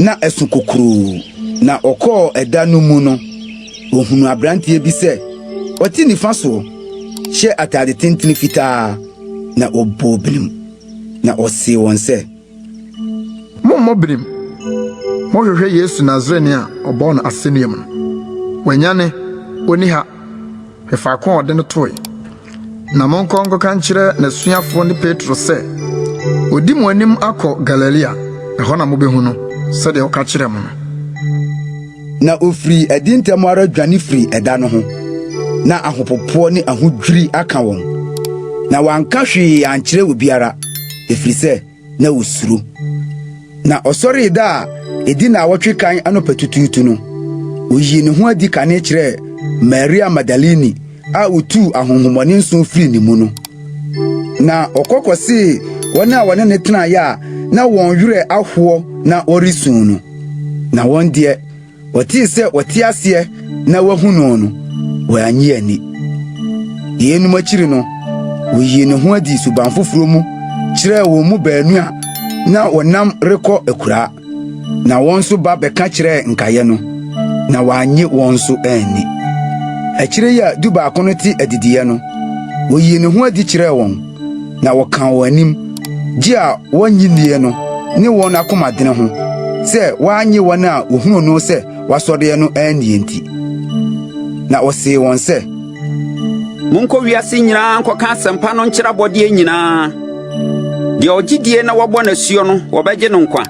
na ɛso kokuroo. Na wɔkɔɔ ɛda no mu no, wɔhunuu aberanteɛ bi sɛ ɔte nifa soɔ, hyɛ atade tentene fitaa, na ɔbɔɔ binim. Na ɔsee wɔn sɛ. Mommɔ binim. Mohwehwɛ Yesu Nasareni a wɔbɔɔ no asennua mu no. Wanyane, onni ha. Hwɛ faako a wɔde no toe. Na monkɔ nkɔka nkyerɛ n'asuafoɔ ne Petro sɛ, 'Odi mo anim akɔ Galilea, ɛhɔ na mubehu no, sɛdeɛ ɔka kyerɛɛ mo no. Na ofirii adi ntɛm ara dwane firii ɛda no ho, na ahopopoɔ ne ahodwiri aka wɔn. Na wɔanka hwee ankyerɛ obiara, ɛfiri sɛ na wɔsuro. Na ɔsɔree da a edi nnaawɔtwe kan anɔpatutuutu no, oyii ne ho adi kane kyerɛɛ Maria Magdalene a otuu ahonhommɔne nson firii ne mu no. Na ɔkɔ kɔsee wɔn a wɔne no tenaeɛ a na wɔn werɛ ahoɔ na wɔresu no. Na wɔn deɛ, wɔtee sɛ ɔte aseɛ na wɔahu no no, wɔannye anni. Yeinom akyiri no, oyii ne ho adi suban foforɔ mu kyerɛɛ wɔn mu baanu a na wɔnam rekɔ akuraa. Na wɔn nso ba bɛka kyerɛɛ nkaeɛ no, na wɔannye wɔn nso anni. Akyire yi a dubaako no te adidiiɛ no, oyii ne ho adi kyerɛɛ wɔn, na wɔkaa wɔn anim, gye a wɔnnye nnie no ne wɔn akomadene ho, sɛ wɔannye wɔn a wohunuu no sɛ wasɔreɛ no annie nti. Na ɔsee wɔn sɛ, Monkɔ wiase nyinaa nkɔka asɛmpa no nkyerɛ abɔdeɛ nyinaa. Deɛ ɔgye die na wɔbɔ no asuo no, wɔbɛgye no nkwa,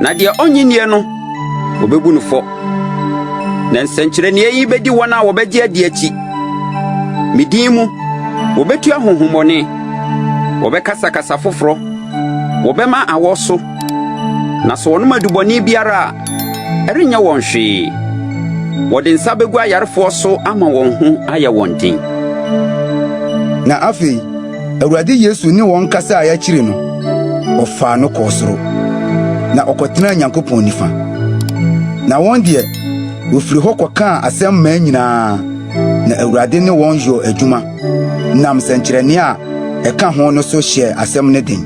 na deɛ ɔnnye nnie no, wɔbɛbu no fɔ. Na nsɛnkyerɛnneɛ yi bɛdi wɔn a wɔbɛgye adi akyi. Me din mu, wɔbɛtu ahonhommɔne, wɔbɛkasa kasa foforɔ, wɔbɛma awɔ so, na sɛ wɔnom adubɔne biara a, ɛrenyɛ wɔn hwee. Wɔde nsa bɛgu ayarefoɔ so ama wɔn ho ayɛ wɔn den. Na afei, Awurade Yesu ne wɔn kasae akyiri no, ɔfaa no kɔɔ soro, na ɔkɔtenaa Nyankopɔn nifa. Na wɔn deɛ, wɔfiri hɔ kɔkaa asɛm mmaa nyinaa, na Awurade ne wɔn yɔɔ adwuma, nam nsɛnkyerɛnne a ɛka ho no so hyɛɛ asɛm no den.